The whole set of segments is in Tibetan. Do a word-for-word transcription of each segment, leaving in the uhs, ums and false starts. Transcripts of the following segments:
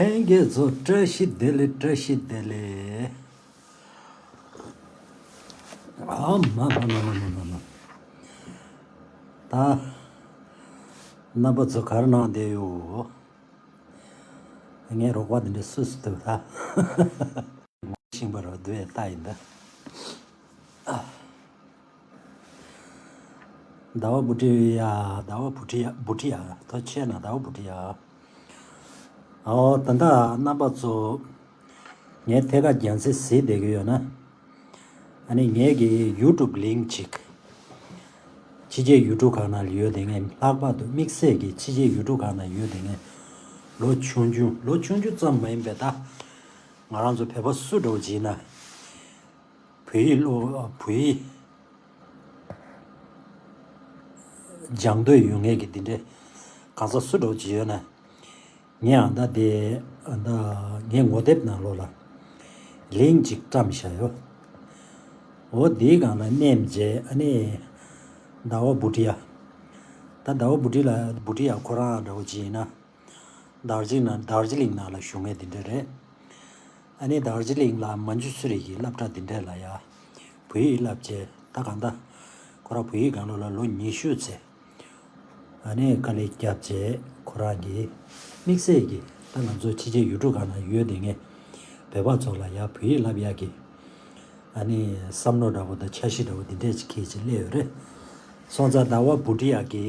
ལྷན་རྒྱས་ཚོ་བཀྲ་ཤིས་བདེ་ལེགས། བཀྲ་ཤིས་བདེ་ལེགས། ཨ་མ་མ་མ་མ་མ་མ་མ། ད་རྣམ་པ་ཚོ་ག་རེ་གནང་བསྡད་ཡོད། ངའི་རོགས་པ་འདི་འདྲ་སུ་སུ་འདུག་ད། ཤིང་པ་རོ་བསྡུ་ཡས་ལྟ་ཡིན་ད། ཟླ་བ་བུ་ཁྲིད་ཡ། ཟླ་བ་བུ་ཁྲིད་ཡ། བུ་ཁྲིད་ཡ། ཐོ་ཆེ་ན་ཟླ་བ་བུ་ཁྲིད་ཡ། ཨོ་ད་ལྟ་རྣམ་པ་ཚོ་ངའི་ཐད་ཀར་རྒྱང་སྲིང་གཟིགས་བསྡད་ཀྱི་ཡོད་ན། ཨ་ནི་ངའི་གི་ཡུ་ཊུབ་ལིང་ཅིག་ཕྱི་རྒྱལ་ཡུ་ཊུབ་ཁང་ནང་ཡོད་དེ། ངས་ལྷག་པར་དུ་དམིགས་བསལ་གྱི་ཕྱི་རྒྱལ་ཡུ་ཊུབ་ཁང་ནང་ཡོད་དེ། ངས་ལོ་ཆུང་ཆུང་ལོ་ཆུང་ཆུང་ཙམ་མ་ཡིན་པའི་ད། ང་རང་ཚོ་བོད་པ་སུ་འདྲ་བོ་ཅིག་ཡིན་ན། བོད་ཡིག་སློབ། བོད་ཡིག་སྦྱང་འདོད་ཡོད་མཁན་གྱི་འདི་འདྲའི་གང་ཟག་སུ་འདྲ་བོ་ཅིག་ཡོད་ན། ངས་ཨ་ད་དེ་ཨ་ད་ངའི་ངོ་དེབ་ནང་ལོགས་ལ་ལིང་ཅིག་བཀྲམ་བཞག་ཡོད། འོ་དེའི་སྒང་ལ་མནན་བྱས། ཨ་ནི་ཟླ་བ་བུ་ཁྲིད་ཡ། ད་ཟླ་བ་བུ་ཁྲིད་ལ་བུ་ཁྲིད་ཡ་ཁོ་རང་འདྲ་བོ་ཅིག་ཡིན་ན། དར་ཇིལ་ནང་དར་ཇི་ལིང་ནང་ལ་བཞུགས་མཁན་དེ་འདྲ་རེད། ཨ་ནི་དར་ཇི་ལིང་ལ་མན་ཇུ་སི་རི་གི་སློབ་གྲྭ་དེ་འདྲ་ལ་ཡ་བོད་ཡིག་བསླབ་བྱས། ད་གང་ལྟར་ཁོ་རང་བོད་ཡིག་སྒང་ལོགས་ལ་ལོ་ཉི་ཤུ་ཙམ་ཨ་ནི་དཀའ་ལས་བརྒྱབ་བྱས། ཁོ་རང་གི་དམིགས་བསལ་གྱི་ད་ང་ཚོ་ཕྱི་རྒྱལ་ཡུལ་གྲུ་སྒང་ལ་ཡོད་དེ་ངས་བོད་པ་ཚོ་ལ་ཡ་བོད་ཡིག་བསླབ་ཡག་གི་ཨ་ནི་བསམ་བློ་འདྲ་བོ་དང་འཆར་གཞི་འདྲ་བོ་དེ་འདྲས་ཅིག་འཁྱེར་བྱས་སླེབས་ཡོད་རེད། སོང་ཙང་ཟླ་བ་བུ་ཁྲིད་ཡ་གི་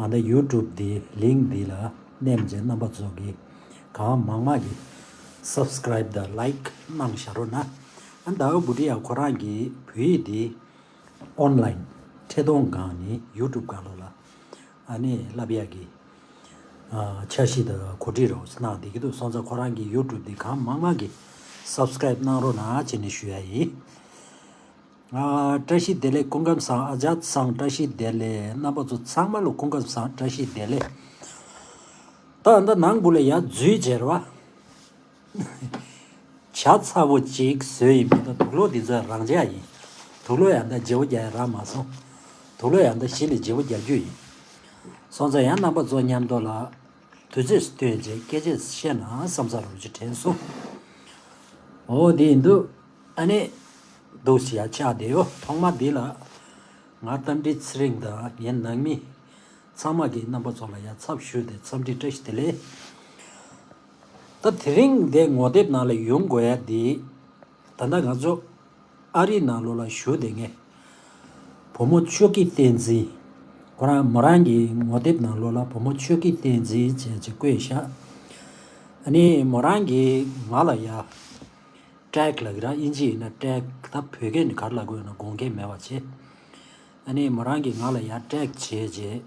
ཨ་ད་ཡུ་ཊུབ་འདི་ལིང་འདི་ལ་མནན་བྱས་རྣམ་པ་ཚོ་གིས་གང་མང་མང་གིས་སབ་སི་ཀ་རེབ་དང་ལའིཀ་གནང་བཞག་རོགས་གནང་། ཨ་ཟླ་བ་བུ་ཁྲིད་ཡ་ཁོ་རང་གིས་བོད་ཡིག་འདི་ཨོན་ལའིན་ཐད་གཏོང་སྒང་ནས་ཡུ་ཊུབ་སྒང་ལོགས་ལ་ཨ་ནི་བསླབ་ཡག་གི་ཨ་འཆར་གཞི་དང་གོ་སྒྲིག་རོགས་གནང་བསྡད་ཀྱི་འདུག་སོང་ཙང་ཁོ་རང་གི་ཡུ་ཊུབ་འདི་གང་མང་མང་གིས་སབ་སི་ཀ་རེབ་གནང་རོགས་གནང་བྱས་ནས་ཞུ་ཡ་ཡིན། ཨ་བཀྲ་ཤིས་བདེ་ལེགས། སྐུ་ཁམས་བཟང་། ཨ་ཇཱད་བཟང་། བཀྲ་ཤིས་བདེ་ལེགས། རྣམ་པ་ཚོ་ཚང་མ་ལ་སྐུ་ཁམས་བཟང་། བཀྲ་ཤིས་བདེ་ལེགས། ད་ད་ནང་བུ་ལ་ཡར་འཛུལ་བྱས་ར་བ། ཇ་ཚ་བོ་གཅིག་བཟོས་ཡིན་མིན་ད་དུག་ལོག་འདི་ཚོ་རང་འཇགས་ཡིན། དུག་ལོག་ཡང་ད་བརྗེ་བོ་རྒྱག་ཡ་རག་མ་སོང་། དུག་ལོག་ཡང་ད་གཞི་ནས་བརྗེ་བོ་རྒྱག་རྒྱུ་ཡིན། སོང་ཙང་ཡང་རྣམ་པ་ཚོ་མཉམ་དུ་ལ། དུས་ཚོད་བཏོན་བྱས་སྐད་ཆ་བཤད་ན་བསམ་ས་རུ་ཅིག་དྲན་སོང་། འོ་དེ་ཡིན་དུས། ཨ་ནི། འདུག་སེ་ཡ་ཆགས་བསྡད་ཡོད། ཐོག་མ་འདི་ལ། ང་རྟ་མགྲིན་ཚེ་རིང་དང་ངའི་ནང་མི། ཚང་མ་གིས་རྣམ་པ་ཚོ་ལ་ཡ་ཚབ་ཞུས་ཏེ་འཚམས་འདྲི་བཀྲ་ཤིས་བདེ་ལེགས། ད་དེ་རིང་འདི་ངོ་དེབ་ནང་ལ་ཡོང་དགོས་ཡ་འདི། ད་ལྟ་ང་ཚོ་ཨ་རིའི་ནང་ལོགས་ལ་བཞུགས་བསྡད་མཁན། བུ་མོ་ཆོས་སྐྱིད་བསྟན་འཛིན། ཁོ་རང་མོ་རང་གི་ངོ་དེབ་ནང་ལོགས་ལ་བུ་མོ་ཆོས་སྐྱིད་བསྟན་འཛིན་བྱས་ཅིག་བཀོད་བཞག་ཨ་ནི་མོ་རང་གིས་ང་ལ་ཡ། ཊེག་ལབ་ཀྱི་ར། དབྱིན་ཇི་ཡིན་ན་ཊེག་ད་བོད་སྐད་ནས་ག་རེ་ལབ་དགོས་ཡོད་ན་དགོངས་འགལ་མེད་པ་བྱས། ཨ་ནི་མོ་རང་གིས་ང་ལ་ཡ་ཊེག་བྱས་རྗེས།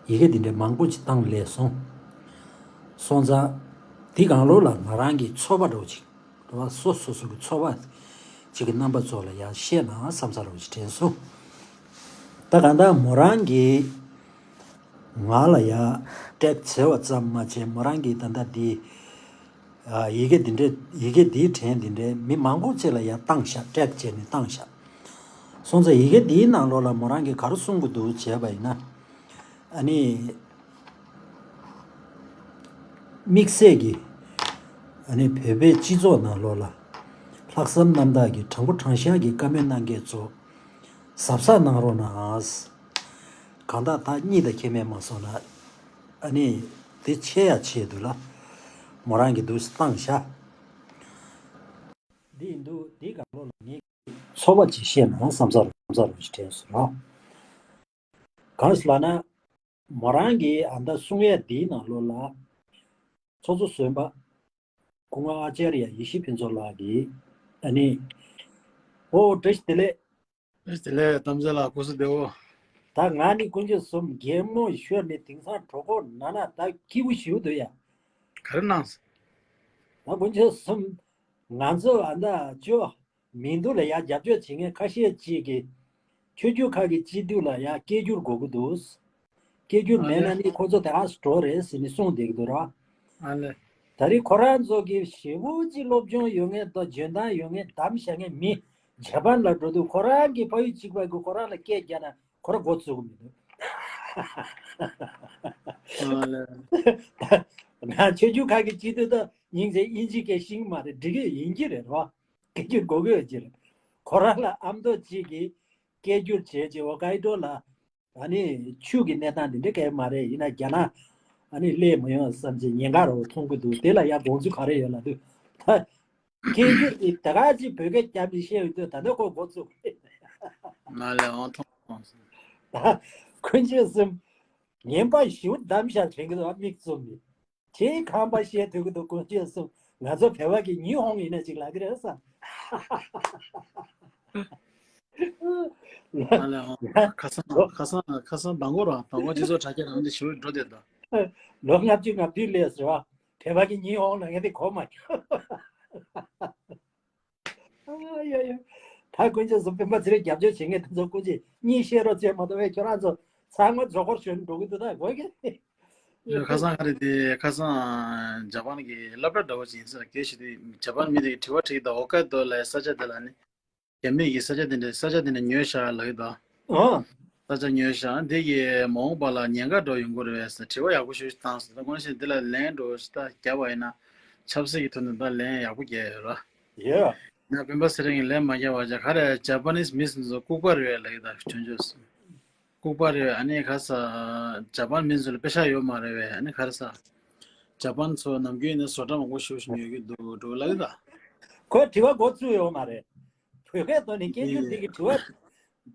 ཡི་གེ་འདི་འདྲའི་མང་པོ་ཅིག་བཏང་སླེབས་སོང་། སོང་ཙང་། འདི་སྒང་ལོགས་ལ་ང་རང་གི་ཚོར་བ་འདྲ་བོ་ཅིག་རེད་བ། སོ་སོ་སོ་གི་ཚོར་བ་ཅིག་གི་རྣམ་པ་ཚོ་ལ་ཡང་བཤད་ན་བསམ་ས་འདྲ་བོ་ཅིག་དྲན་སོང་། ད་གང་ལྟར་མོ་རང་གིས་ང་ལ་ཡ་ཊེག་བྱས་པ་ཙམ་མ་བྱས། མོ་རང་གིས་ད་ལྟ་འདི། ཡི་གེ་འདི་འདྲའི་ཡི་གེ་འདིའི་གྲས་འདི་འདྲའི་མི་མང་པོ་ཅིག་ལ་ཡ་བཏང་ཤག་ཊེག་བྱས་ནས་བཏང་ཤག་སོང་ཙང་ཡི་གེ་འདིའི་ནང་ལོགས་ལ་མོ་རང་གིས་ག་རེ་གསུང་གི་འདུག་བྱས་པ་ཡིན་ན། ཨ་ནི། དམིགས་བསལ་གྱི། ཨ་ནི་བོད་པའི་སྤྱི་ཚོགས་ནང་ལོགས་ལ། ལྷག་བསམ་རྣམ་དག་གིས་དྲང་པོ་དྲང་བཞག་གི་བཀའ་མོལ་གནང་མཁན་ཚོ། གཟབ་གཟབ་གནང་རོགས་གནང་། གང་ལྟར་ད་གཉིད་དང་ཁྱད་མེད་མ་སོང་ན། ཨ་ནི། དེ་ཆེ་ཡ་ཆེད་དུ་ལ། མོ་རང་གིས་འདུག་སེ་བཏང་ཤག་འདི་ཡིན་དུས་འདི་སྒང་ལོགས་ལ་ངས་ཚོར་བ་ཅིག་བཤད་ན་བསམ་ས་རུ་བསམ་ས་རུ་ཞིག་དྲན་སོང་ར། གང་ཞིག་ལབ་ན། མོ་རང་གིས་ཨ་མདའ་གསུང་ཡས་འདིའི་ནང་ལོགས་ལ། ཚོགས་གཙོ་གཞོན་པ། སྐུ་ངོ་ཨ་ཙརྱ་ཡེ་ཤེས་ཕུན་ཚོགས་ལགས་ཀྱིས་ཨ་ནི། ཨོ་བཀྲ་ཤིས་བདེ་ལེགས། བཀྲ་ཤིས་བདེ་ལེགས་དམ་ཚིག་ལགས། སྐུ་གཟུགས་བདེ་པོ། ད་ང་ནི་དཀོན་མཆོག་གསུམ་གད་མོ་ཤོར་ནས་དེང་སང་གྲོད་ཁོག་ན་ན་ད་སྐྱིད་པོ་ཞེ་པོ་འདུག་ཡ། ག་རེ་གནང་སོང་། ད་དཀོན་མཆོག་གསུམ། ང་ཚོ་ཨ་མདའ་ཅོ། མིང་འདུག་ལ་ཡ་རྒྱབ་སྐྱོར་བྱེད་མཁན་ཁ་ཤས་ཅིག་གིས། ཆོས་བརྒྱུད་ཁག་གི་སྤྱི་འཐུས་ལ་ཡ་སྐད་སྒྱུར་དགོས་ཀྱི་འདུག་སྐད་སྒྱུར་མེད་ན་ནི་ཁོ་ཚོ་དེ་ག་སུ་འགྲོ་རེད་ཟེར་ནས་གསུངས་བསྡད་ཀྱི་འདུག་ར། ཨ་ལེ། ད་རེས་ཁོ་རང་ཚོ་གི་ཞེ་པོ་ཅིག་སློབ་སྦྱོང་ཡོད་མཁན་དང་འཇོན་ཐང་ཡོད་མཁན་གདམ་བཞག་མཁན་མི་ཇ་པན་ལ་འགྲོ་དུས་ཁོ་རང་གི་ཕ་ཡུལ་གཅིག་པ་གི་ཁོ་རང་ལ་སྐད་རྒྱག་ན་ཁོ་རང་མགོ་ཚོས་ཀྱི་མི་འདུག་ཨ་ལེ། ང་ཆོས་བརྒྱུད་ཁག་གི་སྤྱི་འཐུས་དང་སྙིང་རྗེ་དབྱིན་ཇི་སྐད་ཤེས་ཀྱི་མ་རེད། འགྲིག་གི་ཡིན་གྱི་རེད་རོ། སྐད་སྒྱུར་དགོས་ཀྱི་ཡོད་ཀྱི་རེད། ཁོ་རང་ལ་ཨ་མདོ་གཅིག་གིས་སྐད་སྒྱུར་བྱས་རྗེས་ཧོ་ཀའི་ཏོ་ལ་ཨ་ནི་ཆུ་གི་གནས་སྟངས་དེ་འདྲ་གས་མ་རེད། ཡིན་ན་རྒྱ་ནག་ཨ་ནི་སླེབས་མི་ཡོང་བསམ་བྱས་ཉེན་ཁ་རོ་མཐོང་གི་འདུག་དེ་ལ་ཡ་དགོངས་ཚུལ་ག་རེ་ཡོད་ལབ་དུས། ད་སྐད་སྒྱུར་དེ་ད་ག་ཅིག་བོད་སྐད་རྒྱབ་ནས་བཤད་ཡོད་དུས། ད་ནི་ཁོ་འགོ་བཙུགས་པ་རེད། ང་ལས་འོང་མཐོང་སོང་། ད་དཀོན་མཆོག་གསུམ་ངན་པ་ཞེ་པོ་བདམས་ཤག་དྲན་གྱི་འདུག་མིག་བཙུམ་ནས། ཁྱེད་ཁམས་པ་བཤད་སྡོད་ཀྱི་འདུག་དཀོན་མཆོག་གསུམ། ང་ཚོ་བོད་པ་གི་ཉི་ཧོང་ཡིན་ན་ཅིག་ལབ་ཀྱི་རེད་བསམ། ང་ལས་འོང་། ཁ་སང་ཁ་སང་ཁ་སང་དང་པོ་རང་དང་པོ་སྤྱི་ཚོགས་དྲ་རྒྱ་རང་འདི་ཞུ་འགྲོ་བསྡད་དོ། ལོ་ལྔ་བཅུ་ང་བདུན་སླེབས་ཟེར་བ། བོད་པ་གི་ཉི་ཧོང་ལ་ངས་འདི་གོ་མ་མྱོང་། ཨ་ཡ་ཡ། ད་དཀོན་མཆོག་གསུམ། སྤེན་པ་ཚེ་རིང་རྒྱབ་སྐྱོར་བྱེད་མཁན་དེ་ཚོ་སྐུ་མཁྱེན། གཉིད་བཤད་རོགས་བྱས་མ་གཏོགས་པས་ཁྱོད་རང་ཚོ་ཚང་མ་རྫོགས་སྐོར་ཞོན་འགྲོ་གི་འདུག་ད་གོ་གི། ཁ་སང་ག་རེ་དེ་ཁ་སང་ཇ་པན་གྱི་སློབ་གྲྭ་འདྲ་བོ་ཅིག་ཡིན་ས་རེད། སྐད་ཆ་དེ་ཇ་པན་མི་དེ་གི་དྲི་བ་དྲིས་ད། ཧོ་ཀའི་ཏོ་ལ་ས་ཆ་དེ་ལ་ནི་རྒྱ་མི་གི་ས་ཆ་དེ་འདྲ་ས་ཆ་དེ་འདྲ་ཉོས་ཤག་ལབ་ཀྱི་འདུག་ཨ། ས་ཆ་ཉོས་ཤག་འདི་གི་མ་འོངས་པ་ལ་ཉེན་ཁ་འགྲོ་ཡོང་གི་རེད་པས་ཟེར་དྲི་བ་ཡག་པོ་ཞིག་བཏང་སོང་། ད་དངོས་གནས་འདི་ལ་ལན་འགྲོ་ཞིག་ད་བརྒྱབ་པ་ཡིན་ན་ཆབ་སྲིད་ཀྱི་ཐོག་ནས་ད་ལན་ཡག་པོ་རྒྱག་ཡོད་ར། ཡ། ཡང་སྤེན་པ་ཚེ་རིང་གིས་ལན་མ་རྒྱག་པ་བྱས། ག་རེ་ཇ་པ་ནིས་མི་ཚོ་ལྐུགས་པ་རེད་པས་ལབ་ཀྱི་འདུག་དཀོན་མཆོག་གསུམ། ལྐུགས་པ་རེད། ཨ་ནི་ག་རེ་ཟ། ཇ་པན་མི་ཚོ་ལ་པེ་ཤག་ཡོད་མ་རེད་པས། ཨ་ནི་ག་རེ་ཟ། ཇ་པན་ཚོ་ནམ་རྒྱུན་ནས་བཟོ་གྲྭ་མང་པོ་ཞིག་ཉོ་གི་འདུག་འདུག་ལབ་ཀྱི་འདུག་ཁོས་དྲི་བ་འགོ་བཙུགས་ཡོད་མ་རེད། བོད་སྐད་ཐོག་ནས་སྐད་སྒྱུར་འདི་གི་དྲི་བ།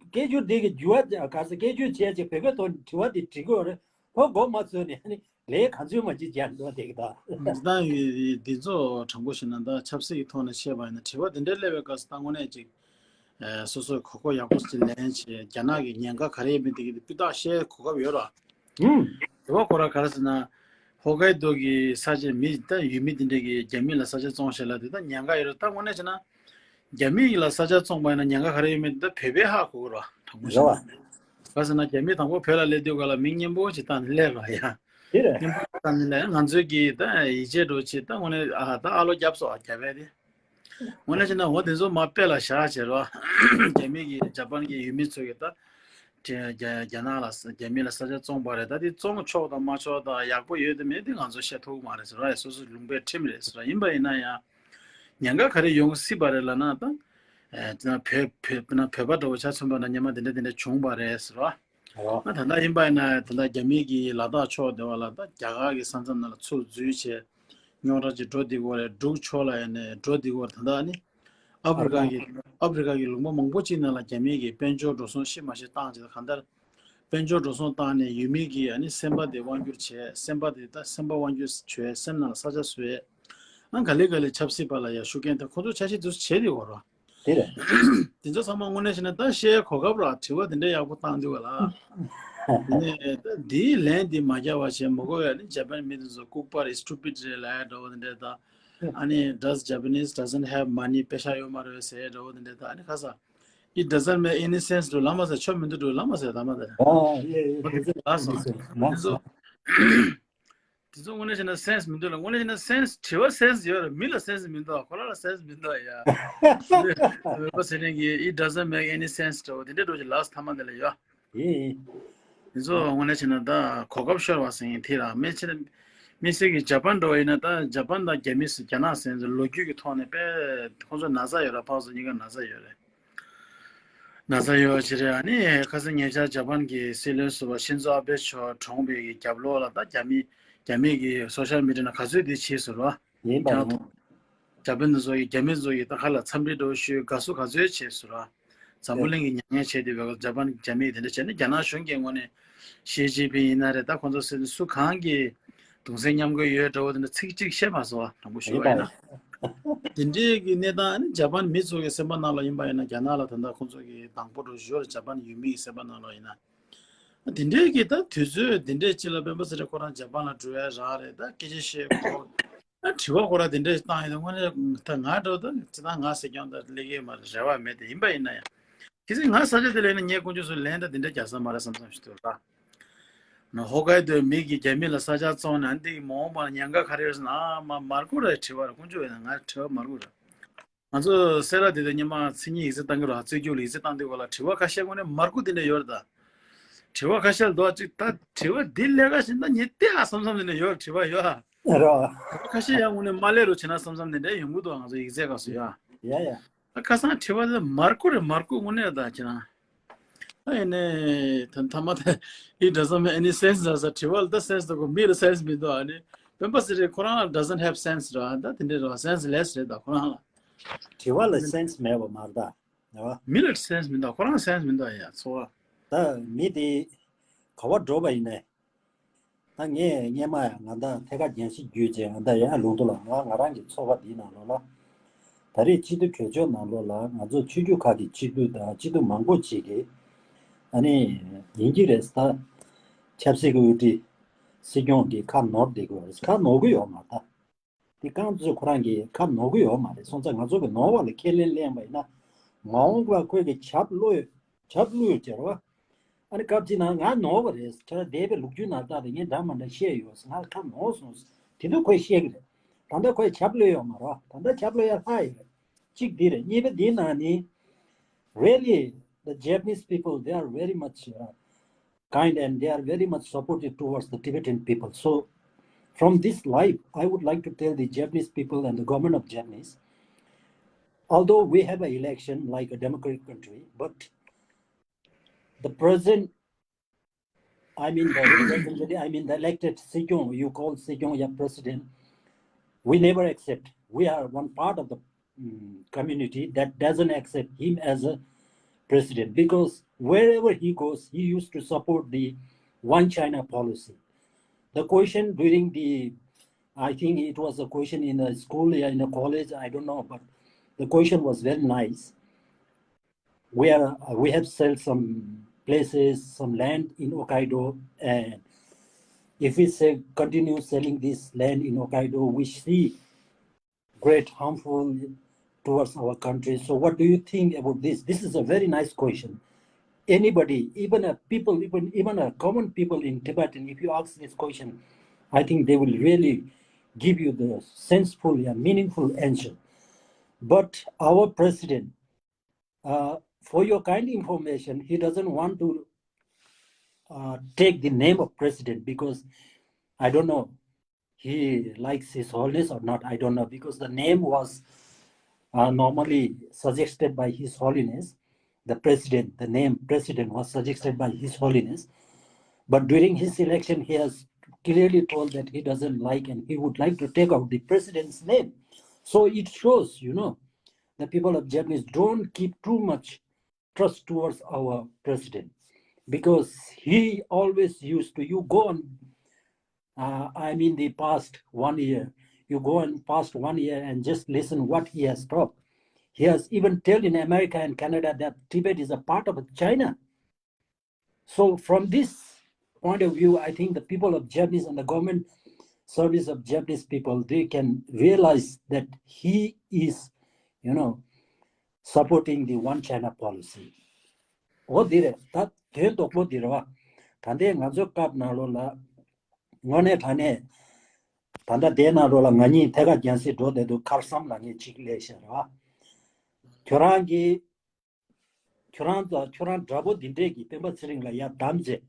སྐད་སྒྱུར་འདི་གི་འགྱུར་བ་ག་ས་སྐད་སྒྱུར་བྱས་རྗེས་བོད་སྐད་ཐོག་ནས་དྲི་བ་འདི་འདྲི་གི་ཡོད་རེད། ཁོ་འགོ་མ་བཙུགས་ནས་ཨ་ནི་ལས་ག་ཚོད་མ་ཅིག་རྒྱག་འགྲོ་བསྡད་ཀྱི་འདུག་འདི་ལྟ་བུའི་འདི་ཚོ་དྲང་པོ་བཤད་ན་ད་ཆབ་སྲིད་ཀྱི་ཐོག་ནས་བཤད་པ་ཡིན་ན་དྲི་བ་འདི་འདྲ་སླེབས་པའི་སྐབས་སུ་ད་དངོས་གནས་ཅིག་ཨ། སོ་སོས་གོ་སྐབས་ཡག་པོ་ཞིག་ལེན་བྱས། རྒྱ་ནག་གི་ཉེན་ཁ་ག་རེ་ཡིན་མིན་དེ་གི་སྤུས་དག་བཤད་གོ་སྐབས་ཡོད་ར། ཧུམ། དྲི་བ་ཁོ་རང་ག་རེ་ཟེར་ན། ཧོ་ཀའི་ཏོ་གི་ས་ཆའི་མི་ད་ཡུལ་མི་དེ་འདྲས་ཀྱིས་རྒྱ་མི་ལ་ས་ཆ་བཙོང་བཞག་ལབ་དེ་ད་ཉེན་ཁ་ཡོད་ར། ད་དངོས་གནས་བྱས་ན། རྒྱ་མི་ལ་ས་ཆ་བཙོང་པ་ཡིན་ན་ཉེན་ཁ་ག་རེ་ཡོད་མེད་དེ་ད་བོད་པས་ཧ་གོ་གི་ར། དྲང་པོ་བཤད་ན། རེད་བ། ག་རེ་ཟེར་ན་རྒྱ་མི་དང་པོ་བོད་ལ་སླེབས་དུས་ག་ལ་མི་སྙན་པོ་ཅིག་བཏང་ནས་སླེབས་ར་ཡ། དེ་རེད། སྙན་པོ་བཏང་ནས་སླེབས། ང་ཚོའི་གི་ད་ཡིད་ཆེས་འགྲོ་ཆེད་ད་དངོས་གནས་ཨ་ད་ཨ་ལོ་རྒྱབ་སོང་ཨ་རྒྱ་བལ་དེ། དངོས་གནས་བྱས་ན་འོ་དེ་ཚོ་མ་དཔེ་ལ་བཞག་བྱས་རོ། རྒྱ་མི་གི་ཇ་པན་གྱི་ཡུལ་མི་ཚོ་གི་ད། རྒྱ་རྒྱ་ནག་ལ་ས་རྒྱ་མི་ལ་ས་ཆ་བཙོང་པ་རེད། ད་དེ་བཙོང་ཆོག་དང་མ་ཆོག་དང་ཡག་པོ་ཡོད་དང་མེད་དེ་ང་ཚོ་བཤད་ཐུབ་ཀྱི་མ་རེད་ཟེར་ར། སོ་སོ་ལུང་པའི་ཁྲིམས་རེད་ཟེར་ར། ཡིན་པ་ཡིན་ན་ཡང་། ཉེན་ཁ་ག་རེ་ཡོང་སྲིད་པ་རེད་ལབ་ན་ད། ཨེ་བོད་བོད་བོད་པ་འདྲ་བོ་ཆ་མཚོན་པ་ན་སྔོན་མ་དེ་འདྲ་དེ་འདྲ་བྱུང་པ་རེད་ཟེར་ར། ང་ད་ལྟ་ཡིན་པ་ཡིན་ན་ད་ལྟ་རྒྱ་མི་གི་ལ་དྭགས་ཕྱོགས་དེ་བ་ལ་ད་རྒྱ་གར་གི་ས་མཚམས་ནང་ལ་ཚུར་འཛུལ་བྱས། རྙོག་དྲ་ཅིག་འགྲོ་བསྡད་ཀྱི་ཡོད་རེད། འབྲུག་ཕྱོགས་ལ་ཡིན་ནའི་འགྲོ་བསྡད་ཀྱི་ཡོད་རེད། ད་ལྟ་ནི་ཨབ་རི་ཀ་གི་ཨབ་རི་ཀ་གི་ལུང་པ་མང་པོ་ཅིག་ནང་ལ་རྒྱ་མི་གི་དཔལ་འབྱོར་འགྲོ་སོང་ཤི་མ་ཤི་བཏང་བྱས། གང་ལྟར་དཔལ་འབྱོར་འགྲོ་སོང་བཏང་ནས་ཡུལ་མི་གི་ཨ་ནི་སེམས་པ་དེ་དབང་སྒྱུར་བྱས། སེམས་པ་དེ་ད་སེམས་པ་དབང་སྒྱུར་བྱས། སེམས་ནང་ལ་ས་ཆ་བཟོས། ཨ་ག་ལེ་ག་ལེ་ཆབ་སྲིད་པ་ལ་ཡ་ཤུགས་རྐྱེན་དང་ཁོ་ཚོ་འཆར་གཞི་འདུག་སེ་བྱས་བསྡད་ཡོད་རེད། དེ་རེད། དེ་ཚོ་ཚང་མ་དངོས་གནས་བྱས་ན་ད་བཤད་གོ་སྐབས་ར། དྲི་བ་དེ་འདྲ་ཡག་པོ་བཏང་འདུག་ག་ལ། དེ་ནས་ད་དེའི་ལན་དེ་མ་རྒྱག་པ་བྱས་མ་དགོས་ཡ་ནི་ཇ་པན་མི་དེ་ཚོ་ལྐུགས་པ་རེད། སི་ཊུ་པིཌ་རེད་ལབ་ཡ་འདྲ་བོ་དེ་འདྲ་ད། ཨ་ནི་does Japanese doesn't have money པེ་ཤག་ཡོད་མ་རེད་ཟེར་ཡ་འདྲ་བོ་དེ་འདྲ་ད། ཨ་ནི་ཁ་ས། It doesn't make any sense འགྲོ་ལབ་མ་ཟེར། ཆོ་མི་འདུག་འགྲོ་ལབ་མ་ཟེར། ད་མ་ད། ཨ་ཡེ་ཡེ། ལགས་སོ། དེ་ཚོ། དེ་ཚོ་དངོས་གནས་བྱས་ན་སེན་སི་མི་འདུག་ལ། དངོས་གནས་བྱས་ན་སེན་སི་དྲི་བ་སེན་སི་ཡོད་རེད། མི་ལ་སེན་སི་མི་འདུག་ཁོ་རང་ལ་སེན་སི་མི་འདུག་ཡ། བོད་པ་ཟེར་མཁན་གྱིས་it doesn't make any sense འདྲ་བོ་དེ་འདྲ་འགྲོ་ཅིག་ལགས་ཐ་མ་དེ་ལ་ཡོད། ཡིན། དེ་ཚོ་དངོས་གནས་བྱས་ན་ད་གོ་སྐབས་ཤོར་བ་ཟེར་མཁན་དེ་རང་མེད་ཕྱིར། དམིགས་བསལ་གྱི་ཇ་པན་འདྲ་བོ་ཡིན་ན་ད་ཇ་པན་དང་རྒྱ་མི་ཟེར་རྒྱ་ནག་ཟེར་མཁན་ཚོ་ལོ་རྒྱུས་ཀྱི་ཐོག་ནས་དཔེ་ཁོང་ཚོ་ན་ཚ་ཡོད་རེད། ཕར་ཚུར་གཉིས་ཀ་ན་ཚ་ཡོད་རེད། ན་ཚ་ཡོད་ཅེས་རེད། ཨ་ནི་ཁ་སང་ཉེ་ཆར་ཇ་པན་གྱི་སྲིད་བློན་ཟུར་པ་ཤིན་ཛོ་ཨ་བྷེ་མཆོག་གྲོངས་པའི་གི་རྒྱབ་ལོགས་ལ་ད་རྒྱ་མི་རྒྱ་མི་གི་སོ་ཤལ་མི་ཌི་ཡ་ནང་ག་ཚོད་དེ་བྱས་ཟེར་བ། ཡིན་པ་ཡིན། ཇ་པན་དེ་ཚོ་གི་རྒྱ་མི་ཚོ་གི་ད་ཁ་ལ་འཚམས་འདྲི་འདྲ་བོ་ཞུས། དགའ་བསུ་ག་ཚོད་བྱས་ཟེར་བ། འཛམ་བུ་གླིང་གི་མྱ་ངན་བྱས་དེ་བས་ཇ་པན་རྒྱ་མི་དེ་འདྲ་བྱས་ནས་རྒྱ་ནག་གཞུང་གི་ངོས་ནས་ཞི་ཅིན་ཕིང་ཡིན་ན་རེད། ད་ཁོང་ཚོ་སྲིད་སུ་གང་གི་གདུང་སེམས་མཉམ་སྐྱེད་ཡོད་འདྲ་བོ་དེ་འདྲ་ཚིག་གཅིག་བཤད་མ་སོང་བ། དྲང་པོ་ཞུ་བ་ཡིན་ན། དེ་འདྲའི་གི་གནས་སྟངས་ནི་ཇ་པན་མི་ཚོ་གི་སེམས་པ་ནང་ལ་ཡིན་པ་ཡིན་ན། རྒྱ་ནག་ལ་ད་ལྟ་ཁོང་ཚོ་གི་དང་པོ་འགྲོ་ཞོར་ཇ་པན་ཡུལ་མི་གི་སེམས་པ་ནང་ལ་ཡིན་ན། དེ་འདྲའི་གི་ད་དུས་ཚོད་དེ་འདྲའི་ཅིག་ལ་སྤེན་པ་ཚེ་རིང་ཁོ་རང་ཇ་པན་ལ་འགྲོ་ཡ་རག་རེད། ད་སྐད་ཆ་བཤད་གོ། ད་དྲི་བ་ཁོ་རང་དེ་འདྲ་བཏང་ཡོད་དུས་དངོས་གནས་ད་ང་འགྲོ་ད་ཅི་ད་ང་སྲིད་སྐྱོང་ད་སླེབས་ཀྱི་མ་རེད། རེ་བ་མེད་དེ། ཡིན་པ་ཡིན་ན་ཡང་གལ་སྲིད་ང་ས་ཆ་དེ་ལ་ཡིན་ན་ངས་དཀོན་མཆོག་གསུམ་ལན་ད་དེ་འདྲ་རྒྱག་ས་མ་རེད་བསམ་བསམ་ཞིག་འདུག་ད། ན་ཧོ་ཀའི་ཏོའི་མི་གིས་རྒྱ་མི་ལ་ས་ཆ་བཙོང་ནས་འདི་མ་འོངས་པ་ལ་ཉེན་ཁ་ག་རེ་ཡོད་ཟེར་ན། ཨ་མ་མར་ཁུ་རེད། དྲི་བ་རེད། དཀོན་མཆོག་ཡིན་ན་ང་དྲི་བ་མར་ཁུ་རེད། ང་ཚོ་སེ་ར་དེ་དུས་སྔོན་མ་མཚན་ཉིད་ཡིག་ཚད་བཏང་གི་རེད། རྩོད་རྒྱུགས་ལ་ཡིག་ཚད་བཏང་དུས་ག་ལ་དྲི་བ་ཁ་ཤས་དངོས་གནས་མར་ཁུ་དེ་འདྲ་ཡོད་རེད་ད། དྲི་བ་ཁ་ཤས་ལ་འདུག་ཅིག་ད་དྲི་བ་འདི་ལས་ཀ་ཞིག་ད་ཉེ་བལྟས་ཨ་བསམ་བསམ་དེ་འདྲ་ཡོད་རེད། དྲི་བ་ཡོད་ཨ། རོ། ཁ་ཤས་ཡང་དངོས་གནས་མ་ལས་རོ་བྱེད་ན་བསམ་བསམ་དེ་འདྲ་ཡོང་གི་འདུག་ང་ཚོ་ཡིག་ཚད་སྐབས་སུ་ཡ། ཡ་ཡ། ད་ཁ་སང་དྲི་བ་ལ་མར་ཁུ་རེད་མར་ཁུ་དངོས་གནས་ད་ཁྱེད་རང་། ཨ་ཡིན་ནའི་ད་ཐ་མ་ད་it doesn't make any sense ཟེར་ས་དྲི་བ་ལ་ད་སེན་སི་འདུག་གོ་མི་ལ་སེན་སི་མི་འདུག་ཨ་ནི་སྤེན་པ་ཚེ་རིང་ཁོ་རང་ལ་doesn't have sense ར་ད་དེ་འདྲའི་ར་སེན་སི་ལེས་རེད་ད་ཁོ་རང་ལ། དྲི་བ་ལ་སེན་སི་མེད་པ་མ་རེད་ད། རེད་བ། མི་ལ་སེན་སི་མི་འདུག་ཁོ་རང་སེན་སི་མི་འདུག་ཡ་ཚོ་བ། ད་མི་དེ་ག་བ་འགྲོ་བ་ཡིན་ནའི། ད་ངས་སྔས་མ་ཡང་ང་ད་ཐད་ཀར་རྒྱང་ཤེལ་བརྒྱུད་བྱས་ང་ད་ཡང་ལུང་དུ་ལ་ང་ང་རང་གི་ཚོགས་པ་འདིའི་ནང་ལོགས་ལ། ད་རེས་སྤྱི་འཐུས་གྲོས་ཆོད་ནང་ལོགས་ལ་ང་ཚོ་ཆོས་བརྒྱུད་ཁག་གི་སྤྱི་འཐུས་དང་སྤྱི་འཐུས་མང་པོ་ཅིག་གིས་ཨ་ནི་ཡིན་གྱི་རེད་ད། ཆབ་སྲིད་ཀྱི་དབུ་ཁྲིད་སྲིད་སྐྱོང་གིས་ཁ་ནོར་བསྡད་ཀྱི་ཡོད་རེད། ཁ་ནོར་གྱི་ཡོད་མ་རེད་ད། དེ་རྐང་བཙུགས་ཁོ་རང་གིས་ཁ་ནོར་གྱི་ཡོད་མ་རེད། སོང་ཙང་ང་ཚོ་གི་ནོར་བ་ལ་ཁས་ལེན་ལེན་པ་ཡིན་ན། མ་འོངས་པ་ཁོས་གི་ཆབ་བློས་ཆབ་བློས་བྱེད་རོགས། ཨ་ནི་སྐབས་གཅིག་ན་ང་ནོར་བ་རེད། ཁྱེད་རང་འདས་པའི་ལོ་རྒྱུས་ནང་ལྟ་དང་ངས་འདྲ་མ་འདྲ་བཤད་ཡོད། ང་ཁ་ནོར་སོང་། དེ་དུས་ཁོས་བཤད་གི་རེད། ད་ལྟ་ཁོས་ཆབ་བློས་ཡོད་མ་རོགས། ད་ལྟ་ཆབ་བློས་ཡ་ལྷག་ཡོད་རེད། གཅིག་འདི་རེད། གཉིས་པ་འདི་ནང་ནི། Really, the Japanese people, they are very much, uh, kind and they are very much supportive towards the Tibetan people. So, from this live, I would like to tell the Japanese people and the government of Japanese, although we have an election like a democratic country, but the present, I mean the representative, I mean the elected Sikyong, you call Sikyong a president, we never accept. We are one part of the mm, community that doesn't accept him as a president, because wherever he goes, he used to support the one China policy. The question during the, I think it was a question in a school, yeah, in a college, I don't know, but the question was very nice. We are, uh, we have sold some places, some land in Hokkaido, and if we say continue selling this land in Hokkaido, we see great harmful towards our country. So what do you think about this? This is a very nice question. Anybody, even a people, even even a common people in Tibet, and if you ask this question, I think they will really give you the sensible and meaningful answer. But our president, uh, for your kind information, he doesn't want to, uh, take the name of president because, I don't know, he likes His Holiness or not, I don't know, because the name was, uh, normally suggested by His Holiness, the president, the name president was suggested by His Holiness. But during his election, he has clearly told that he doesn't like and he would like to take out the president's name. So it shows, you know, the people of Japanese don't keep too much trust towards our president, because he always used to, you go on, uh, I mean, the past one year, you go on past one year and just listen what he has talked. He has even told in America and Canada that Tibet is a part of China. So from this point of view, I think the people of Japanese and the government service of Japanese people, they can realize that he is, you know, supporting the one China policy. འོ་འདི་རེད། ད་དོན་དོག་པོ་འདི་རེད་བ། ད་ལྟའི་ང་ཚོའི་སྐབས་ནང་ལོགས་ལ་དངོས་གནས་དྲང་གནས་ད་ལྟ་དེའི་ནང་ལོགས་ལ་ང་གཉིས་ཐད་ཀར་རྒྱང་སྲིང་འགྲོ་བསྡད་དུས་ཁར་སང་ལ་ངས་གཅིག་སླེབས་ཤག་རེད་བ། ཁྱོད་རང་གིས་ཁྱོད་རང་ཚོ་ཁྱོད་རང་འདྲ་པོ་འདི་འདྲས་ཀྱི་སྤེན་པ་ཚེ་རིང་ལ་ཡར་བདམས་རྗེས།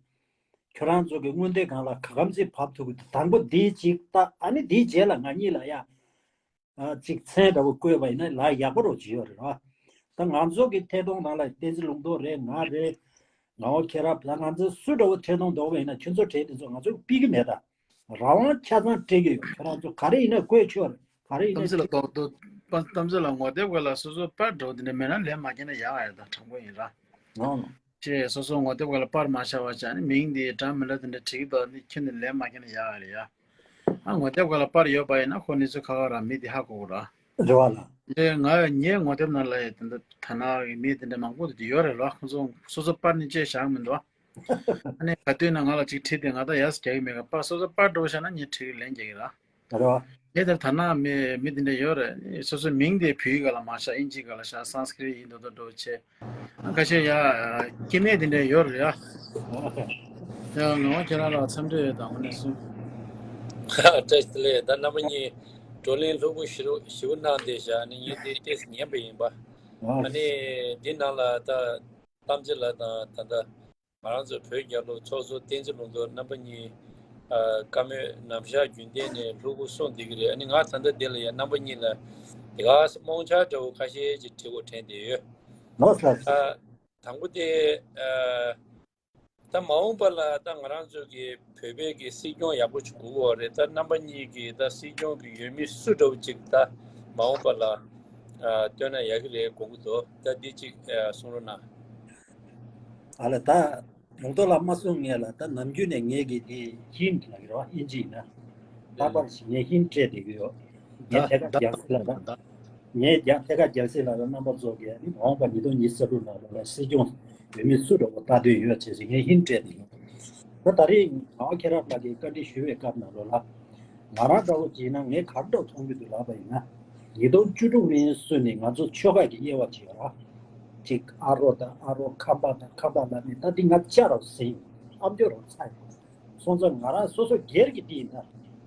ཁྱོད་རང་ཚོ་གི་སྔོན་དེ་སྒང་ལ་ག་གམ་ཚིག་བབས་ཐུབ་ཀྱི་འདུག་དང་པོ་འདི་གཅིག་ལྟ། ཨ་ནི་འདིའི་རྗེས་ལ་ང་གཉིས་ལ་ཡ། ཨ་གཅིག་མཚན་འདྲ་པོ་བཀོད་པ་ཡིན་ན་ལ་ཡག་པོ་རོ་ཅི་ཡོད་རེད་ར། ད་ང་ཚོ་གི་ཐད་གཏོང་ནང་ལ་བསྟན་འཛིན་ལུང་རྟོགས་རེད། ང་རེད། ངག་དབང་ཁྱེད་རང་། ད་ང་ཚོ་སུ་འདྲ་པོ་ཐད་གཏོང་འདོགས་པ་ཡིན་ན་ཁྱོད་ཚོ་གྲས་དེ་ཚོ་ང་ཚོ་ཕིག་གི་མེད་ད། རང་དབང་ཆ་ཚང་སྤྲད་ཀྱི་ཡོད། ཁྱོད་རང་ཚོ་ག་རེ་ཡིན་ན་བཀོད་ཆོག་རེད། ག་རེ་ཡིན་ན་གཏམ་ཚེ་ལ་ཏོག་ཏོག་གཏམ་ཚེ་ལ་ངོ་དེབ་སྒང་ལ་སོ་སོ་པར་འདྲ་པོ་དེ་འདྲ་མེད་ན་ལན་མ་བསྐྱལ་ན་ཡག་ཨ་ཡ། ད་དྲང་པོ་ཡིན་ར། ཨོ། ཅེས་སོ་སོ་ངོ་དེབ་སྒང་ལ་པར་མ་བཞག་པ་བྱས་ནས་མིང་འདི་འདྲ་མི་འདྲ་དེ་འདྲ་བྲིས་ཀྱི་འདུག་ནི་ཁྱོད་ནི་ལན་མ་བསྐྱལ་ན་ཡག་ཨ་རེད་ཡ། ཨ་ངོ་དེབ་སྒང་ལ་པར་ཡོད་པ་ཡིན་ན་ཁོ་གནས་ཚུལ་ཁག་ཁག་ར་མི་འདི་ཧ་གོ་གི་ར། རེད་བ་ལ། དེ་ང་ངའི་ངོ་དེབ་ནང་ལ་ཡ་དེ་འདྲ་ཐ་ན་མི་དེ་འདྲ་མང་པོ་དེ་ཡོད་རེད་ལ། ཁོ་ཚོ་སོ་སོ་པར་ནི་བཅས་བཞག་མི་འདུག་ཨ་ནི་ག་དུས་ན་ང་ལ་ཅིག་བྲིས་ཏེ་ང་ད་ཡག་ས་རྒྱག་གི་མེད་ག་པར་སོ་སོ་པར་འདྲ་པོ་བཞག་ན་ངས་བྲིས་ལན་རྒྱག་གི་ར། རེད་བ། དེ་ལྟར་ཐ་ན་མི་མི་དེ་འདྲ་ཡོད་རེད། སོ་སོའི་མིང་དེ་བོད་ཡིག་སྒང་ལ་མ་བཞག་ཨིན་ཇི་སྒང་ལ་བཞག་སཾ་སྐྲྀཏ་ཡིན་མདོག་མདོག་འདྲ་པོ་བྱས། ཁ་ཤས་ཡ་སྐྱེ་དམན་དེ་འདྲ་ཡོད་རེད་ཡ། ཡ་ངག་དབང་ཁྱེད་རང་ལ་འཚམས་འདྲི་ཡོད་དང་དངོས་གནས་སུ། བཀྲ་ཤིས་བདེ་ལེགས། ད་རྣམ་པ་གཉིས་བགྲོ་གླེང་ལྷུག་པོ་ཞེ་པོ་ཞེ་པོ་གནང་བསྡད་བཞག་ནི་ངས་དེ་ཏོག་ཙམ་ཉན་པ་ཡིན་པ། ཨ་ནི་འདི་ནང་ལ་ད་གཏམ་ཚེ་ལགས་དང་ད་ལྟ་ང་རང་ཚོ་བོད་རྒྱལ་ལོ་ཚོགས་གཙོ་བསྟན་འཛིན་ལུང་རྟོགས་རྣམ་པ་གཉིས་ ཨ། བཀའ་མོལ་ནམ་ཞག་རྒྱུན་གཏན་ནས་ལྷུག་པོ་གསུངས་བསྡད་ཀྱི་རེད། ཨ་ནི་ང་ད་ལྟ་འདི་ལ་ཡ་རྣམ་པ་གཉིས་ལ་དེ་ག་རྨོངས་འཆར་འདྲ་བོ་ཁ་ཤས་ཅིག་འདྲི་དགོས་དྲན་བསྡད་ཡོད། ལགས་སོ། ཨ། དང་པོ་དེ། ཨ། ད་མ་འོངས་པ་ལ་ད་ང་རང་ཚོ་གི་བོད་པའི་གི་སྲིད་སྐྱོང་ཡག་པོ་ཅིག་དགོས་ཀྱི་ཡོད་རེད། ད་རྣམ་པ་གཉིས་ཀྱི་ད་སྲིད་སྐྱོང་གི་འོས་མི་སུ་འདྲ་བོ་ཅིག་ད་མ་འོངས་པ་ལ། ཨ། བཏོན་ན་ཡག་གི་རེད་དགོངས་ཀྱི་འདུག་ད་འདི་ཅིག་ཨ། གསུང་རོགས་གནང་། ཨ་ལ། ད་ལུང་རྟོགས་ལགས་མ་གསུང་ངེས་ལ། ད་ནམ་རྒྱུན་ནས་ངས་གི་དེ་ཧིན་ལ་གི་རོ་ཨིན་ཇི་ཡིན་ན། ད་པར་ཞིག་ངས་ཧིན་སྤྲད་བསྡད་ཀྱི་ཡོད། ངས་ཐད་ཀར་རྒྱལ་སྲིད་ལ་ད། ངས་རྒྱ་ཐད་ཀར་རྒྱལ་སྲིད་ལ་རྣམ་པ་ཚོ་གིས་ནི་མ་འོངས་པ་ཉིས་སྟོང་ཉི་ཤུ་རྩ་དྲུག་ནང་ལོགས་ལ་སྲིད་སྐྱོང་འོས་མི་སུ་འདྲ་བོ་ལྟ་འདོད་ཡོད་ཅེས་ངས་ཧིན་སྤྲད་དེ་ཡོད། ད་ད་རེས་ངག་དབང་མཁྱེན་རབ་ལགས་ཀྱིས་བཀའ་འདྲི་ཞུ་བའི་སྐབས་ནང་ལོགས་ལ། ང་རང་འདྲ་བོ་བྱས་ན་ངས་ག་རེ་འདྲ་བོ་མཐོང་གི་འདུག་ལབ་པ་ཡིན་ན། ཉིས་སྟོང་བཅུ་དྲུག་ནས་བཟུང་ནས་ང་ཚོ་ཆོལ་ཁ་གི་དབྱེ་བ་ཕྱེ་བ་ར། གཅིག་ཨ་རོ་དང་ཨ་རོ། ཁམས་པ་དང་ཁམས་པ་ལབ་ནས། ད་འདི་ང་བཅར་རོགས་ཟེར་ཡིན། ཨ་མཆོག་རོགས་ཚ་ཡིན། སོང་ཙང་ང་རང་སོ་སོ་སྒེར་གྱི་དེ་ཡིན་ད།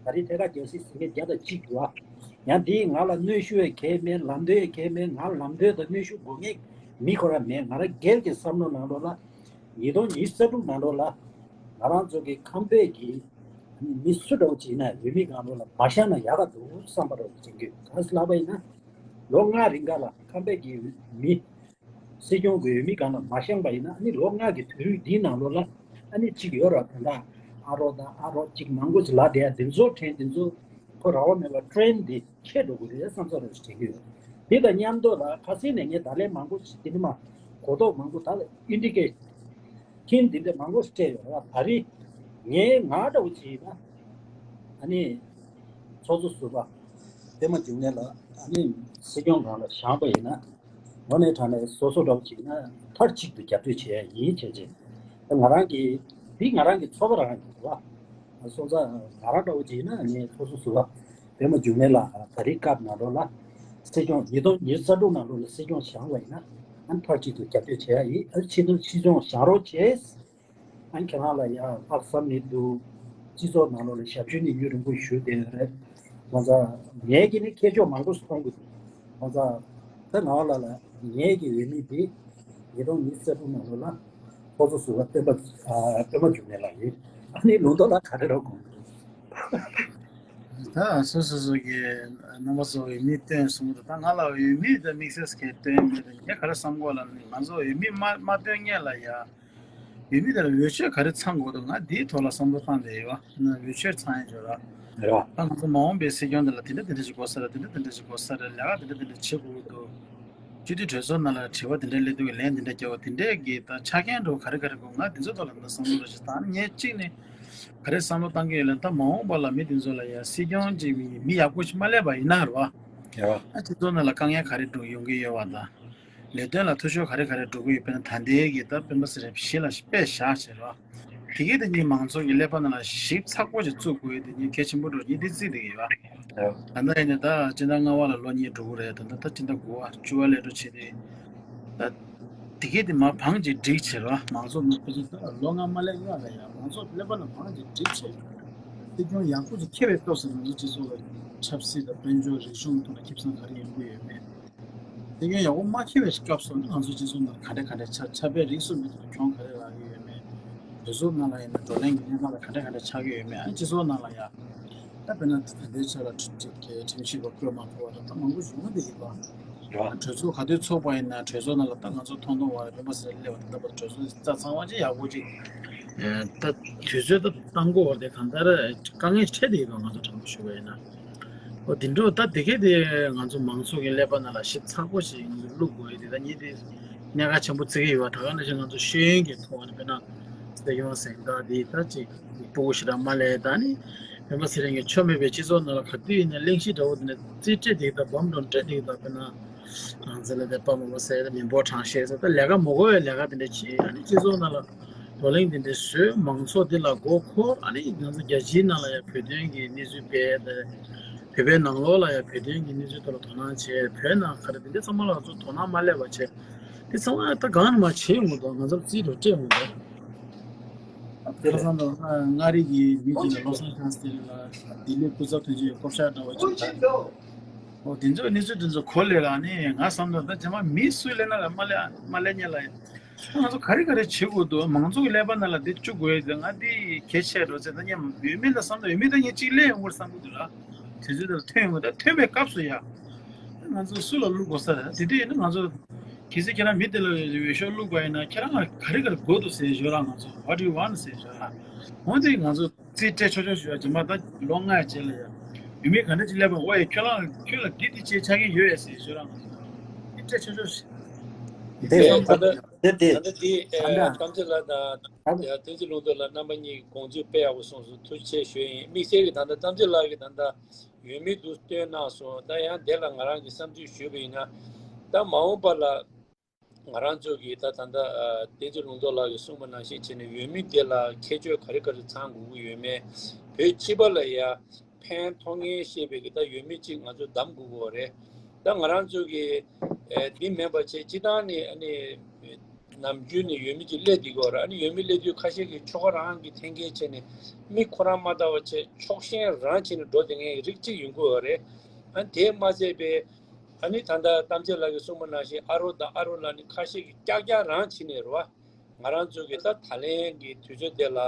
ད་རེས་ཐད་ཀར་རྒྱལ་སྲིད་ཟིན་མཁན་བརྒྱ་དང་གཅིག་འདུག་ཨ། ཡང་དེ་ང་ལ་གནོན་ཤུགས་ཡང་གང་ཡང་མེད། ལམ་སྟོན་ཡང་གང་ཡང་མེད། ང་ལམ་སྟོན་དང་གནོན་ཤུགས་དགོས་མཁན་མི་ཁོ་རང་མེད། ང་རང་སྒེར་གྱི་བསམ་བློ་ནང་ལོགས་ལ། ཉིས་སྟོང་ཉི་ཤུ་རྩ་དྲུག་ནང་ལོགས་ལ་ང་རང་ཚོ་གི་ཁམས་པའི་གི་མི་སུ་འདྲ་བོ་ཅིག་ཡིན་ན་འོས་མི་སྒང་ལོགས་ལ་མ་བཞག་ན་ཡག་ག་འདུག་བསམ་པ་འདྲ་བོ་ཅིག་དྲན་གྱི་ཡོད། གང་ཟེར་ལབ་པ་ཡིན་ན། ལོ་ལྔ་རིང་ག་ལ་ཁམས་པའི་གི་མི། སྲིད་སྐྱོང་གི་འོས་མི་སྒང་ལ་མ་བཞེངས་པ་ཡིན་ན། ཨ་ནི་ལོ་ལྔ་གི་དུས་རིང་འདིའི་ནང་ལོགས་ལ་ཨ་ནི་གཅིག་ཡོད་ར། དེ་འདྲ་ཨ་རོགས་དང་ཨ་རོགས་གཅིག་མང་པོ་ཅིག་ལབ་བསྡད་ཡ་འདི་ཚོ་ཕྲན་འདི་ཚོ་ཁོ་རང་དབང་མེད་པ་ཊེན་འདི་ཆད་འགྲོ་གི་རེད་བསམ་ས་རེད་ཅེས་དྲན་གྱི་ཡོད། དེ་དང་མཉམ་དུ་ལ་ཁ་སང་ནས་ངས་ད་ལན་མང་པོ་ཅིག་དེ་ནི་མ་གོ་རྟོགས་མང་པོ་ད་ལ་ཨིན་ཌི་ཀེ་ཊི་འདི་འདྲ་མང་པོ་ཞིག་སྤྲད་ཡོད་ར། ད་རེས་ངས་ང་འདྲ་བོ་ཅིག་ཡིན་ན། ཨ་ནི་ཚོགས་གཙོ་ཟུར་པ་པད་མ་འབྱུང་གནས་ལགས། ཨ་ནི་སྲིད་སྐྱོང་སྒང་ལ་བཞེངས་པ་ཡིན་ན། དངོས་གནས་དྲང་གནས་སོ་སོ་འདྲ་བོ་ཅིག་ཡིན་ན་མཐའ་གཅིག་ཏུ་རྒྱབ་སྐྱོར་བྱེད་ཡ་ཡིན་བྱས་རྗེས། ང་རང་གི་འདི་ང་རང་གི་ཚོར་བ་རང་ཡིན་པ། སོང་ཙང་ང་རང་འདྲ་བོ་ཅིག་ཡིན་ན་ངས་ཚོགས་གཙོ་ཟུར་པ་པད་མ་འབྱུང་གནས་ལགས་ད་རེས་སྐབས་ནང་ལོགས་ལ་སྲིད་སྐྱོང་ཉིས་སྟོང་ཉི་ཤུ་རྩ་དྲུག་ནང་ལོགས་ལ་སྲིད་སྐྱོང་བཞེངས་པ་ཡིན་ན། ཨ་ནི་མཐའ་གཅིག་ཏུ་རྒྱབ་སྐྱོར་བྱེད་ཡ་ཡིན། ཨ་ནི་སྲིད་སྐྱོང་བཞེངས་རོགས་བྱས། ཨ་ནི་ཁྱེད་རང་ལ་ཡང་ལྷག་བསམ་ནི་འདུག་སྤྱི་ཚོགས་ནང་ལོགས་ལ་ཞབས་ཞུ་ནི་ཡུན་རིང་པོ་ཞུས་བསྡད་ཡོད་རེད། ཁོང་ཚོ་ངས་ཀྱི་ནི་ཁྱད་ཆོས་མང་པོ་ཞིག་མཐོང་གི་འདུག་ཁོང་ཚོ་ད་ང་ལ་ལ་ངས་ཀྱི་འོས་མི་དེ་ཉིས་སྟོང་ཉི་ཤུ་རྩ་དྲུག་ནང་ལོགས་ལ་ཚོགས་གཙོ་ཟུར་པ་སྤེན་པ་ཨ་སྤེན་པ་འབྱུང་གནས་ལགས་ཡིན། ཨ་ནི་ལུང་རྟོགས་ལགས་ག་རེ་རོགས་དགོངས་འདུག་ད་སོ་སོ་སོ་གི་རྣམ་པ་ཚོ་འོས་མི་བཏོན་སོང་། ད་ང་ལ་འོས་མི་ད་དམིགས་བསལ་གྱི་བཏོན་མེད། ད་ངས་ག་རེ་བསམ་གོ་ལབ་ན་ང་ཚོ་འོས་མི་མ་མ་བཏོན་སྔོན་ལ་ཡ། འོས་མི་དེ་ལ་འོས་ཆོས་ག་རེ་ཚང་དགོས་འདུག་ང་འདིའི་ཐོག་ལ་བསམ་བློ་བཏང་བསྡད་ཡོད། ཨ་ནི་འོས་ཆོས་ཚང་ཡ་ཅིག་ཡོད་ར། རེད་བ། ད་ང་ཚོ་མ་འོངས་པའི་སྲིད་སྐྱོང་དེ་ལ་དེ་འདྲ་དེ་འདྲ་ཞིག་དགོས་ས་རེད། དེ་འདྲ་དེ་འདྲ་ཞིག་དགོས་ས་རེད། ལས་ཀ་དེ་འདྲ་དེ་འདྲ་བྱེད་དགོས་ཀྱི་འདུག་སྤྱི་འཐུས་གྲོས་ཚོགས་ནང་ལ་དྲི་བ་དེ་འདྲ་སླེབས་དུས་ལན་དེ་འདྲ་རྒྱག་དགོས། དེ་འདྲས་ཀྱི་ད་ཆ་རྐྱེན་འདྲ་བོ་ག་རེ་ག་རེ་དགོས། ང་དེ་ཚོ་ཐོག་ལ་ད་བསམ་བློ་རེ་ཞིག་བཏང་། ངས་གཅིག་ནས་ག་རེ་བསམ་བློ་བཏང་གི་ཡོད་ལབ་ན། ད་མ་འོངས་པ་ལ་མི་དེ་ཚོ་ལ་ཡ་སྲིད་སྐྱོང་ཅིག་མི་མི་ཡག་པོ་ཞིག་མ་སླེབས་པ་ཡིན་ན་རེད་བ། རེད་བ། ཨ་སྤྱི་ཚོགས་ནང་ལ་དཀའ་ངལ་ག་རེ་འགྲོ་ཡོང་གི་ཡོད་བ་དང་། ལས་དོན་ལ་འཐུས་ཤོར་ག་རེ་ག་རེ་འགྲོ་གི་ཡོད། དཔེར་ན་ད་ལྟའི་གི་ད་སྤེན་པ་ཚེ་རིང་གཞི་ལ་དཔེ་བཞག་བྱས་རོགས། དེ་གས་དེ་གཉིས་མང་ཚོགས་ཀྱི་ཀླད་པ་ནང་ལ་ཞིབ་ཚགས་པོ་ཞིག་བཙུགས་དགོས་དེ་གཉིས་གལ་ཆེན་པོ་འགྲོ་གཉིས་དེ་བརྩིས་བསྡད་ཀྱི་ཡོད། ད་ལྟ་ཡིན་ན་ད་སྤྱི་ཟླ་ལྔ་པ་ལ་ལོ་གཉིས་འགྲོ་གི་རེད། ད་ལྟ་ད་སྤྱི་ཟླ་དགུ་པ་བཅུ་པ་སླེབས་འགྲོ་བྱས་ཏེ། ད་དེ་གས་དེ་མར་བང་ཅིག་སྒྲིག་བྱས་རོགས། མང་ཚོགས་ནང་ཁོ་ཚོ་ད་ལོ་ལྔ་མ་སླེབས་སྔོན་ལ་ཡང་མང་ཚོགས་ཀླད་པ་ནང་བང་ཅིག་སྒྲིག་བྱས། སྲིད་སྐྱོང་ཡག་པོ་ཅིག་འཁེལ་བའི་སྐབས་སུ་ང་ཚོ་སྤྱི་ཚོགས་ལ་ཆབ་སྲིད་དང་དཔལ་འབྱོར་རིག་གཞུང་ཐོག་ལ་ཁེ་བཟང་ག་རེ་ཡོང་གི་ཡོད་མེད། དེ་གའི་ཡག་པོ་མ་འཁེལ་བའི་སྐབས་སུ་ང་ཚོ་སྤྱི་ཚོགས་ནང་ག་འདྲ་ག་འདྲ་ཆགས། ཆབ་དཔལ་རིག་གསུམ་གྱི་ཐོག་གྱོང་ག་རེ་ལངས་ཀྱི་ཡོད་མེད། གྲོས་ཚོགས་ནང་ལ་ཡིན་ན་བགྲོ་གླེང་གི་གནས་སྟངས་ལ་ག་འདྲ་ག་འདྲ་ཆགས་ཀྱི་ཡོད་མེད། ཨ་སྤྱི་ཚོགས་ནང་ལ་ཡ། ད་དཔེར་ན་ད་ལྟའི་ཆ་ལ་ཁྲིམས་ཁྲིམས་ཞིབ་པ་བསྐོས་མ་བསྐོས་པ་དང་ད་མང་པོ་ཡོང་གི་ཡོད་པ། རེད་བ། གྲོས་ཚོགས་ག་དུས་ཚོགས་པ་ཡིན་ན་གྲོས་ཚོགས་ནང་ལ་ད་ང་ཚོ་མཐོང་མཐོང་བ་རེད། སྤེན་པ་ཚེ་རིང་སླེབས་པ་ད་ལྟ་བར་གྲོས་ཚོགས་རྩ་ཚང་བ་ཅིག་ཡག་པོ་ཅིག་ད་དུས་ཚོད་ད་བཏང་དགོས་པ་དེ་གང་ལྟར་དཀའ་ངལ་འཕྲད་བསྡད་ཡོད་པ་ང་ཚོ་དྲང་པོ་ཞུ་བ་ཡིན་ན། འོ་དེ་འདྲ་ད་དེ་གས་དེ་ང་ཚོ་མང་ཚོགས་ཀྱི་ཀླད་པ་ནང་ལ་ཞིབ་ཚགས་པོ་ཞིག་ང་ཚོ་བླུག་དགོས་ཡོད་དེ། ད་ངས་དེ་གནད་འགག་ཆེན་པོ་བརྩི་གི་ཡོད་པ། ད་ག་ནང་བཞིན་ང་ཚོ་ཤེས་ཡོན་གྱི་ཐོག་ནས་དཔེར་ན་སྲིད་སྐྱོང་གཟེངས་རྟགས་དེ་ད་ཅིག་སྤུ་གུ་ཞེ་དྲག་མ་སླེབས། ད་ནི་སྤེན་པ་ཚེ་རིང་གི་ཆོ་མེད་པའི་སྤྱི་ཚོགས་ནང་ལ་ག་དུས་ཡིན་ན་གླེང་གཞི་འདྲ་བོ་དེ་འདྲ་རྩིས་སྤྲད་བསྡད་ཀྱི་ད་སྦོམ་འགྲོ་སྤྲད་བསྡད་ཀྱི་ད་དཔེར་ན། རང་བཙན་ལ་དད་པ་མང་པོ་ཟེར་ད་མི་འབོར་གྲངས་བཤད་ཟེར་ད་ལས་ཀ་མ་དགོས་པའི་ལས་ཀ་དེ་འདྲ་བྱེད། ཨ་ནི་སྤྱི་ཚོགས་ནང་ལ་བགྲོ་གླེང་དེ་འདྲ་བཟོས། མང་ཚོགས་དེ་ལ་མགོ་འཁོར། ཨ་ནི་ང་ཚོ་རྒྱལ་སྤྱིའི་ནང་ལ་ཡང་བོད་དོན་གྱི་གནས་ཚུལ་སྤེལ་ཏེ། བོད་པའི་ནང་ལོགས་ལ་ཡང་བོད་དོན་གྱི་གནས་ཚུལ་ཐོག་ལ་དོ་སྣང་བྱེད། བོད་ནང་ག་རེ་དེ་འདྲ་ཚང་མ་ལ་ང་ཚོ་དོ་སྣང་མ་སླེབས་པ་བྱས། དེ་ཚང་མ་ད་གང་ནས་མ་བྱེད་ཡོང་གི་འདུག་ང་ཚོར་རྩིས་འགྲོ་སྤྲད་ཡོང་གི་འདུག་ཁ་སང་དུ་མངའ་རིས་ཀྱི་མི་གཅིག་ལ་བློ་བཟང་ཁང་སྟེང་ལ་ལྡི་ལི་སྐུ་ཚབ་དོན་གཅོད་ཀྱི་བསྐོ་བཞག་འདྲ་བ་ཅིག་དང་། འོ་དེ་ཚོ་གནས་ཚུལ་དེ་ཚོ་གོ་སླེབས་ལ་ནི་ང་བསམ་ཚུལ་ད་རྗེས་མ་མི་སུས་སླེབས་ན་ལ་མ་སླེབས་མ་སླེབས་ཉེ་ལ་ ང་ཚོ་ག་རེ་ག་རེ་བྱེད་དགོས་འདུག་མང་ཚོགས་ཀྱི་ཀླད་པ་ནང་ལ་འདི་བཅུག་དགོས་ཡོད་དེ། ང་འདི་གལ་ཆེ་འགྲོ་ཚེ་ད་ཉམས་ཡོད་མེད་ལ་བསམ་ད་ཡོད་མེད་ད་ངས་གཅིག་ལས་ཡོང་བར་བསམ་གི་འདུག་ལ། དུས་ཚོད་དེ་ལ་ཐོན་ཡོང་གི་ད་ཐོན་པའི་སྐབས་སུ་ཡ། ང་ཚོ་སུ་ལ་བླུག་དགོས་ས་རེད། དེ་དུས་ཡིན་ན་ང་ཚོ་གལ་སྲིད་ཁྱེད་རང་མི་དེ་ལ་འོས་ཤོག་བླུག་པ་ཡིན་ན་ཁྱེད་རང་ལ་ག་རེ་ག་རེ་དགོས་འདུག་ཟེར་ཞོར་ལ་ང་ཚོ་what do you want ཟེར་ཞོར་ལ། འོན་ཏེ་ང་ཚོ་རྩིས་སྤྲད་ཆོག་ཆོག་ཞུ་ཡ་རྗེས་མ་ད་ལོ་ལྔའི་རྗེས་ལ་ཡ། ཡུལ་མི་ག་འདྲ་ཅིག་སླེབས་པ་འོ་ཡ་ཁྱོད་རང་ཁྱོད་ལ་འདི་འདི་བྱེད་ཆ་གི་ཡོད་ཡ་ཟེར་ཞོར་ལ་ང་ཚོ་རྩིས་སྤྲད་ཆོག་ཆོག་ཞུ། དེ་ད་ལྟ་དེ་དེ་ད་ལྟ་འདི་ཨ་ད་གཏམ་ཚེ་ལགས་དང་ད་བསྟན་འཛིན་ལུང་རྟོགས་ལགས་རྣམ་པ་གཉིས་དགོངས་ཚུལ་དཔེ་ཡག་པོ་གསུངས་སོང་། ཐུགས་རྗེ་ཆེ་ཞུ་ཡིན། དམིགས་བསལ་གྱི་ད་ལྟ་གཏམ་ཚེ་ལགས་ཀྱིས་ད་ལྟ་ཡུལ་མི་འདུག་སྟོན་གནང་སོང་། ད་ཡང་དེ་ལ་ང་རང་གི་བསམ་ཚུལ་ཞུས་པ་ཡིན་ན། ད་མ་འོངས་པ་ལ་ང་རང་ཚོ་གིས་ད་ད་ལྟ་ཨ་བསྟན་འཛིན་ལུང་རྟོགས་ལགས་ཀྱིས་གསུངས་པ་ནང་བཞིན་བྱས་ནས་ཡུལ་མི་དེ་ལ་ཁྱད་ཆོས་ག་རེ་ག་རེ་ཚང་དགོས་ཀྱི་ཡོད་མེད། བོད་སྤྱི་པ་ལ་ཡ་ཕན་ཐོགས་མཁན་ཤེས་པའི་གི་ད་ཡུལ་མི་གཅིག་ང་ཚོ་བདམས་དགོས་ཀྱི་ཡོད་རེད། ད་ང་རང་ཚོ་གི་ཨ་འདི་མིན་པ་བྱས་སྤྱི་བཏང་ནས་ཨ་ནི་ནམ་རྒྱུན་ནས་ཡུལ་མི་གཅིག་སླེབས་བསྡད་ཀྱི་ཡོད་རེད། ཨ་ནི་ཡུལ་མི་སླེབས་དུས་ཁ་ཤས་ཀྱིས་ཆོལ་ཁ་རང་གི་འཐེན་འཁྱེར་བྱས་ནས་མི་ཁོ་རང་མ་ལྟ་བ་བྱས་ཕྱོགས་ཞེན་རང་བྱས་ནས་འགྲོ་བསྡད་མཁན་གྱི་རིགས་གཅིག་ཡོང་གི་ཡོད་རེད། ཨ་ནི་དེ་མ་ཟད་པའི་ཨ་ནི་ད་ལྟ་གཏམ་ཚེ་ལགས་ཀྱིས་གསུངས་པ་ནང་བཞིན་ཨ་རོ་དང་ཨ་རོ་ལགས་ནི་ཁ་ཤས་ཀྱིས་ཀྱག་ཀྱག་རང་བྱས་ནས་རེད་བ། ང་རང་ཚོ་གི་ད་ད་ལན་གྱི་དུས་ཚོད་དེ་ལ་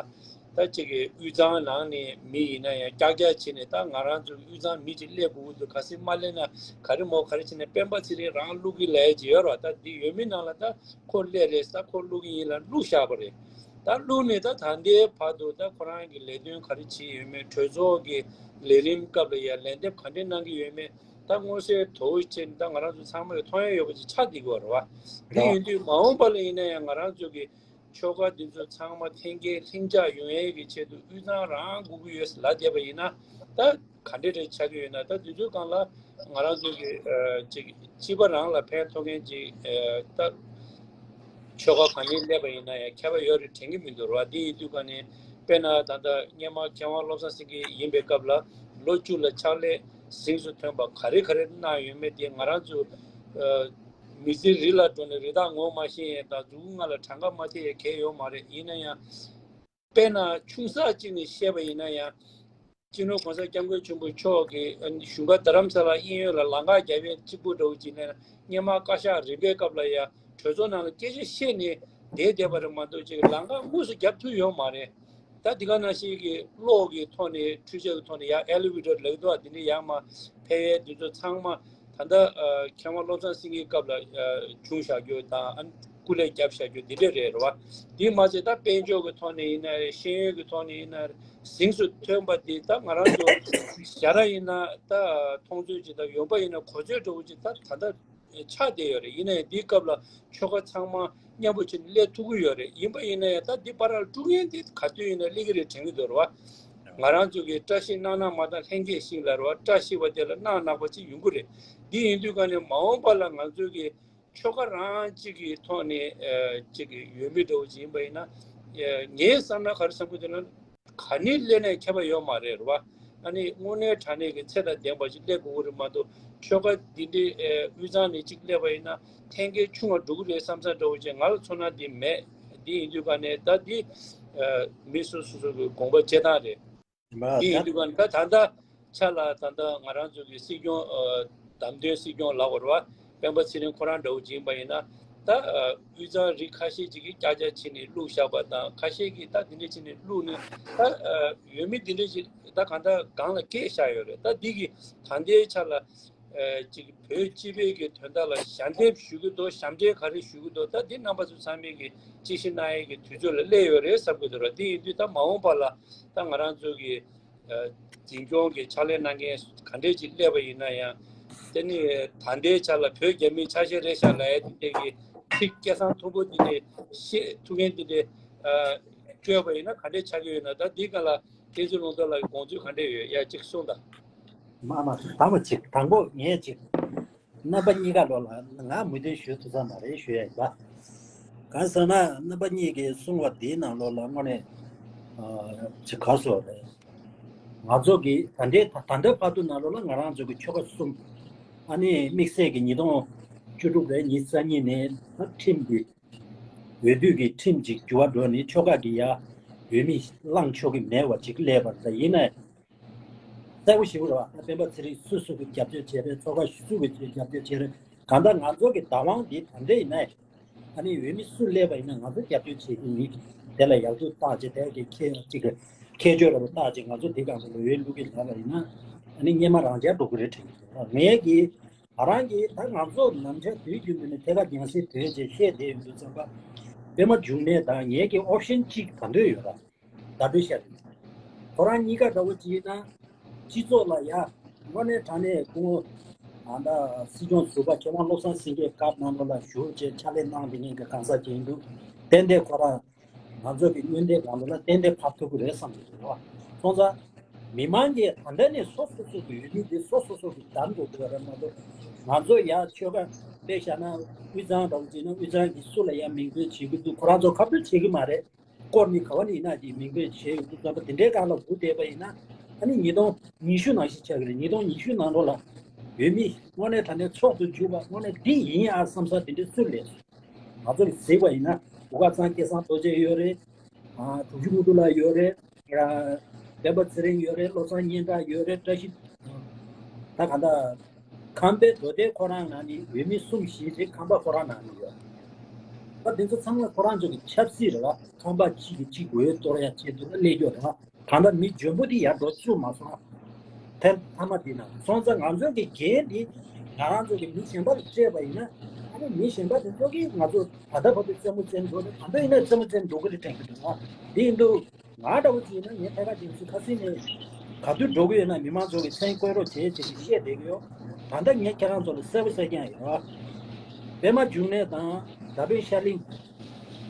ད་གཅིག་གི་དབུས་གཙང་ནང་ནས་མི་ཡིན་ན་ཡང་ཀྱག་ཀྱག་བྱས་ནས་ད་ང་རང་ཚོ་གི་དབུས་གཙང་མི་གཅིག་སླེབས་དགོས་ཀྱི་འདུག་གལ་སྲིད་མ་སླེབས་ན་ག་རེ་མོ་ག་རེ་བྱས་ནས་སྤེན་པ་ཚེ་རིང་རང་བླུག་གི་ལས་ཀྱི་ཡོད་རེད་བ། ད་འདི་ཡུལ་མི་ནང་ལ་ད་ཁོ་སླེབས་རེད་ས་ཁོ་བླུག་གི་ཡིན་ལ་བླུག་བཞག་པ་རེད། ད་བླུགས་ནས་ད་ད་ལྟའི་བར་དུ་ད་ཁོ་རང་གི་ལས་དོན་ག་རེ་བྱས་ཡོད་མེད། གྲོས་ཚོགས་ཀྱི་ལས་རིམ་སྐབས་ལ་ཡང་ལན་འདེབས་ག་འདྲས་གནང་གི་ཡོད་མེད། ད་མངོན་གསལ་དོད་པོ་བྱས་ནས་ད་ང་རང་ཚོ་ཚང་མས་མཐོང་ཡ་ཡོད་པ་ཅིག་ཆགས་བསྡད་ཀྱི་ཡོད་རེད་བ། དེ་ཡིན་དུས་མ་འོངས་པ་ལ་ཡིན་ན་ཡང་ང་རང་ཚོ་གི་ཆོལ་ཁ་འདི་ཚོ་ཚང་མ་འཐེན་འཁྱེར་ལྷིང་འཇགས་ཡོང་ཡས་ཀྱི་ཆེད་དུ་དབུས་གཙང་རང་དགོས་ཀྱི་ཡོད་ལབ་བསྡད་པ་ཡིན་ན། ད་ག་འདྲས་རེ་ཆགས་ཀྱི་ཡོད་ན། ད་དུས་ཚོད་སྒང་ལ་ང་རང་ཚོ་གི་ཨ་ཅིག་སྤྱི་པ་རང་ལ་ཕན་ཐོགས་མཁན་ཅིག་ཨ་ད་ཆོལ་ཁ་གང་ནས་སླེབས་པ་ཡིན་ན་ཡང་ཁྱད་པར་ཡོད་རེད་དྲན་གྱི་མི་འདུག་ར། དེ་ཡིན་དུས་ག་ནས་དཔེར་ན་ད་ལྟ་སྔོན་མ་མཁས་དབང་བློ་བཟང་སེང་གེ་ཡིན་པའི་སྐབས་ལ་ལོ་བཅུ་ལ་ཕྱག་ལས་གཟེངས་སུ་ཐོན་པ་ག་རེ་ག་རེ་གནང་ཡོད་མེད་དེ་ང་རང་ཚོ་ཨ་མི་ཚེ་རི་ལ་འགྲོ་ནས་རི་དྭགས་ངོ་མ་ཤེས་ཡས་དང་མཛུ་གུ་ལྔ་ལ་གྲངས་ཀ་མ་ཐེབས་ཡས་གང་ཡང་ཡོད་མ་རེད། ཡིན་ན་ཡང་དཔེར་ན་ཆུང་ས་གཅིག་ནས་བཤད་པ་ཡིན་ན་ཡང་། སྤྱི་ནོར་༸གོང་ས་༸སྐྱབས་མགོན་ཆེན་པོ་མཆོག་གིས་གཞུང་སྒར་རྡ་རམ་ས་ལ་གཡས་གཡོན་ལ་ལམ་ཁ་རྒྱབ་ཡས་གཅིག་པུ་འདྲ་བོ་ཅིག་ནས་སྔོན་མ་བཀའ་ཤག་རིམ་པའི་སྐབས་ལ་ཡང་གྲོས་ཚོགས་ནང་ལ་སྐད་ཆ་བཤད་ནས་བསྡད་བསྡད་པ་རེད་མ་གཏོགས་ཅིག་ལམ་ཁ་དངོས་སུ་རྒྱབ་ཐུབ་ཡོད་མ་རེད། ད་འདི་ག་ནང་བཞིན་གྱི་གློག་གི་ཐོག་ནས་འཕྲུལ་ཆས་ཀྱི་ཐོག་ནས་ཡང་ཨེ་ལི་ཝེ་ཊར་ལབ་འདུག་བ། འདི་འདྲ་ཡར་མར་ཕེབས་ཡས་འདི་ཚོ་ཚང་མ་ད་ལྟ་ཨ་མཁས་དབང་བློ་བཟང་སེང་གེའི་སྐབས་ལ་ཨ་བྱུང་བཞག་རྒྱུ་དང་ཨ་སྐུ་ལས་བརྒྱབ་བཞག་རྒྱུ་འདི་འདྲ་རེད་རེད་བ། འདི་མ་ཚད་ད་དཔལ་འབྱོར་གྱི་ཐོག་ནས་ཡིན་ན་རེད། ཤེས་ཡོན་གྱི་ཐོག་ནས་ཡིན་ན་རེད། གཟེངས་སུ་ཐོན་པ་འདི་ད་ང་རང་ཚོ་ཞར་ཡིན་ན་ད་མཐོང་ཚོད་ཅིག་དང་ཡོང་པ་ཡིན་ན་གོ་ཚོད་འདྲ་བོ་ཅིག་ད་ད་ལྟ་ཆགས་བསྡད་ཡོད་རེད། ཡིན་ན་ཡང་འདིའི་སྐབས་ལ་ཆོལ་ཁ་ཚང་མ་མཉམ་པོ་བྱས་ནས་སླེབས་ཐུབ་ཀྱི་ཡོད་རེད། ཡིན་པ་ཡིན་ན་ཡང་ད་འདི་བར་ལ་དཀྲུག་མཁན་དེ་ག་དུས་ཡིན་ན་སླེབས་ཀྱི་རེད་དྲན་གྱི་འདུག་རེད་བ། ང་རང་ཚོ་གིས་བཀྲ་ཤིས་གནང་གནང་མ་གནང་ལྷན་སྐྱེས་ཤིག་ལ་རེད་བ། བཀྲ་ཤིས་པ་དེ་ལ་གནང་གནང་པ་ཅིག་ཡོང་གི་རེད། འདི་ཡིན་དུས་ག་ནས་མ་འོངས་པ་ལ་ང་ཚོ་གིས་ཆོལ་ཁ་རང་གཅིག་གི་ཐོག་ནས་ཨ་གཅིག་གི་ཡོད་མེད་འདྲ་བོ་ཅིག་ཡིན་པ་ཡིན་ན། ཨ་ངའི་བསམ་ན་ག་རེ་བསམ་གྱི་འདུག་ན། ག་ནས་སླེབས་ནའི་ཁྱད་པར་ཡོད་མ་རེད་རེད་བ། ཨ་ནི་དངོས་གནས་དྲང་གནས་ཀྱི་ཚད་དང་ལྡན་པ་ཅིག་སླེབས་དགོས་ཀྱི་རེད་མ་གཏོགས་ཆོལ་ཁ་འདི་འདྲའི་ཨ་དབུས་གཙང་ནས་གཅིག་སླེབས་པ་ཡིན་ན་འཐེན་འཁྱེར་ཆུང་བ་འགྲོ་གི་རེད་བསམ་བསམ་འདྲ་བོ་ཅིག་ང་ལ་ཚོར་སྣང་འདི་མེད། འདི་ཡིན་དུས་ག་ནས་ད་འདི་ཨ་མི་སོ་སོ་སོ་གི་དགོངས་པ་བྱེད་སྟངས་རེད། འདི་ཡིན་དུས་ག་ནས་ད་ད་ལྟ་ཆ་ལ་ད་ལྟ་ང་རང་ཚོ་གི་སྲིད་སྐྱོང་ཨ་བདམས་ཐོན་སྲིད་སྐྱོང་ལབ་དགོས་རེད་བ། སྤེན་པ་ཚེ་རིང་ཁོ་རང་འདྲ་བོ་ཅིག་ཡིན་པ་ཡིན་ན། ད་ཨ་དབུས་གཙང་རིགས་ཁ་ཤས་ཅིག་གིས་ཀྱག་ཀྱག་བྱས་ནས་བླུགས་བཞག་པ་དང་། ཁ་ཤས་ཀྱིས་ད་འདི་འདྲ་བྱས་ནས་བླུགས་ནས་ད་ཨ་ཡོད་མེད་འདི་འདྲ་ཅིག་ད་གང་ལྟར་སྒང་ལ་བཀལ་བཞག་ཡོད་རེད། ད་འདི་གི་ད་ལྟའི་ཆ་ལ་ཨ་ཅིག་བོད་སྤྱི་པའི་གི་དོན་དག་ལ་ཞལ་འདེབས་ཞུ་གི་འདུག་ཞབས་འདྲེན་ག་རེ་ཞུ་གི་འདུག་ད་འདི་རྣམ་པ་ཚོ་ཚང་མས་གི་དཔྱད་ཞིབ་གནང་ཡས་གི་དུས་ཚོད་ལ་སླེབས་ཡོད་རེད་བསམ་གི་འདུག་ར། འདི་ཡིན་དུས་ད་མ་འོངས་པ་ལ་ད་ང་རང་ཚོ་གི་འཛིན་སྐྱོང་གི་ཕྱག་ལས་གནང་མཁན་ག་འདྲས་ཅིག་སླེབས་པ་ཡིན་ན་ཡང་། དེ་ནི་ད་ལྟའི་ཆ་ལ་བོད་རྒྱ་མིའི་ཆ་ཤས་རེད་ཤག་ལབ་ཡ་དེ་འདྲས་ཀྱི་ཚིག་སྐད་གསང་མཐོན་པོ་དེ་འདྲས་བཤད་ཐུབ་མཁན་དེ་འདྲས་ཨ་སྤྲོད་པ་ཡིན་ན་ག་འདྲས་ཆགས་ཀྱི་ཡོད་ན། ད་འདི་ག་ལ་བསྟན་འཛིན་ལུང་རྟོགས་ལགས་ཀྱི་དགོངས་ཚུལ་ག་འདྲས་ཡོད་ཡ་གཅིག་གསུངས་དང་། མ་མ་དང་པོ་གཅིག་དང་པོ་ངས་གཅིག་རྣམ་པ་གཉིས་ཀ་ལོག་ལ་ང་མོས་མཐུན་ཞུ་ཐུབ་ས་མ་རེད་ཞུ་ཡ་ཡིན་པ། གང་ཟེར་ན་རྣམ་པ་གཉིས་ཀྱིས་གསུང་བ་འདིའི་ནང་ལོགས་ལ་དངོས་གནས་ཅིག་ག་སོ་རེད། ང་ཚོ་གི་ད་ལྟའི་ད་ལྟའི་བར་དུ་ནང་ལོགས་ལ་ང་རང་ཚོ་གི་ཆོལ་ཁ་གསུམ། ཨ་ནི་དམིགས་བསལ་གྱི་ཉིས་སྟོང་བཅུ་དྲུག་པའི་ཉི་ཤུ་རྩ་གཉིས་ནས་ད་ཁྲིམས་འདི་འོས་བསྡུ་གི་ཁྲིམས་ཅིག་འགྱུར་བ་འགྲོ་ནས་ཆོལ་ཁ་གི་ཡ་འོས་མི་བླངས་ཆོག་གི་མེད་པ་ཅིག་སླེབས་པ་རེད། ད་ཡིན་ན་གསལ་པོ་ཞེ་པོ་རེད་བ། ད་སྤེན་པ་ཚེ་རིང་སུ་སུ་གི་རྒྱབ་སྐྱོར་བྱས་རེད། ཚོགས་ཁག་གཞི་ཚུགས་ཀྱི་རྒྱབ་སྐྱོར་བྱས་རེད། གང་ལྟར་ང་ཚོ་གི་བདག་དབང་འདི་ད་ལྟ་ཡིན་ན་ ཨ་ནི་འོས་མི་སུ་སླེབས་པ་ཡིན་ན་ང་ཚོ་རྒྱབ་སྐྱོར་བྱེད་ཀྱི་ཡིན། དེ་ལ་ཡག་སྡུག་བརྟག་བྱས་དེ་གི་ཁྱད་ཅིག་གི་ཁྱད་ཆོས་ར་བ་བརྟག་བྱས་ང་ཚོ་དེ་སྒང་དུ་ལ་འོས་བླུག་གི་ལབ་པ་ཡིན་ན། ཨ་ནི་སྔོན་མ་རང་འཇགས་འགྲོ་གི་རེད་དྲན་གྱི་འདུག་ངས་ཀྱི་ང་རང་གིས་ད་ང་ཚོ་ནམ་ཞག་དུས་རྒྱུན་དུ་ནས་ཐད་ཀར་རྒྱང་སྲིང་དོན་བྱས་བཤད་བསྡད་ཡོད་འདུག་བསམ་པ། པད་མ་འབྱུང་གནས་དང་ངས་ཀྱི་ཨོབ་ཤན་གཅིག་ག་འདོད་ཡོད་ར། ཟླ་སྒྲོན་ཤར་གླིང་། ཁོ་རང་གཉིས་ཀ་འདྲ་བོ་ཅིག་ཡིན་ན། སྤྱི་ཚོགས་ལ་ཡ། དངོས་གནས་དྲང་གནས་སྐུ་ངོ་། ཨ་ད་སྲིད་སྐྱོང་ཟུར་པ་མཁས་དབང་བློ་བཟང་སེང་གེའི་སྐབས་ནང་ལོགས་ལ་བཞུགས་བྱས་ཕྱག་ལས་གནང་བསྡད་མཁན་གྱི་གང་ཟག་ཅིག་ཡིན་འདུག་ཏན་ཏན་ཁོ་རང་ང་ཚོ་གི་སྔོན་བརྡའི་སྒང་ལ་ཏན་ཏན་ཕབ་ཐུབ་ཀྱི་རེད་བསམ་གྱི་འདུག་བ། སོང་ཙང་། མི་མང་གིས་ད་ལྟ་ནས་སོ་སོ་སོ་གི་འོས་མི་དེ་སོ་སོ་སོ་གི་བདམས་དགོས་ཀྱི་རེད་མ་གཏོགས། ང་ཚོ་ཡ་ཆོལ་ཁ་དཔེ་བཞག་ན་དབུས་གཙང་འདྲ་བོ་ཅིག་ན་དབུས་གཙང་གི་སུ་ལ་ཡ་མིང་འབོད་བྱེད་ཀྱི་འདུག་ཁོ་རང་ཚོ་ཁ་འབོད་བྱེད་ཀྱི་མ་རེད། སྐོར་ནི་ག་བ་ནས་ཡིན་ན་དེ་མིང་འབོད་བྱས་ཡོད་འདུག་བསམ་པ་དེ་འདྲའི་སྒང་ལ་སྒུག་བསྡད་པ་ཡིན་ན། ཨ་ནི་ཉིས་སྟོང་ཉི་ཤུ་ནང་བཞིན་ཆགས་ཀྱི་རེད། ཉིས་སྟོང་ཉི་ཤུ་ནང་ལོགས་ལ་འོས་མི་དངོས་གནས་དྲང་གནས་མཆོག་ཏུ་གྱུར་པ་དངོས་གནས་འདི་ཡིན་ཨ་བསམ་ས་དེ་འདྲའི་སུ་སླེབས་སོང་། ང་ཚོ་གིས་གཟིགས་པ་ཡིན་ན་འུ་དཀར་ཚང་སྐལ་བཟང་རྡོ་རྗེ་ཡོད་རེད། ཨ་དྲུག་ཅུ་དངོས་གྲུབ་ལགས་ཡོད་རེད། ཨ་སྤེན་པ་ཚེ་རིང་ཡོད་རེད། བློ་བཟང་སྙན་གྲགས་ཡོད་རེད། བཀྲ་ཤིས། ད་ག་འདྲ། ཁམས་པའི་མདོ་སྡེ་ཁོ་རང་ནང་ནས་འོས་མི་གསུམ་བཞི་ཅིག་ཁམས་པ་ཁོ་རང་ནང་ནས་ཡོད། ད་དེ་ཚོ་ཚང་མ་ཁོ་རང་ཚོ་གི་ཆབ་སྲིད་རེད་བ། ཁམས་པ་གཅིག་གིས་གཅིག་འོས་གཏོར་ཡ་ཆེད་དུ་ལ་སླེབས་ཡོད་རེད་བ། གང་ལྟར་མི་འཇོན་པོ་དེ་ཡར་འགྲོ་བཅུག་མ་སོང་། ཐེངས་མཐའ་མ་དེ་ན་སོང་ཙང་ང་ཚོ་གི་འགན་དེ་ང་རང་ཚོ་གི་མི་གཞན་པ་ལ་སྤྲད་པ་ཡིན་ན། ཨ་ནི་མི་གཞན་པ་དེ་ཚོ་གིས་ང་ཚོ་ད་ལྟ་བར་དུ་རྩེད་མོ་རྩེ་འགྲོ་རེད། ད་ལྟ་ཡིན་ན་རྩེད་མོ་རྩེ་འགྲོ་གི་རེད་དྲན་གྱི་འདུག་ང་དེ་ཡིན་དུས། ང་འདྲ་བོ་ཅིག་ཡིན་ན་ངས་ཐད་ཀར་རྒྱང་སྲིང་ཁ་སང་ནས་ག་དུས་འགྲོ་གི་ཡོད་ན་མི་མང་ཚོ་གི་མཚན་བཀོད་རོགས་བྱེད་ཅེས་བཤད་བསྡད་ཀྱི་ཡོད། ད་ལྟ་ངས་ཁྱེད་རང་ཚོ་ལ་གསལ་པོ་གསལ་རྐྱང་ཡོད། པད་མ་འབྱུང་གནས་དང་ཟླ་སྒྲོན་ཤར་གླིང་།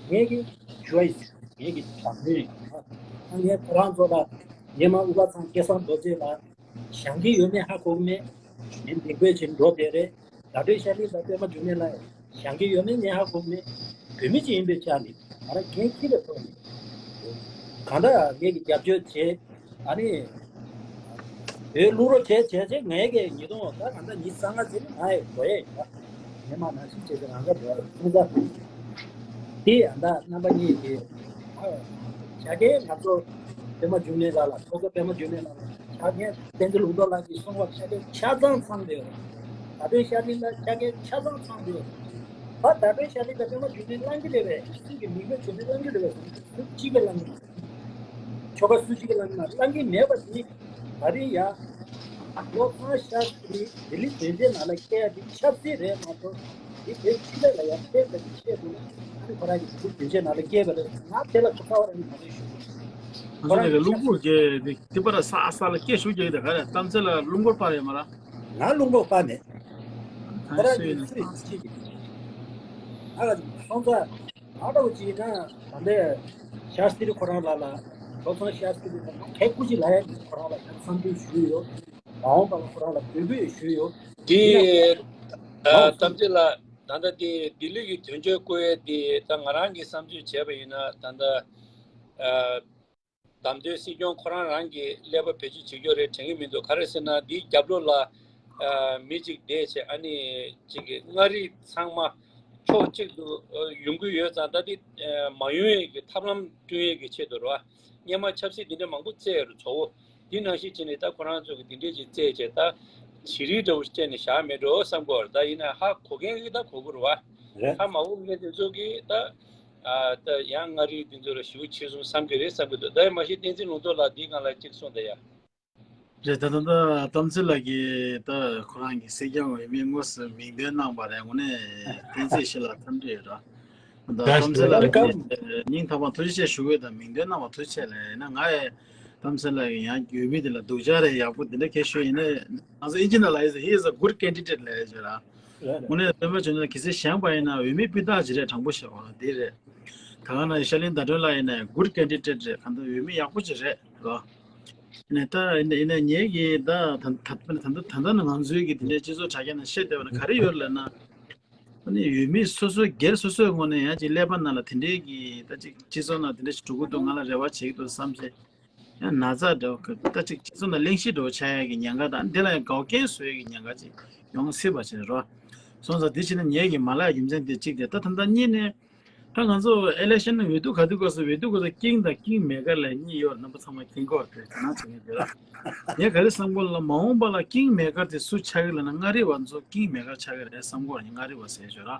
ངེད་ཀྱི་ཆོའི་སི་ངེད་ཀྱི་བདམས་ཐོན་ཡིན། ད་ངས་ཁོ་རང་ཚོ་ལ་སྔོན་མ་དབུ་དཀར་ཚང་སྐལ་བཟང་རྡོ་རྗེ་ལ་བཞེངས་ཀྱི་ཡོད་མེད་ཧ་གོ་གི་མེད། ངས་འདི་འགོད་བྱེད་འགྲོ་བསྡད་རེད། ཟླ་སྒྲོན་ཤར་གླིང་དང་པད་མ་འབྱུང་གནས་ལ་བཞེངས་ཀྱི་ཡོད་མེད་ངས་ཧ་གོ་གི་མེད། བོད་མི་ཅིག་ཡིན་པའི་ཆ་ནས་ང་རང་འགན་འཁྱེར་བའི་ཐོག་ནས་གང་ལྟར་ངེད་ཀྱི་རྒྱབ་སྐྱོར་བྱས། ཨ་ནི་འོས་བླུག་རོགས་བྱས་བྱས་བྱས་ངེད་ཀྱི་ཉིས་སྟོང་ད་གང་ལྟར་ཉི་ཤུ་རྩ་ལྔ་ཚེ་ནི་ང་ཡི་འགྲོ་ཡས་ཡིན་པ། ངས་མ་ནང་བཞིན་བྱས་ཏེ་རང་ཁ་འགྲོ་ཡས་ཡིན་ཙང་། དེ་ཡང་ད་རྣམ་པ་གཉིས་ཀྱི་ཆ་རྐྱེན་ང་ཚོ་པད་མ་འབྱུང་གནས་ལགས་ལ་ཐོག་ཁ་པད་མ་འབྱུང་གནས་ལགས་ལ་ཆ་རྐྱེན་བསྟན་འཛིན་ལུང་རྟོགས་ལགས་ཀྱིས་གསུངས་པ་ཆ་རྐྱེན་ཆ་ཚང་ཚང་བསྡད་ཡོད། ཟླ་སྒྲོན་ཤར་གླིང་ལ་ཆ་རྐྱེན་ཆ་ཚང་ཚང་བསྡད་ཡོད། ད་ཟླ་སྒྲོན་ཤར་གླིང་དང་པད་མ་འབྱུང་གནས་གླེང་གི་རེད་པས། སུ་གི་མིང་འབོད་བྱས་ནས་གླེང་གི་རེད་པས། སུ་གཅིག་གིས་གླེང་གི་མེད། ཁྱོ་ག་སུ་གཅིག་གིས་གླེང་གི་མེད། གླེང་གི་མེད་པ་དེ་ད་རེས་ཡ། བློ་བཟང་ཤར་གྱིས་ལྡི་ལི་དོན་གཅོད་ནང་ལ་སྐད་དེ་ཆབ་སྲིད་རེད་མ་གཏོགས། དེ་བོད་སྤྱི་ཚོགས་ལ་ཡང་ཕན་པ་ཞིག་བཤད་དགོས་ན་ཨ་ནི་ཁོ་རང་གིས་བོད་དོན་གཅོད་ནང་ལ་སྐད་པ་རེད། ང་དེ་ལ་གོ་ཚ་བ་རང་གིས་མ་རེད་ཞུ། ཁོ་རང་གི་རླུང་འཁོར་གྱི་དེ་པར་ས་ས་ལ་སྐད་ཤུགས་རྒྱག་གི་དེ་ག་རེ་གཏམ་ཚེ་ལ་རླུང་འཁོར་སྤར་ཡོད་མ་ར། ང་རླུང་འཁོར་སྤར་མེད། ཁོ་རང་གིས་སུ་ཡིན་ཅི་གི། ཨ་ལ་སོང་ཙང་ང་འདྲ་བོ་ཅིག་ཡིན་ན་ད་ལྟའི་ཤར་སི་ཊི་ཁོ་རང་ལ་ལ་ལོ་ཚང་ཤར་སི་ཊི་ཁོ་རང་གད་སྐུ་ཅིག་ལ་ཡ་ཁོ་རང་ལ་ཡང་འཚམས་འདྲི་ཞུས་ཡོད། མ་འོངས་པ་ལ་ཁོ་རང་ལ་འབོད་སྐུལ་ཞུས་ཡོད། དེ་ཡིན་ན་ཨ་གཏམ་ཚེ་ལ་ད་ལྟ་དེ་ལྡི་ལི་གི་དོན་གཅོད་བསྐོ་ཡས་དེ་ད་ང་རང་གིས་བསམ་ཚུལ་བྱས་པ་ཡིན་ན་ད་ལྟ་ཨ་བདམས་ཐོན་སྲིད་སྐྱོང་ཁོ་རང་རང་གིས་ཀླད་པ་བེད་སྤྱོད་བྱེད་རྒྱུ་རེད་དྲན་གྱི་མི་འདུག་ག་རེ་ཟེར་ན་དེའི་རྒྱབ་ལོགས་ལ་ཨ་མི་གཅིག་བསྡད་བྱས་ཨ་ནི་གཅིག་གི་མངའ་རིས་ཚང་མ་ཕྱོགས་གཅིག་ཏུ་ཨ་ཡོང་གི་ཡོད་ཙང་ད་དེ་ཨ་མ་ཡོང་ཡས་ཀྱི་ཐབས་ལམ་བསྐྲུན་ཡས་ཀྱི་ཆེད་དུ་རེད་བ། སྔོན་མ་ཆབ་སྲིད་འདི་འདྲ་མང་པོ་བཙལ་ཡོད་རེད་གཙོ་བོ། འདི་ནང་བཞིན་བྱས་ནས་ད་ཁོ་རང་ཚོ་གི་འདི་འདྲས་ཅིག་བཙལ་བྱས་ད་བྱི་རིལ་འདྲ་བོ་བཅད་ནས་བཞག་མེད་འགྲོ་བསམ་གྱི་ཡོད་རེད། ད་ཡིན་ན་ཧ་གོ་མཁན་གྱིས་ད་གོ་གི་རེད་བ། རེད། ཧ་མ་གོ་མཁན་དེ་ཚོ་གིས་ད་ཨ་ད་ཡང་མངའ་རིས་འདི་ཚོ་ལ་ཞེ་པོ་ཆེ་སོང་བསམ་གྱི་རེད་བསམ་གྱི་འདུག་ད་ཡང་མ་གཞི་བསྟན་འཛིན་ལུང་རྟོགས་ལགས་འདིའི་སྒང་ལ་གཅིག་གསུངས་ད་ཡ། རེད། ད་ད་ད་གཏམ་ཚེ་ལགས་ཀྱིས་ད་ཁོ་རང་གི་སྲིད་སྐྱོང་འོས་མི་དངོས་སུ་མིང་འདོན་གནང་བ་རེད། དངོས་གནས་བསྟན་འཛིན་ཞི་ལ་འཚམས་འདྲི་ཡོད་ར། ད་གཏམ་ཚེ་ལགས་ཀྱིས་སྙིང་ཐག་པ་ཐུགས་རྗེ་ཆེ་ཞུ་དགོས་དང་མིང་འདོན་གནང་བ་ཐུགས་རྗེ་ཆེ་ལབ་ན་ང་ཡི་གཏམ་ཚེ་ལགས་ཀྱིས་ཡང་འོས་མི་དེ་ལ་སྡུག་ཅག་རེད་ཡག་པོ་དེ་འདྲ་གལ་ཞུ་ཡིན་ན་ང་ཚོ་ཨིན་ཇི་ནང་ལ་ཡིན་ཟེར། He is a good candidate ལབ་ཡོད་ར། དངོས་གནས་དཔེ་མ་བྱུང་ན་གལ་སྲིད་བཞེངས་པ་ཡིན་ན་འོས་མི་སྤུས་དག་ཅིག་རེད། དྲང་པོ་བཤད་པ་ལ་དེ་རེད། ད་ག་ན་ཤར་གླིང་ཟླ་སྒྲོན་ལགས་ཡིན་ན་good candidate རེད། གང་ལྟར་འོས་མི་ཡག་པོ་ཅིག་རེད་ར། ནས་ད་ཡིན་ན་ཡིན་ན་ངེད་ཀྱིས་ད་ད་ད་ད་ད་ད་ང་ཚོའི་གི་དེ་འདྲའི་སྤྱི་ཚོགས་དྲ་རྒྱ་ནང་བཤད་བསྡད་པ་ན་ག་རེ་ཡོད་ལབ་ན། ཨ་ནི་འོས་མི་སོ་སོ་སྒེར་སོ་སོའི་ངོས་ནས་ཡང་ཅིག་ཀླད་པ་ནང་ལ་དེ་འདྲའི་གི་ད་ཅིག་སྤྱི་ཚོགས་ནང་དེ་འདྲ་ཞིག་འགྲོ་གི་འདུག་ང་ལ་རེ་བ་བྱེད་ཀྱི་འདུག་བསམ་བྱས། ཡང་ན་ཚ་འདྲ་བོ་ད་ཅིག་སྤྱི་ཚོགས་ནང་གླེང་གཞི་འདྲ་བོ་ཆགས་ཡ་གི་ཉེན་ཁ་དང་འདི་ལ་ཡང་འགོག་རྐྱེན་བཟོ་ཡ་གི་ཉེན་ཁ་ཅིག་ཡོང་སྲིད་པ་ཅིག་རེད་རོ། སོང་ཙང་དེ་བྱས་ན་ངེད་ཀྱིས་མ་ལབ་ཡ་རྒྱུ་མཚན་དེ་གཅིག་དེ་ད་ད་ལྟ་གཉིས་ནས། ད་ང་ཚོ་ཨི་ལེག་ཤན་འོས་བསྡུ་ག་དུས་སྐབས་སུ་འོས་བསྡུ་སྐབས་སུ་ཀིང་དང་ཀིང་མེ་ཀར་ལབ་གཉིས་ཡོད་རེད། རྣམ་པ་ཚང་མ་མཁྱེན་གྱི་ཡོད་རེད། དེ་ནང་བྱེད་མཁན་དེ་ལ། ངས་ག་རེ་བསམ་གྱི་ལབ་ན་མ་འོངས་པ་ལ་ཀིང་མེ་ཀར་དེ་སུ་ཆགས་ཀྱི་ལབ་ན་མངའ་རིས་པ་ཚོ་ཀིང་མེ་ཀར་ཆགས་ཀྱི་རེད་བསམ་གྱི་ཡོད་རེད། མངའ་རིས་པ་ཟེར་ཞོར་ར།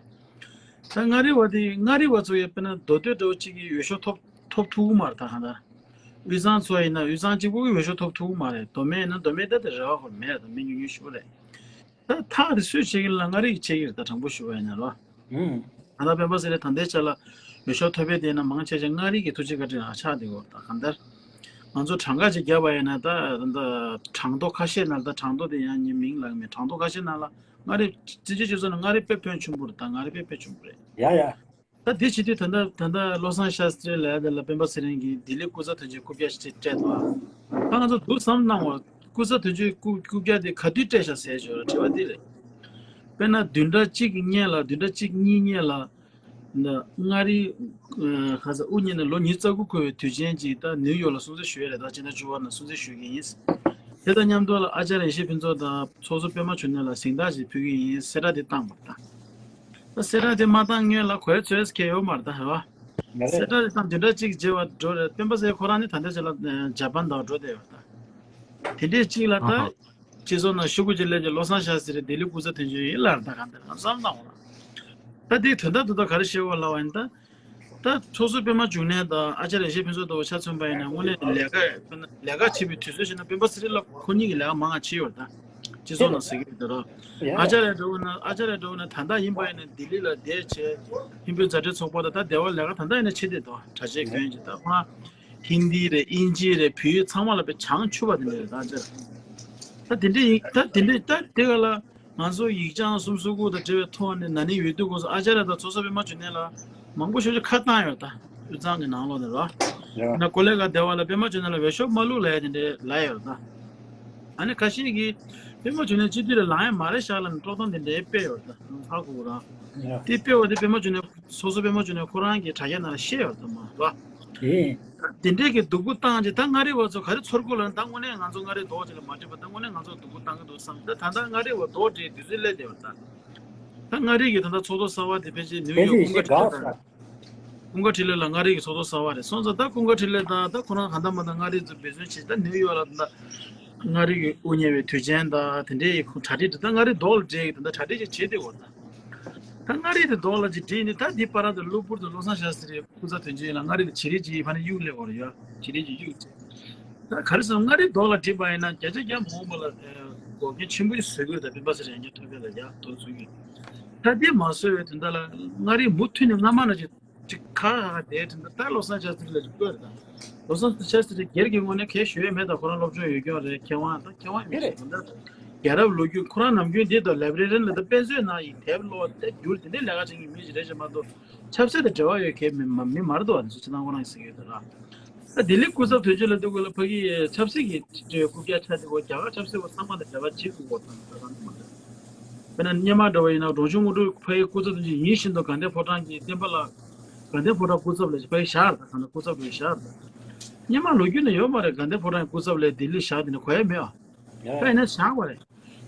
ད་མངའ་རིས་པ་དེ་མངའ་རིས་པ་ཚོ་ཡང་དཔེར་ན་མདོ་སྟོད་འདྲ་བོ་གཅིག་གིས་འོས་ཤོག་ཐོབ་ཐོབ་ཐུབ་ཀྱི་མ་རེད། ད་གང་ལྟར་དབུས་གཙང་ཚོ་ཡིན་ན་དབུས་གཙང་གཅིག་པུ་གིས་འོས་ཤོག་ཐོབ་ཐུབ་ཀྱི་མ་རེད། མདོ་སྨད་ཡིན་ན་མདོ་སྨད་ད་དེ་རེ་བ་ཁོ་མེད་རེད། ད་མི་ཉུང་ཉུང་ཞིག་རེད། ད་ཐག་དེ་སུས་བྱེད་ཀྱི་ལ་མངའ་རིས་ཀྱིས་བྱེད་ཀྱི་རེད། ད་དྲང་པོ་ཞུ་བ་ཡིན་ན་རོ། ཨུམ། ད་ལྟ་སྤེན་པ་ཚེ་རིང་ད་ལྟའི་ཆ་ལ་འོས་ཤོག་ཐོབ་པའི་དེ་ན་མང་ཆེ་ཆ་མངའ་རིས་ཀྱི་ཐུགས་རྗེ་བཀའ་དྲིན་ཨ་ཆགས་བསྡད་ཡོད། ད་གང་ལྟར་ང་ཚོ་གྲངས་ཀ་ཅིག་བརྒྱབ་པ་ཡིན་ན་ད་ད་གྲངས་ཐོ་ཁ་ཤས་ནང་ད་གྲངས་ཐོ་དེ་ཡང་ངའི་མིང་ལ་མེད། གྲངས་ཐོ་ཁ་ཤས་ནང་ལ་མངའ་རིས་བཙན་བྱོལ་སྤྱི་ཚོགས་ནང་མངའ་རིས་དཔེ་ཕོན་ཆེན་པོ་རེད། ད་མངའ་རིས་དཔེ་ཕོན་ཆེན་པོ་རེད། ཡ་ཡ། ད་དེ་བྱེད་དུས་ད་ལྟ་ད་ལྟ་བློ་བཟང་ཤཱསྟྲི་ལབ་ཡ་དེ་ལ་སྤེན་པ་ཚེ་རིང་གིས་ལྡི་ལི་སྐུ་ཚབ་དོན་གཅོད་རྐུབ་བཀྱག་ཅིག་སྤྲད་འདུག་ད་ང་ཚོ་འདུག་བསམ་གནང་བ། སྐུ་ཚབ་དོན་གཅོད་རྐུབ་རྐུབ་བཀྱག་དེ་ག་དུས་སྤྲད་ཤག་ཟེར་ཞོར་དྲི་བ་འདི་རེད། དཔེར་ན་བདུན་ཕྲག་གཅིག་གི་སྔོན་ལ་བདུན་ཕྲག་གཅིག་གཉིས་སྔོན་ལ་ན་མངའ་རིས་ཁ་ས་དབུ་བརྙེས་ནས་ལོ་ཉི་ཤུ་རྩ་དགུ་འཁོར་བའི་དུས་ཆེན་ཅིག་ད་ནིའུ་ཡོག་ལ་སྲུང་བརྩི་ཞུ་ཡ་རེད། ད་སྤྱི་ཟླ་བཅུ་པ་ནང་སྲུང་བརྩི་ཞུ་གི་ཡིན། དེ་དང་མཉམ་དུ་ལ་ཨ་ཅཱརྱ་ཡེ་ཤེས་ཕུན་ཚོགས་དང་ཚོགས་ཟུར་པད་མ་འབྱུང་གནས་ལ་གཟེངས་རྟགས་ཅིག་ཕུལ་གི་ཡིན། གསལ་བསྒྲགས་དེ་བཏང་བ་དང་། ད་གསལ་བསྒྲགས་དེ་མ་བཏང་སྔོན་ལ་གོ་ཡ་ཚོད་སྐལ་ཡོད་མ་རེད་ད་རེད་བ། ང་རེད། གསལ་བསྒྲགས་དེ་བཏང་བདུན་ཕྲག་གཅིག་རྗེས་བ་འགྲོ་རེད། སྤེན་པ་ཚེ་ཁོ་རང་ནི་ད་ལྟའི་ཆ་ལ་ཇ་པན་དང་འགྲོ་བསྡད་ཡོད་ད། དེ་འདྲས་གཅིག་ལ་ད་ཨ་ཧ། སྤྱི་ཚོགས་ནང་ཤོག་གུ་ཅིག་སླེབས་ཀྱི་བློ་བཟང་ཤཱསྟྲི་ལྡི་ལི་སྐུ་ཚབ་དོན་གཅོད་ཡིན་ལབ་རེད། ད་གང་ལྟར་ང་བསམ་བཏང་བ་ལ། ད་དེའི་དོན་དག་ཏུ་ད་ག་རེ་བཤད་དགོས་ལབ་པ་ཡིན་ད། ད་ཚོགས་ཟུར་པད་མ་འབྱུང་གནས་དང་ཨ་ཅཱརྱ་ཡེ་ཤེས་ཕུན་ཚོགས་ལྟ་བུ་ཆ་མཚོན་པ་ཡིན་ན་དངོས་གནས་ལས་ཀ་ལས་ཀ་བྱེད་པའི་དུས་ཚོད་ཞིག་ན་སྤེན་པ་ཚེ་རིང་ལགས་ཁོ་གཉིས་ཀྱིས་ལས་ཀ་མང་ང་བྱེད་ཡོད་ད། སྤྱི་ཚོགས་ནང་ཟེར་གྱི་ཡོད་ད་རོ། ཡ། ཨ་ཅཱརྱ་འདྲ་བོ་ན་ཨ་ཅཱརྱ་འདྲ་བོ་ན་ད་ལྟ་ཡིན་པ་ཡིན་ན་ལྡི་ལི་ལ་བསྡད་བྱས་ཧིན་བོད་མཛའ་འབྲེལ་ཚོགས་པ་དང་ད་སྡེ་བ་ལས་ཀ་ད་ལྟ་ཡིན་ན་བྱེད་བསྡད་དོ། གྲྭ་ཆས་གྱོན་བྱས་ད་ཁོ་རང་ཧིན་དི་རེད། དབྱིན་ཇི་རེད། བོད་ཡིག་ཚང་མ་ལ་དཔེ་བྱང་ཆུབ་པ་དེ་འདྲ་རེད། ད་ཨ་ཅཱརྱ་ད་དེ་འདྲ་ཡིན་ད་དེ་འདྲ་ད་དེ་ག་ལ། ང་ཚོ་ཡིག་བྱང་གསུམ་སོ་དགུ་དང་འབྲེལ་བའི་ཐོག་ནས་ན་ནིང་འོས་བསྡུ་སྐབས་སུ་ཨ་ཅཱརྱ་དང་ཚོགས་གཙོ་པད་མ་འབྱུང་གནས་ལ་མང་པོ་ཞེ་པོ་ཅིག་ཁ་བཏང་ཡོད་ད། དབུས་གཙང་གི་ནང་ལོགས་ནས་རོ། ཡ། ན་ཀོ་ལི་གྷལ་སྡེ་བ་ལ་པད་མ་འབྱུང་གནས་ལ་འོས་ཤོག་མ་བླུགས་ལབ་ཡ་དེ་འདྲའི་ལབ་ཡོད་ད། ཨ་ནི་ཁ་ཤས་ཀྱིས་པད་མ་འབྱུང་གནས་སྤྱི་འཐུས་ལ་ལངས་ཡ་མ་རེད་ཤག་ལབ་ནས་དཀྲོག་གཏམ་དེ་འདྲའི་སྤེལ་ཡོད་ད། ཧ་གོ་གི་རང་། ཡ། དེ་སྤེལ་བ་དེ་པད་མ་འབྱུང་གནས་ཚོགས་གཙོ་པད་མ་འབྱུང་གནས་ཁོ་རང་གི་དྲ་རྒྱ་ནང་ལ་བཤད་ཡོད་ད་མ་རོ། དེ། དེ་འདྲས་ཀྱི་སྡུག་པོ་བཏང་རྗེས་ད་མངའ་རིས་པ་ཚོ་ག་རེ་ཚོར་གི་ལབ་ན་ད་དངོས་གནས་ང་ཚོ་མངའ་རིས་ལྡོག་ཅིག་ལ་མ་འགྲིག་པ་ད་དངོས་གནས་ང་ཚོ་སྡུག་པོ་བཏང་གི་འདུག་བསམ། ད་ད་ལྟ་མངའ་རིས་པ་ལྡོག་འགྲོའི་དུས་ཚོད་སླེབས་བསྡད་པ་ད། ད་མངའ་རིས་ཀྱི་ད་ལྟ་ཚོགས་གཙོ་གསར་པ་དེ་ཕལ་ཆེར་ནིའུ་ཡོག་ཀུན་དགའ་འཕྲིན་ལས་དང་། ཀུན་དགའ་འཕྲིན་ལས་ལགས་མངའ་རིས་ཀྱི་ཚོགས་གཙོ་གསར་པ་རེད་སོང་ཙང་ད་ཀུན་དགའ་འཕྲིན་ལས་དང་ད་ཁོ་རང་གང་ལྟར་མ་ད་མངའ་རིས་ཚོ་འབད་བརྩོན་བྱེད་ད་ནིའུ་ཡོག་ལ་ད་མངའ་རིས་ཀྱི་དབུ་བརྙེས་པའི་དུས་ཆེན་དང་དེ་འདྲའི་གྲ་སྒྲིག་ད་མངའ་རིས་ལྡོག་ལ་འབྲེལ་གྱི་ད་ལྟ་གྲ་སྒྲིག་ཅིག་བྱེད་བསྡད་ཡོད་ད། ད་མངའ་རིས་དེ་ལྡོག་ལ་ཅིག་བསྒྲིགས་ནས་ད་འདི་བར་དུ་གློ་བུར་དུ་བློ་བཟང་ཤཱསྟྲི་སྐུ་ཚབ་དོན་གཅོད་ལ་མངའ་རིས་ལ་བྱེད་རིགས་ཅིག་ཕ་ནས་གཡུག་སླེབས་པ་རེད་ཡ། བྱེད་རིགས་ཅིག་གཡུག་ཅིག་ད་ག་རེ་ཟེར་མངའ་རིས་ལྡོག་ལ་བསྒྲིགས་པ་ཡིན་ན་བརྒྱ་ཆ་བརྒྱ་མ་འོངས་པ་ལ་འགོག་རྐྱེན་ཆེན་པོ་ཞིག་བཟོ་གི་རེད། ད་སྤེན་པ་ཚེ་རིང་ཡང་བསྐྱར་ཐོབ་པ་ལ་ཡ་གཏོར་ཚུགས་ཀྱི། ད་འདི་མ་བཟོ་བའི་དོན་དག་ལ་མངའ་རིས་མུ་མཐུད་ནས་སྔ་མ་ནང་བཞིན་ཅིག་ཁ་ཁ་བསྡད་དོན་དག་ད་བློ་བཟང་ཤཱསྟྲི་ལ་ཅིག་བསྐོས་རེད་ད། བློ་བཟང་ཤཱསྟྲི་སྒེར་གྱི་ངོས་ནས་གལ་ཞུ་ཡས་མེད་ད། ཁོ་རང་སློབ་སྦྱོང་ཡོད་མཁན་རེད། མཁས་དབང་ད་མཁས་དབང་མི་ཞིག་རེད། ད་རྒྱལ་རབས་ལོ་རྒྱུས་ཁོ་རང་ནམ་རྒྱུན་འདི་དང་ལེབ་རེ་རན་ལ་ད་དཔེ་མཛོད་ནང་ཡི་དེབ་ཀློག་དེབ་བསྒྱུར་དེ་འདྲའི་ལས་ཀ་བྱེད་མཁན་མི་ཞིག་རེད་ཅེས་མ་གཏོགས་ཆབ་སྲིད་དང་འབྲེལ་བ་ཡོད་མཁན་མི་མ་མི་མ་རེད་འདུག་བ། དེ་ཚོ་སྤྱིར་བཏང་ཁོ་རང་གིས་ཟེར་གྱི་ཡོད་ད་ར། ད་ལྡི་ལི་སྐུ་ཚབ་དོན་གཅོད་ལ་འདུག་དགོས་ལ་ཕ་གི་ཆབ་སྲིད་ཀྱི་རྐུབ་བཀྱག་ཆགས་འདུག་གོ་རྒྱ་གར་ཆབ་སྲིད་པ་ཚང་མ་དང་འབྲེལ་བ་བྱེད་དགོས་གོ་ད་ད་གང་མ་རེད། དཔེར་ན་སྔོན་མ་འདྲ་བ་ཡིན་ན་རོང་ཆུ་དངོས་གྲུབ་ཕ་གི་སྐུ་ཚབ་དོན་གཅོད་ཡིན་བཞིན་དུ་དགའ་ལྡན་ཕོ་བྲང་གི་བསྟན་པ་ལ་དགའ་ལྡན་ཕོ་བྲང་སྐུ་ཚབ་ལ་ཕ་གི་བཞག་རེད་ད། གང་ལྟར་སྐུ་ཚབ་ལ་བཞག་རེད་ད། སྔོན་མ་ལོ་རྒྱུས་ན་ཡོད་མ་རེད། དགའ་ལྡན་ཕོ་བྲང་གི་སྐུ་ཚབ་ལ་ལྡི་ལི་བཞག་དེ་ནི་གོ་ཡ་མེད་ཨ། ད་ཡིན་ན་བཞག་པ་རེད།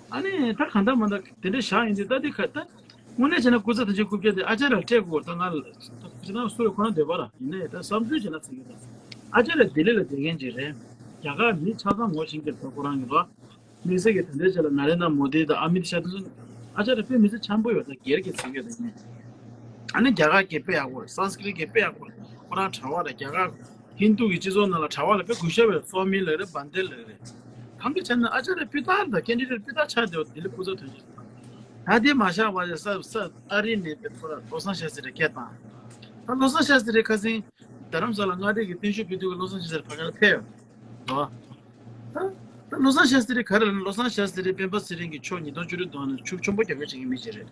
ཨ་ནི་ད་གང་ལྟར་མ་ལྟར་དེ་འདྲ་བཞག་ཡིན་དུས་ད་དེ་ག་ད་དངོས་གནས་བྱས་ན་སྐུ་ཚབ་དོན་གཅོད་རྐུབ་བཀྱག་དེ་ཨ་ཅཱརྱ་ལ་སྤྲད་དགོས་ད་ང་ལ་ཅི་ད་སུ་རེད་ཁོ་རང་འདོད་པ་ར་ཡིན་ནའི་ད་བསམ་ཚུལ་བྱས་ན་ཟེར་གྱི་ད། ཨ་ཅཱརྱ་ལྡི་ལི་ལ་བསྡད་མཁན་ཅིག་རེད། རྒྱ་གར་མི་ཆ་ཚང་ངོ་ཤེས་ཀྱི་རེད་ཁོ་རང་གི་རོ། དམིགས་བསལ་གྱི་ད་ལྟའི་ཆ་ལ་ན་རེན་དྲ་མོ་དི་དང་ཨ་མིད་ཤཱ་དེ་ཚོ་ཨ་ཅཱརྱ་དཔེ་མི་སྲིད་འཆམ་པོ་ཡོད་ད། སྒེར་གྱི་ཚིག་ཡོད་ད་ཡིན། ཨ་ནི་རྒྱ་གར་སྐད་དཔེ་ཡག་པོ་རེད། སཾ་སྐྲྀཏ་སྐད་དཔེ་ཡག་པོ་རེད། ཁོ་རང་གྲྭ་པ་རེད། རྒྱ་གར་ཧིན་དུ་གི་སྤྱི་ཚོགས་ནང་ལ་གྲྭ་པ་ལ་དཔེ་གུས་ཞབས་ཡོད། སོ་མི་ལབ་རེད། བན་དེ་ལབ་རེད། གང་གི་ཆ་ནས་ཨ་ཅཱརྱ་སྤུས་དག་རེད་ད། ཀེན་ཌི་ཌེཊ་སྤུས་དག་ཆགས་བསྡད་པ་ལྡི་ལི་སྐུ་ཚབ་དོན་གཅོད་ད་དེ་མ་བཞག་པ་ས་ས་ཨ་རི་ནས་དཔེ་ཁོ་ར་བློ་བཟང་ཤཱསྟྲི་རེ་སྐད་བཏང་། ད་བློ་བཟང་ཤཱསྟྲི་རེ་ཁ་སང་རྡ་རམ་ས་ལ་མངའ་སྡེ་གི་བརྟན་བཞུགས་ཕེབས་དུས་བློ་བཟང་ཤཱསྟྲི་རེ་ཕ་ག་ལ་ཕེབས་ཡོད། ད་ད་བློ་བཟང་ཤཱསྟྲི་ག་རེ་ལབ་ན་བློ་བཟང་ཤཱསྟྲི་སྤེན་པ་ཚེ་རིང་གི་ཕྱོགས་ཉིས་སྟོང་བཅུ་དྲུག་དོན་ནས་ཤུགས་ཆེན་པོ་རྒྱབ་སྐྱོར་བྱེད་མཁན་མི་ཞིག་རེད།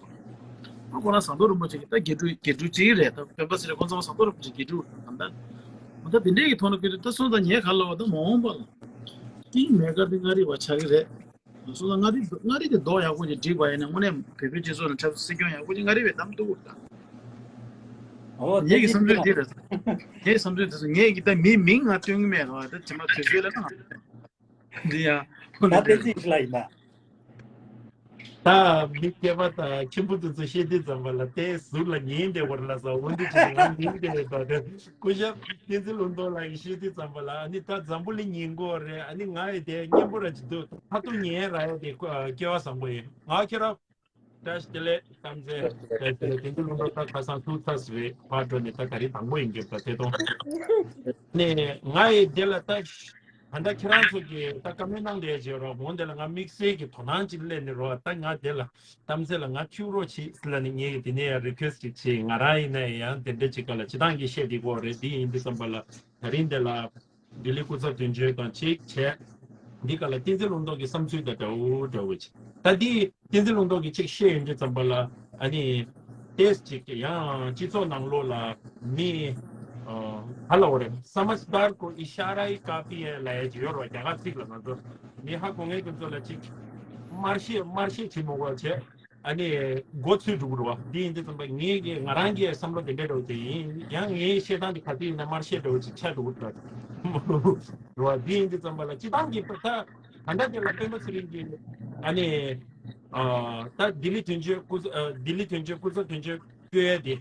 ཨ་ཁོ་རང་ཟམ་གདོང་རིན་པོ་ཆེ་གི་ད་དགེ་ཕྲུག་དགེ་ཕྲུག་ཅིག་རེད། ད་སྤེན་པ་ཚེ་རིང་ཁོང་ཚང་མ་ཟམ་གདོང་རིན་པོ་ཆེ་དགེ་ཕྲུག་རེད། ད་ད་དེ་འདྲའི་གི་ཐོག་ནས་བསྐྱོད་དུས་ད་སོང་ཙང་ངས་ག་རེ་ལབ་པ་ད་མ་འོངས་པ་ལ་ཏིང་མེ་ཀར་དེ་མངའ་རིས་པ་ཆགས་ཀྱི་རེད། སོང་ཙང་མངའ་རིས་མངའ་རིས་དེ་རྡོག་ཡག་པོ་ཅིག་བསྒྲིགས་པ་ཡིན་ན་དངོས་གནས་བོད་པའི་སྤྱི་ཚོགས་ནང་ཆབ་སྲིད་སྲིད་སྐྱོང་ཡག་པོ་ཅིག་མངའ་རིས་པས་བདམས་ཐུབ་ཀྱི་རེད་ད། ཨོ་ངེད་ཀྱི་བསམ་ཚུལ་འདི་རེད། ངའི་བསམ་ཚུལ་དེ་ཚོ་ངེད་ཀྱི་ད་མི་མིང་ང་སྟོན་གྱི་མེད་རེད་བ། ད་ཇི་མ་དུས་ཚོད་ལ་ད་ང་འདི་ཡང་ཁོ་ན་ད་དེ་ཚིག་ལ་ཡིན་ན། ད་མི་སྐྱེས་པ་དང་ཁྱིམ་པོ་དེ་ཚོ་བཤད་དུས་ཙམ་པ་ལ་དེ་ཟུར་ལ་ཉན་བསྡད་པ་རེད་ལ་ས། འོ་འདི་ཅིག་ང་ཉན་བསྡད་རེད་ད། དེ་སྐུ་ཞབས་བསྟན་འཛིན་ལྷུན་རྡོར་ལགས་ཀྱིས་བཤད་དུས་ཙམ་པ་ལ་ཨ་ནི་ད་འཛམ་བུ་གླིང་ཉན་གོ་རེད། ཨ་ནི་ང་ཡི་དེ་སྙན་པོ་ར་ཅིག་འདུག་ཁ་ཐུག་ཉན་ར་ཡ་དེ་སྐྱེ་བ་བཟང་པོ་ཡིན། ང་ཁྱེད་རང་ བཀྲ་ཤིས་བདེ་ལེགས། བསམ་ཚེ་བཀྲ་ཤིས་བདེ་ལེགས། དེ་འདི་ལུང་པ་ད་ཁ་སང་ཐུག་ཚར་ཟིན་རེད། ཕར་འགྲོ་ནས་ད་ག་རེ་དང་པོ་ཡིན་གྱི་ད་དེ་དང་། ནས་ང་ཡི་དེ་ལ་ད་ད་ལྟ་ཁྱེད་རང་ཚོ་གིས་ད་བཀའ་མོལ་གནང་བསྡད་བྱས་རོགས། འོང་དེ་ལ་ང་དམིགས་བསལ་གྱི་དོ་སྣང་ཅིག་སླེབས་ནས་རོགས། ད་ང་དེ་ལ་གཏམ་ཚེ་ལ་ང་ཁྱུག་རོགས་བྱེད་ཟེར་ལ་ནི་ངས་ཀྱི་དེ་ནས་ཡང་རི་ཁུ་ཨེ་སི་ཊི་ཅིག་བྱས། ང་རང་ཡིན་ན་ཡང་དེ་འདྲ་ཅིག་ག་ལ་སྤྱི་བཏང་གི་བཤད་བསྡད་ཀྱི་ཡོད་རེད། དེ་ཡིན་དུས་ཙམ་པ་ལ་ད་རིང་དེ་ལ་ལྡི་ལི་སྐུ་ཚབ་དོན་གཅོད་དང་གཅིག་བྱས། འདི་ག་ལ་བསྟན་འཛིན་ལུང་རྟོགས་ཀྱི་བསམ་ཚུལ་དང་འདྲ་བོ་འདྲ་བོ་ཅིག་ད་འདི་བསྟན་འཛིན་ལུང་རྟོགས་ཀྱིས་ཅིག་བཤད་ཡོང་དུས་ཙམ་པ་ལ་ཨ་ནི་ཏེས་ཅིག་ཡང་སྤྱི་ཚོགས་ནང་ལོགས་ལ་མི་ཨ་ག་ལ་འོ་རེད། سمجھدار کو اشارہ کافی ہے ལབ་ཡ་ཅིག་ཡོད་རེད་བ། རྒྱ་གར་ཚིག་ལ། ང་ཚོ་མི་ཧ་གོ་མཁན་དེ་ཚོ་ལ་ཅིག་དམར་བཤད་དམར་བཤད་བྱེད་མི་དགོས་བྱས། ཨ་ནི་མགོ་ཚོས་འགྲོ་གི་རེད་བ། འདི་ཡིན་དུས་ཙམ་པ་ངེད་ཀྱི་ང་རང་གི་བསམ་བློ་དེ་འདྲ་འདྲ་བོ་དེ་ཡིན། ཡང་ངའི་བཤད་སྟངས་དེ་ག་དུས་ཡིན་ན་དམར་བཤད་འདྲ་བོ་ཅིག་ཆགས་འགྲོ་གི་རེད་བ། འདི་ཡིན་དུས་ཙམ་པ་ལ་སྤྱི་བཏང་གི་ད་ད་ལྟ་དེ་ལ་སྤེན་པ་ཚེ་རིང་གི་ཨ་ནི་ཨ་ད་ལྡི་ལི་དོན་གཅོད་སྐུ་ཚབ་ཨ་ལྡི་ལི་དོན་གཅོད་སྐུ་ཚབ་དོན་གཅོད་བསྐོ་ཡ་དེ།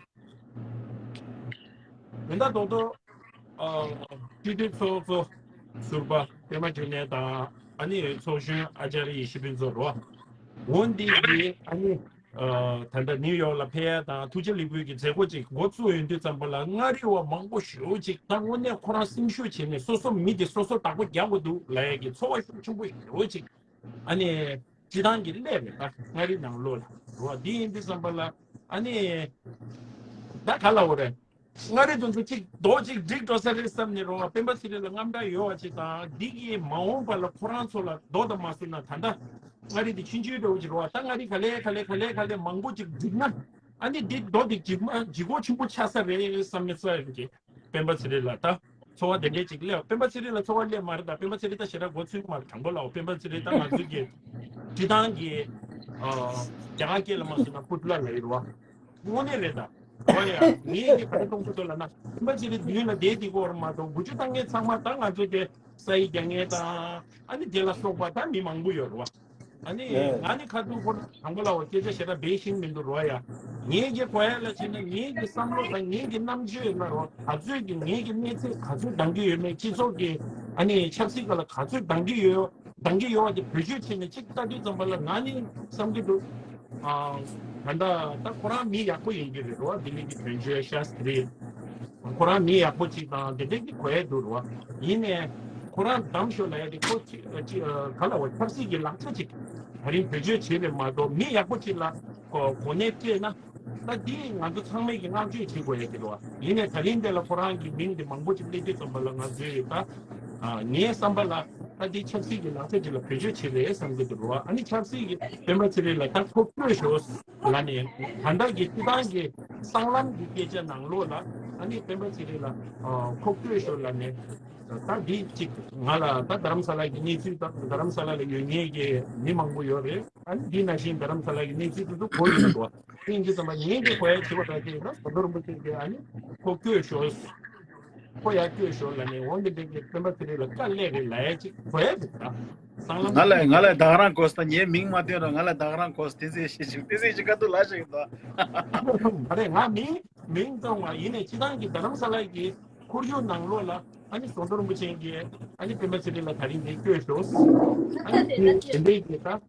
དོན་དག་རྡོག་རྡོག་ཨ་སྤྱི་འཐུས་ཚོགས་གཙོ་ཟུར་པ་པད་མ་འབྱུང་གནས་དང་ཨ་ནི་ཚོགས་གཞོན་ཨ་ཅཱརྱ་ཡེ་ཤེས་ཕུན་ཚོགས་རོ། འོ་འདི་གི་ཨ་ནི་ཨ་ད་ལྟ་ནིའུ་ཡོག་ལ་ཕེབས་ཡ་དང་ཐུགས་རྗེ་ལེགས་འབུལ་གྱི་མཛད་སྒོ་ཅིག་འགོ་བཙུགས་ཡོང་དུས་ཙམ་པ་ལ་མངའ་རིས་བ་མང་པོ་ཞེ་པོ་ཅིག་ད་དངོས་གནས་ཁོ་རང་སེམས་ཤུགས་བྱས་ནས་སོ་སོ་མི་དེ་སོ་སོ་བདག་པོ་རྒྱག་དགོས་འདུག་ལབ་ཡ་གི་ཚོར་བ་ཤུགས་ཆེན་པོ་ཞེ་པོ་ཅིག་ཨ་ནི་སྤྱི་བཏང་གི་སླེབས་རེད། ད་མངའ་རིས་ནང་ལོགས་ལ་རོ། འདི་ཡིན་དུས་ཙམ་པ་ལ་ཨ་ནི་ད་ག་ལ་འོ་རེད། མངའ་རིས་དེ་ཚོ་གཅིག་རྡོ་གཅིག་འགྲིག་འགྲོ་ས་རེད་བསམ་ནས་རོ། སྤེན་པ་ཚེ་རིང་ལ་རྔམ་སྐྲག་ཡོད་པ་ཅིག་དང་འདི་གིས་མ་འོངས་པ་ལ་ཁོ་རང་ཚོ་ལ་རྡོ་དང་མ་བཟོས་ན་ད་ལྟ་མངའ་རིས་དེ་ཆུང་ཆུང་འདྲ་བོ་ཅིག་རོ། ད་མངའ་རིས་ག་ལེ་ག་ལེ་ག་ལེ་ག་ལེ་མང་པོ་ཅིག་འགྲིག་ན་ཨ་ནི་འདི་རྡོ་དེ་ལྗིད་མ་ལྗིད་ཁོག་ཆེན་པོ་ཆགས་ས་རེད་བསམ་ནས་ས་ཡོད་ཀྱི། སྤེན་པ་ཚེ་རིང་ལ་ད་ཚོར་བ་དེ་འདྲས་ཅིག་སླེབས། སྤེན་པ་ཚེ་རིང་ལ་ཚོར་བ་སླེབས་མ་རེད། ད་སྤེན་པ་ཚེ་རིང་ད་ཞེ་དྲག་མགོ་ཚོས་མ་རེད། དྲང་པོ་ལབ། སྤེན་པ་ཚེ་རིང་ད་ང་ཚོའི་གི་སྤྱི་བཏང་གི་ཨ་རྒྱ་གར་སྐད་ལ་མ་སོང་ན་པུ་ཏི་ལ་ལབ་ཡོད་རེད་བ། དངོས་གནས་རེད་ད། འོ་ཡ། ངས་ཀྱི་ག་རེ་གཏོང་གི་འདུག་ལབ་ན་སྤེན་པ་ཚེ་རིང་མདུན་ལ་བསྡད་དེ་གོ་ར་མ་གཏོགས་འགུལ་སྐྱོད་བཏང་མཁན་ཚང་མ་ད་ང་ཚོ་དེ་ས་ཡི་རྒྱག་མཁན་དང་ཨ་ནི་དེ་ལ་སོགས་པ་ད་མི་མང་པོ་ཡོད་རེད་བ། ཨ་ནི་ང་ནི་ཁ་ཐུག་ཁོ་དང་པོ་ལ་འོ་སྐད་ཆ་ཞེ་དྲག་འབེལ་ཤེས་མི་འདུག་རོ་ཡ། ངེད་ཀྱི་གོ་ཡ་ལ་བྱས་ན་ངེད་ཀྱི་བསམ་བློ་དང་ངེད་ཀྱི་རྣམ་དཔྱོད་ལ་རོ། ག་ཚོད་ཀྱི་ངེད་ཀྱི་གནས་ཚད་ག་ཚོད་འདང་གི་ཡོད་མེད། སྤྱི་ཚོགས་ཀྱི་ཨ་ནི་ཆབ་སྲིད་སྒང་ལ་ག་ཚོད་འདང་གི་ཡོད་འདང་གི་ཡོད་བ་དེ་བེད་སྤྱོད་བྱས་ནས་གཅིག་ལྟ་དུས་ཙམ་པ་ལ་ང་ནི་བསམ་གྱི་འདུག་ཨ་ད་ལྟ་ད་ཁོ་རང་མི་ཡག་པོ་ཡིན་གྱི་རེད་རོ། ལྡི་ལི་གི་དོན་གཅོད་ཤཱ་སྟྲི། ཁོ་རང་མི་ཡག་པོ་ཅིག་དང་དེ་འདྲས་ཀྱི་གོ་ཡས་འདུག་རོ། ཡིན་ནའི་ཁོ་རང་བདམས་ཤོག་ལབ་ཡ་དེ་ཁོ་ཅི་ཅི་ག་ལ་བ་ཆབ་སྲིད་ཀྱི་ལག་ཆ་ཅིག་ད་རིང་བེད་སྤྱོད་བྱེད་རེད་མ་གཏོགས་མི་ཡག་པོ་ཅིག་ལ་གོ་གོ་གནས་སྤྲད་ན་ད་འདི་ང་ཚོ་ཚང་མས་ཀྱི་བསྔགས་བརྗོད་བྱེད་དགོས་ཡ་དེ་རོ། ཡིན་ནའི་ད་རིང་འདི་ལ་ཁོ་རང་གི་མིང་དེ་མང་པོ་ཅིག་སླེབས་དུས་ཙམ་པ་ལ་ང་ཚོས་ད་ངའི་བསམ་པ་ལ་ད་འདི་ཆབ་སྲིད་ཀྱི་ལག་ཆ་ཅིག་ལ་བེད་སྤྱོད་བྱེད་རེད་བསམ་གྱི་འདུག་རོ། ཨ་ནི་ཆབ་སྲིད་ཀྱི་སྤེན་པ་ཚེ་རིང་ལ་ད་ཁོ་བསྐོས་ཤོག་ལ་ནས་ད་ལྟ་གི་སྤྱི་བཏང་གི་སྲང་ལམ་གྱི་སྐད་ཆ་ནང་ལོགས་ལ་ཨ་ནི་སྤེན་པ་ཚེ་རིང་ལ་ཨ་ཁོ་བསྐོས་ཤོག་ལ་ནས་ད་འདི་གཅིག་ང་ལ་ད་རྡ་རམ་ས་ལ་གི་གནས་ཚུལ་དང་རྡ་རམ་ས་ལ་ལ་ཡོད་མཁན་གྱི་མི་མང་པོ་ཡོད་རེད། ཨ་ནི་འདི་ནང་བཞིན་རྡ་རམ་ས་ལ་གི་གནས་ཚུལ་དེ་ཚོ་གོ་ཡོད་འདུག་ཨིན་ཇི་ཙམ་པ་ངེད་ཀྱི་གོ་ཡ་བྱེད་པ་ད་ཅིག་ཡིན་ན་ཟམ་གདོང་རིན་པོ་ཆེ་གིས་ཨ་ནི་ཁོ་བསྐོས་ཤོག་ཁོ་ཡར་བསྐྱོད་ཤོག་ལབ་ནས་འོ་འདི་འདྲ་གི་སྤེན་པ་ཚེ་རིང་ལ་དཀའ་ལས་རེད་ལབ་ཡ་ཅིག་གོ་ཡ་འདུག་ད། སྲང་ལམ་ང་ལ་ང་ལ་ད་ག་རང་གོ་སོང་། ད་ངའི་མིང་མ་བཏོན་ར་ང་ལ་ད་ག་རང་གོ་སོང་། བསྟན་འཛིན་ཡེ་ཤེས་ཞིག་བསྟན་འཛིན་ཡེ་ཤེས་ཁ་ཐུག་ལ་ཞིག་ཡིན་ད། མ་རེད། ང་མིང་མིང་བཏང་བ་ཡིན་ནའི་སྤྱི་བཏང་གི་རྡ་རམ་ས་ལ་གི་ཁོར་ཡུག་ནང་ལོགས་ལ་ཨ་ནི་ཟམ་གདོང་རིན་པོ་ཆེ་གིས་ཨ་ནི་སྤེན་པ་ཚེ་རིང་ལ་ད་རིང་འདི་བསྐྱོད་ཤོག་ཨ་ནི་དེ་འདྲའི་གི་ད།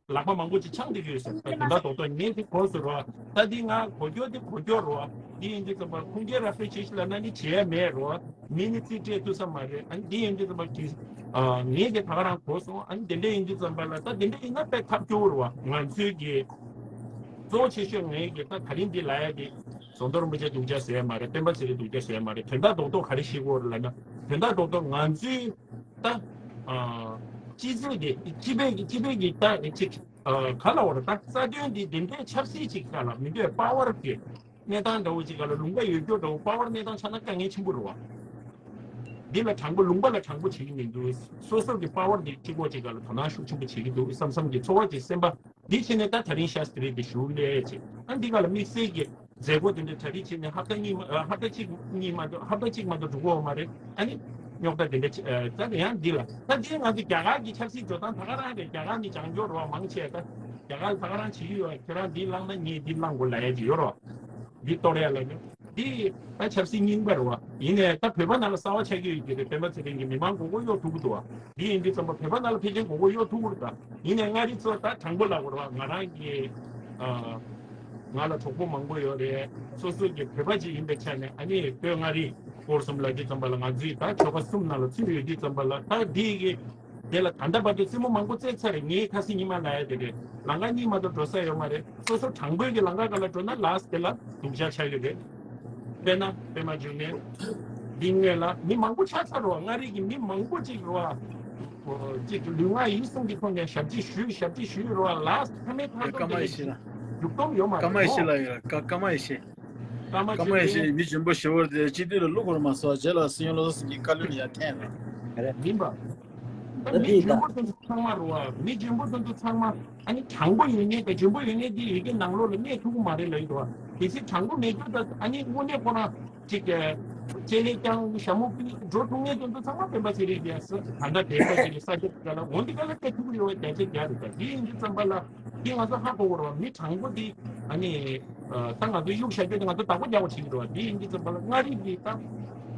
ལག་པ་མང་པོ་ཅིག་འཆང་བསྡད་ཀྱི་ཡོད་ཟེར། ད་དོན་དག་རྡོག་རྡོག་ངས་དེ་གོ་སོང་རོ། ད་འདི་ང་གོ་རྒྱུ་དེ་གོ་རྒྱུ་རོ། འདི་ཡིན་དུས་ཙམ་པ་ཁུངས་སྐྱེལ་ར་སྤྲོད་བྱེད་ཤིག་ལབ་ན་ནི་བྱེད་ཡ་མེད་རོ། མི་ནི་རྩིས་སྤྲད་ཐུབ་ས་མ་རེད། ཨ་ནི་འདི་ཡིན་དུས་ཙམ་པ་གི་ཨ་ངས་དེ་ད་ག་རང་གོ་སོང་། ཨ་ནི་དེ་འདྲ་ཡིན་དུས་ཙམ་པ་ལ་ད་དེ་འདྲ་ཡིན་ན་དཔེ་ཐབས་སྐྱོ་བོ་རོ། ང་ཚོའི་གི་གཙོ་བོ་ཆེ་ཤོས་ངས་གི་ད་ད་རིང་འདི་ལབ་ཡ་དེ་ཟམ་གདོང་རིན་པོ་ཆེ་སྡུག་ཅག་བཟོ་ཡ་མ་རེད། སྤེན་པ་ཚེ་རིང་སྡུག་ཅག་བཟོ་ཡ་མ་རེད། དོན་དག་རྡོག་རྡོག་ག་རེ་བཤད་དགོས་རེད་ལབ་ན་དོན་དག་རྡོག་རྡོག་ང་ཚོའི་ད་ཨ་སྤྱི་ཚོགས་དེ་སྤྱི་པའི་སྤྱི་པའི་གི་ད་ཅིག་ཨ་ག་ལ་བར་ད་རྩ་དོན་འདི་དེ་འདྲའི་ཆབ་སྲིད་ཅིག་ག་ལ་མི་འདོད་པ་ཝར་གི་གནས་སྟངས་འདྲ་བོ་ཅིག་ག་ལ་ལུང་པ་ཡོད་རྒྱུ་འདྲ་བོ་པ་ཝར་གནས་སྟངས་ཆགས་ན་དཀའ་ངལ་ཆེན་པོ་རེད་བ། འདི་ལ་དྲང་པོ་ལུང་པ་ལ་དྲང་པོ་བྱེད་ཀྱི་མི་འདུག་སོ་སོ་གི་པ་ཝར་འདི་གཅིག་པོ་ཅིག་ག་ལ་དོ་སྣང་ཤུགས་ཆེན་པོ་བྱེད་ཀྱི་འདུག་བསམ་བསམ་གི་ཚོར་བ་ཅིག་སེམས་པ་འདི་བྱས་ནས་ད་ད་རིང་ཤཱ་སྟྲི་འདི་ཞུ་ལས་ཅིག་ཨ་འདི་ག་ལ་དམིགས་བསལ་གྱི་མཛད་སྒོ་དེ་འདྲ་གྲ་སྒྲིག་བྱས་ནས་ཧབ་ཏ་གཉིས་མ་ཨ་ཧབ་ཏ་གཅིག་གཉིས་མ་གཏོགས་ཧབ་ཏ་གཅིག་མ་གཏོགས་འགྲོ་གི་ཡོད་མ་རེད། ཨ་ནི་རྙོག་དྲ་དེ་འདྲ་ཅིག་ཨ་ད་ཡང་འདི་ལ་ད་འདི་ང་ཚོ་རྒྱ་གར་གྱི་ཆབ་སྲིད་འགྲོ་སྟངས་ད་ག་རང་རེད། རྒྱ་གར་ནི་བྱང་ཕྱོགས་རེད་བ། མང་ཆེ་ད་རྒྱ་གར་ད་ག་རང་བྱེད་ཀྱི་ཡོད། ཁྱོད་རང་འདི་བླངས་ན་ངས་འདི་བླང་དགོས་ལབ་ཡ་ཅིག་ཡོད་རེད་བ། འདི་གཏོར་ཡ་ལ་ནི་འདི་ད་ཆབ་སྲིད་རྙིང་པ་རེད་བ། ཡིན་ནའི་ད་བོད་པ་ནང་ལ་གསར་བ་ཆགས་ཀྱི་ཡོད་ཀྱི་རེད། སྤེན་པ་ཚེ་རིང་གི་མི་མང་མགོ་སྐོར་གཡོག་ཐུབ་ཀྱི་འདུག་བ། འདི་ཡིན་དུས་ཙམ་པ་བོད་པ་ནང་ལ་ཕལ་ཆེར་མགོ་སྐོར་གཡོག་ཐུབ་ཀྱི་རེད་ད། ཡིན་ནའི་མངའ་རིས་ཚོ་ད་དྲང་པོ་ལབ་དགོས་རེད་བ། ང་རང་གི་ ཨ། ང་ལ་གྲོགས་པོ་མང་པོ་ཡོད་རེད། སོ་སོ་གི་བོད་པ་ཅིག་ཡིན་པའི་ཆ་ནས་ཨ་ནི་བོད་མངའ་རིས་སྐོར་གསུམ་ལབ་དུས་ཙམ་པ་ལ་ང་ཚོའི་ད་ཆོལ་ཁ་གསུམ་ནང་ལ་ཚུད་ཡོད་དུས་ཙམ་པ་ལ་ད་འདི་གི་དེ་ལ་ད་ལྟ་བར་དུ་རྩེད་མོ་མང་པོ་རྩེད་ཚར་རེད། ངའི་ཁ་སང་ཉི་མ་ལབ་ཡ་དེ་རེད། ལམ་ཁ་གཉིས་མ་གཏོགས་འགྲོ་ས་ཡོད་མ་རེད། སོ་སོ་དྲང་པོའི་གི་ལམ་ཁ་སྒང་ལ་འགྲོ་ན་ལཱསི་དེ་ལ་སྡུག་ཅག་ཆགས་ཀྱི་རེད། དཔེར་ན་དཔེ་མ་བརྗོད་ནས་འདི་སྔོན་ལ་མི་མང་པོ་ཆགས་ཚར་རོ། མངའ་རིས་ཀྱི་མི་མང་པོ་ཅིག་རོ། ཅིག་ལུས་ངག་ཡིད་གསུམ་གྱི་ཐོག་ནས་ཞབས་ཕྱི་ཞུས་ཞབས་ཕྱི་ཞུས་རོ། ལཱསི་མཐའ་མའི་མཐའ་སྐད་མ་ཡེ་ཤེས་ལ། མཇུག་སྡོམ་ཡོད་མ་རེད། སྐར་མ་ཡེ་ཤེས་ལ་ཡོད། སྐར་མ་ཡེ་ཤེས། སྐར་མ་ཡེ་ཤེས་མི་འཇོན་པོ་ཞེ་བོ་དེ་སྤྱི་འཐུས་ལ་བླུག་དགོས་མ་སོང་། རྗེས་ལ་སྲིད་སྐྱོང་བློ་བཟང་སེང་གེ་བཀའ་བློན་ཡར་འཐེན་ར། མིན་པ། ད་མི་འཇོན་པོ་དེ་ཚོ་ཚང་མ་རོ། མི་འཇོན་པོ་དེ་ཚོ་ཚང་མ་ཨ་ནི་དྲང་པོ་ཡོད་མཁན་དང་འཇོན་པོ་ཡོད་མཁན་དེ་ཡོད་ཀྱི་ནང་ལོགས་ལ་གནས་ཐུབ་ཀྱི་མ་རེད་ལབ་ཡོད་རོ། གལ་སྲིད་དྲང་པོ་མེད་རྒྱུ་ད་ཨ་ནི་དངོས་གནས་ཁོ་རང་ཅིག་གི་ལྕེ་ལེ་རྐྱང་ཞྭ་མོ་ཀི་འགྲོ་ཐུབ་མཁན་དེ་ཚོ་ཚང་མ་སྤེན་པ་ཚེ་རིང་རྒྱལ་ས་ད་ལྟ་བསྡད་པ་ཅིག་གི་ས་ཆ་དེ་ལ་འོ་འདི་ག་ལ་གནས་ཐུབ་ཀྱི་ཡོད་པའི་དེ་ཚོ་རྒྱ་རེད། ད་དེ་ཡིན་དུས་ཙམ་པ་ལ་དེ་ང་ཚོ་ཧ་གོ་གི་རོ། མི་དྲང་པོ་དེ་ཨ་ནི། ད་ང་ཚོ་གཡུག་བཞག་རྒྱུ་དེ་ང་ཚོ་བདག་པོ་རྒྱག་པ་བྱེད་ཀྱི་འདུག་བ། དེ་ཡིན་དུས་ཙམ་པ་ལ་མངའ་རིས་ཀྱི་ད་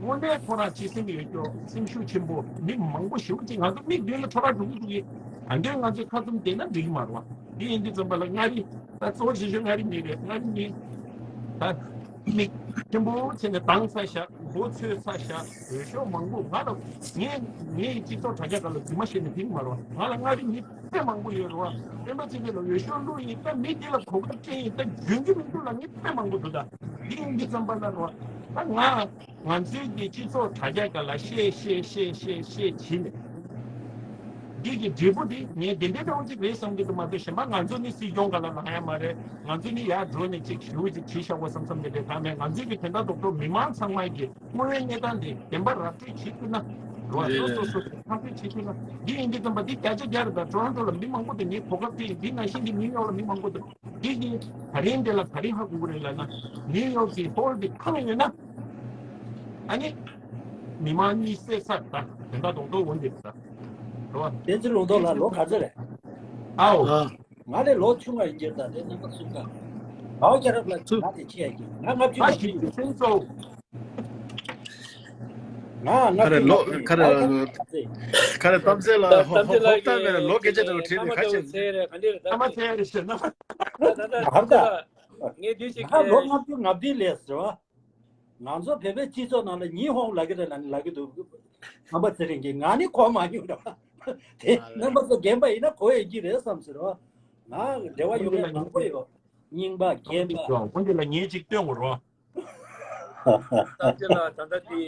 དངོས་གནས་ཁོ་རང་སྤྱི་སེམས་ཡོད་རྒྱུ་སེམས་ཤུགས་ཆེན་པོ་མི་མང་པོ་ཞེ་པོ་ཅིག་ང་ཚོ་མིག་མདུན་ལ་འཕྲོ་བརླག་འགྲོ་གི་འདུག་གི། ད་འདོད་ང་ཚོའི་ཁ་བཙུམ་བསྡད་ན་འགྲིག་གི་མ་རེད་བ། དེ་ཡིན་དུས་ཙམ་པ་ལ་མངའ་རིས་ད་གཙོ་བོ་ཆེ་ཤོས་མངའ་རིས་མི་རེད། མངའ་རིས་མི་ད་མིག་ཆེན་པོ་བྱས་ནས་དྭངས་ཚ་ཤག་མགོ་ཚོས་ཚ་ཤག་འོས་ཤོག་མང་པོ་ང་ལ་ངས་ངའི་སྤྱི་ཚོགས་དྲ་རྒྱ་སྒང་ལ་རྫུན་མ་བཤད་ནས་འགྲིག་གི་མ་རེད་བ། ང་ལ་མངའ་རིས་མི་དཔེ་མང་པོ་ཡོད་རེད་བ། སྤེན་པ་ཚེ་རིང་ལ་འོས་ཤོག་བླུགས་ཡིན། ད་མི་དེ་ལ་གོ་སྐབས་སྤྲད་ཡིན། ད་འཇོན་གྱི་མི་འདུག་ལབ་མཁན་དཔེ་མང་པོ་འདུག་ད་འདི་ཡིན་དུས་ཙམ་པ་ལ་རོ། ད་ང་ང་ཚོའི་གི་སྤྱི་ཚོགས་དྲ་རྒྱ་སྒང་ལ་བཤད་བཤད་བཤད་བཤད་བཤད་བྱས་ནས་འདི་གི་འབྲས་བུ་འདི་ངས་དེ་འདྲའི་འདྲ་བོ་ཅིག་རེད་བསམ་གྱི་འདུག་མ་གཏོགས་གཞན་པ་ང་ཚོ་ནི་སྲིད་སྐྱོང་སྒང་ལ་ལངས་ཡ་མ་རེད། ང་ཚོ་ནི་ཡར་འགྲོ་ནས་ཅིག་ཞུ་ཅིག་བྱེད་བཞག་པ་བསམ་བསམ་གྱི་རེད། ད་མེད། ང་ཚོའི་གི་དོན་དག་རྡོག་རྡོག་མི་མང་ཚང་མ་གི་དངོས་ཡོད་གནས་སྟངས་དེ་བདེན་པ་ར་སྤྲོད་བྱེད་ཐུབ་ན། རེད། སོ་སོ་སོ་ཐག་གཅོད་བྱེད་ཐུབ་ན། འདི་ཡིན་དུས་ཙམ་པ་འདི་བརྒྱ་ཆ་བརྒྱ་རེད། ད་ཊོ་རོན་ཊོ་ལ་མི་མང་པོ་འདུག་ངའི་གོ་སྐབས་དེ་ཡིན། འདི་ནང་བཞིན་གྱི་ནིའུ་ཡོག་ལ་མི་མང་པོ་འདུག་འདི་གི་ད་རིང་འདི་ལ་ག་རེ་ཧ་གོ་གི་རེད་ལབ་ན། ནིའུ་ཡོག་གི་ཧོལ་འདི་ཁང་ཡོད་ན། ཨ་ནི་མི་མང་གཉིས་བསད་ཚར། ད་དོན་དག་རྡོག་རྡོག་འོན་འདི་རེད། ད་རེད་བ། བསྟན་འཛིན་ལུང་རྟོགས་ལགས་ལོ་ག་ཚོད་རེད། ཨའོ། ཨ། ང་ལས་ལོ་ཆུང་བ་ཡིན་གྱི་རེད། ད་དེ་རྣམ་པ་གསུམ་ཀ། ང་རྒྱལ་རབས་ལ་ང་དེ་ཆེ་ཡ་གི་ང་ལྔ་བཅུ་ང་ལྔ་བཅུ་ཞིག་ཡིན། ཚུན་ཚོགས། ང་ལྔ་བཅུ་ང་བཅུ་ཡིན། ཁ་རེ་ལོ་ཁ་རེ་ཁ་རེ་གཏམ་ཚེ་ལ་ཧོབ་ཧོབ་ལྟ་མེད་ལ་ལོ་སྐད་ཆ་དྲི་བ་དྲིས་ནས་ཁ་ཆེ། ཚེ་རེད། ག་འདྲ་རེད། ད་མ་ཚེ་རེད་ཟེར་ན། ད་ད་ད་ད་ངས་དུས་ཅིག་ང་ལོ་ལྔ་བཅུ་ང་བདུན་ལས་ཟེར་བ། ང་ཚོ་བོད་པའི་སྤྱི་ཚོགས་ནང་ལ་ཉི་ཧོང་ལབ་ཀྱི་རེད་ལབ་ནས་ལབ་ཀྱི་འདུག་རྣམ་པ་ཚེ་རིང་གིས་ང་ནི་གོ་མ་མྱོང་ར་བ། དེ་རྣམ་པ་ཚོ་རྒན་པ་ཡིན་ན་གོ་ཡོང་གི་རེད་བསམ་ཟེར་བ། ང་འབྲེལ་བ་ཡོད་མཁན་མང་པོ་ཡོད། རྙིང་པ་རྒན་པ། འོན་ཏེ་ལ་ངས་ཅིག་སྟོན་དགོས་རོ། ད་ཅི་ལ་ད་ལྟ་དེ་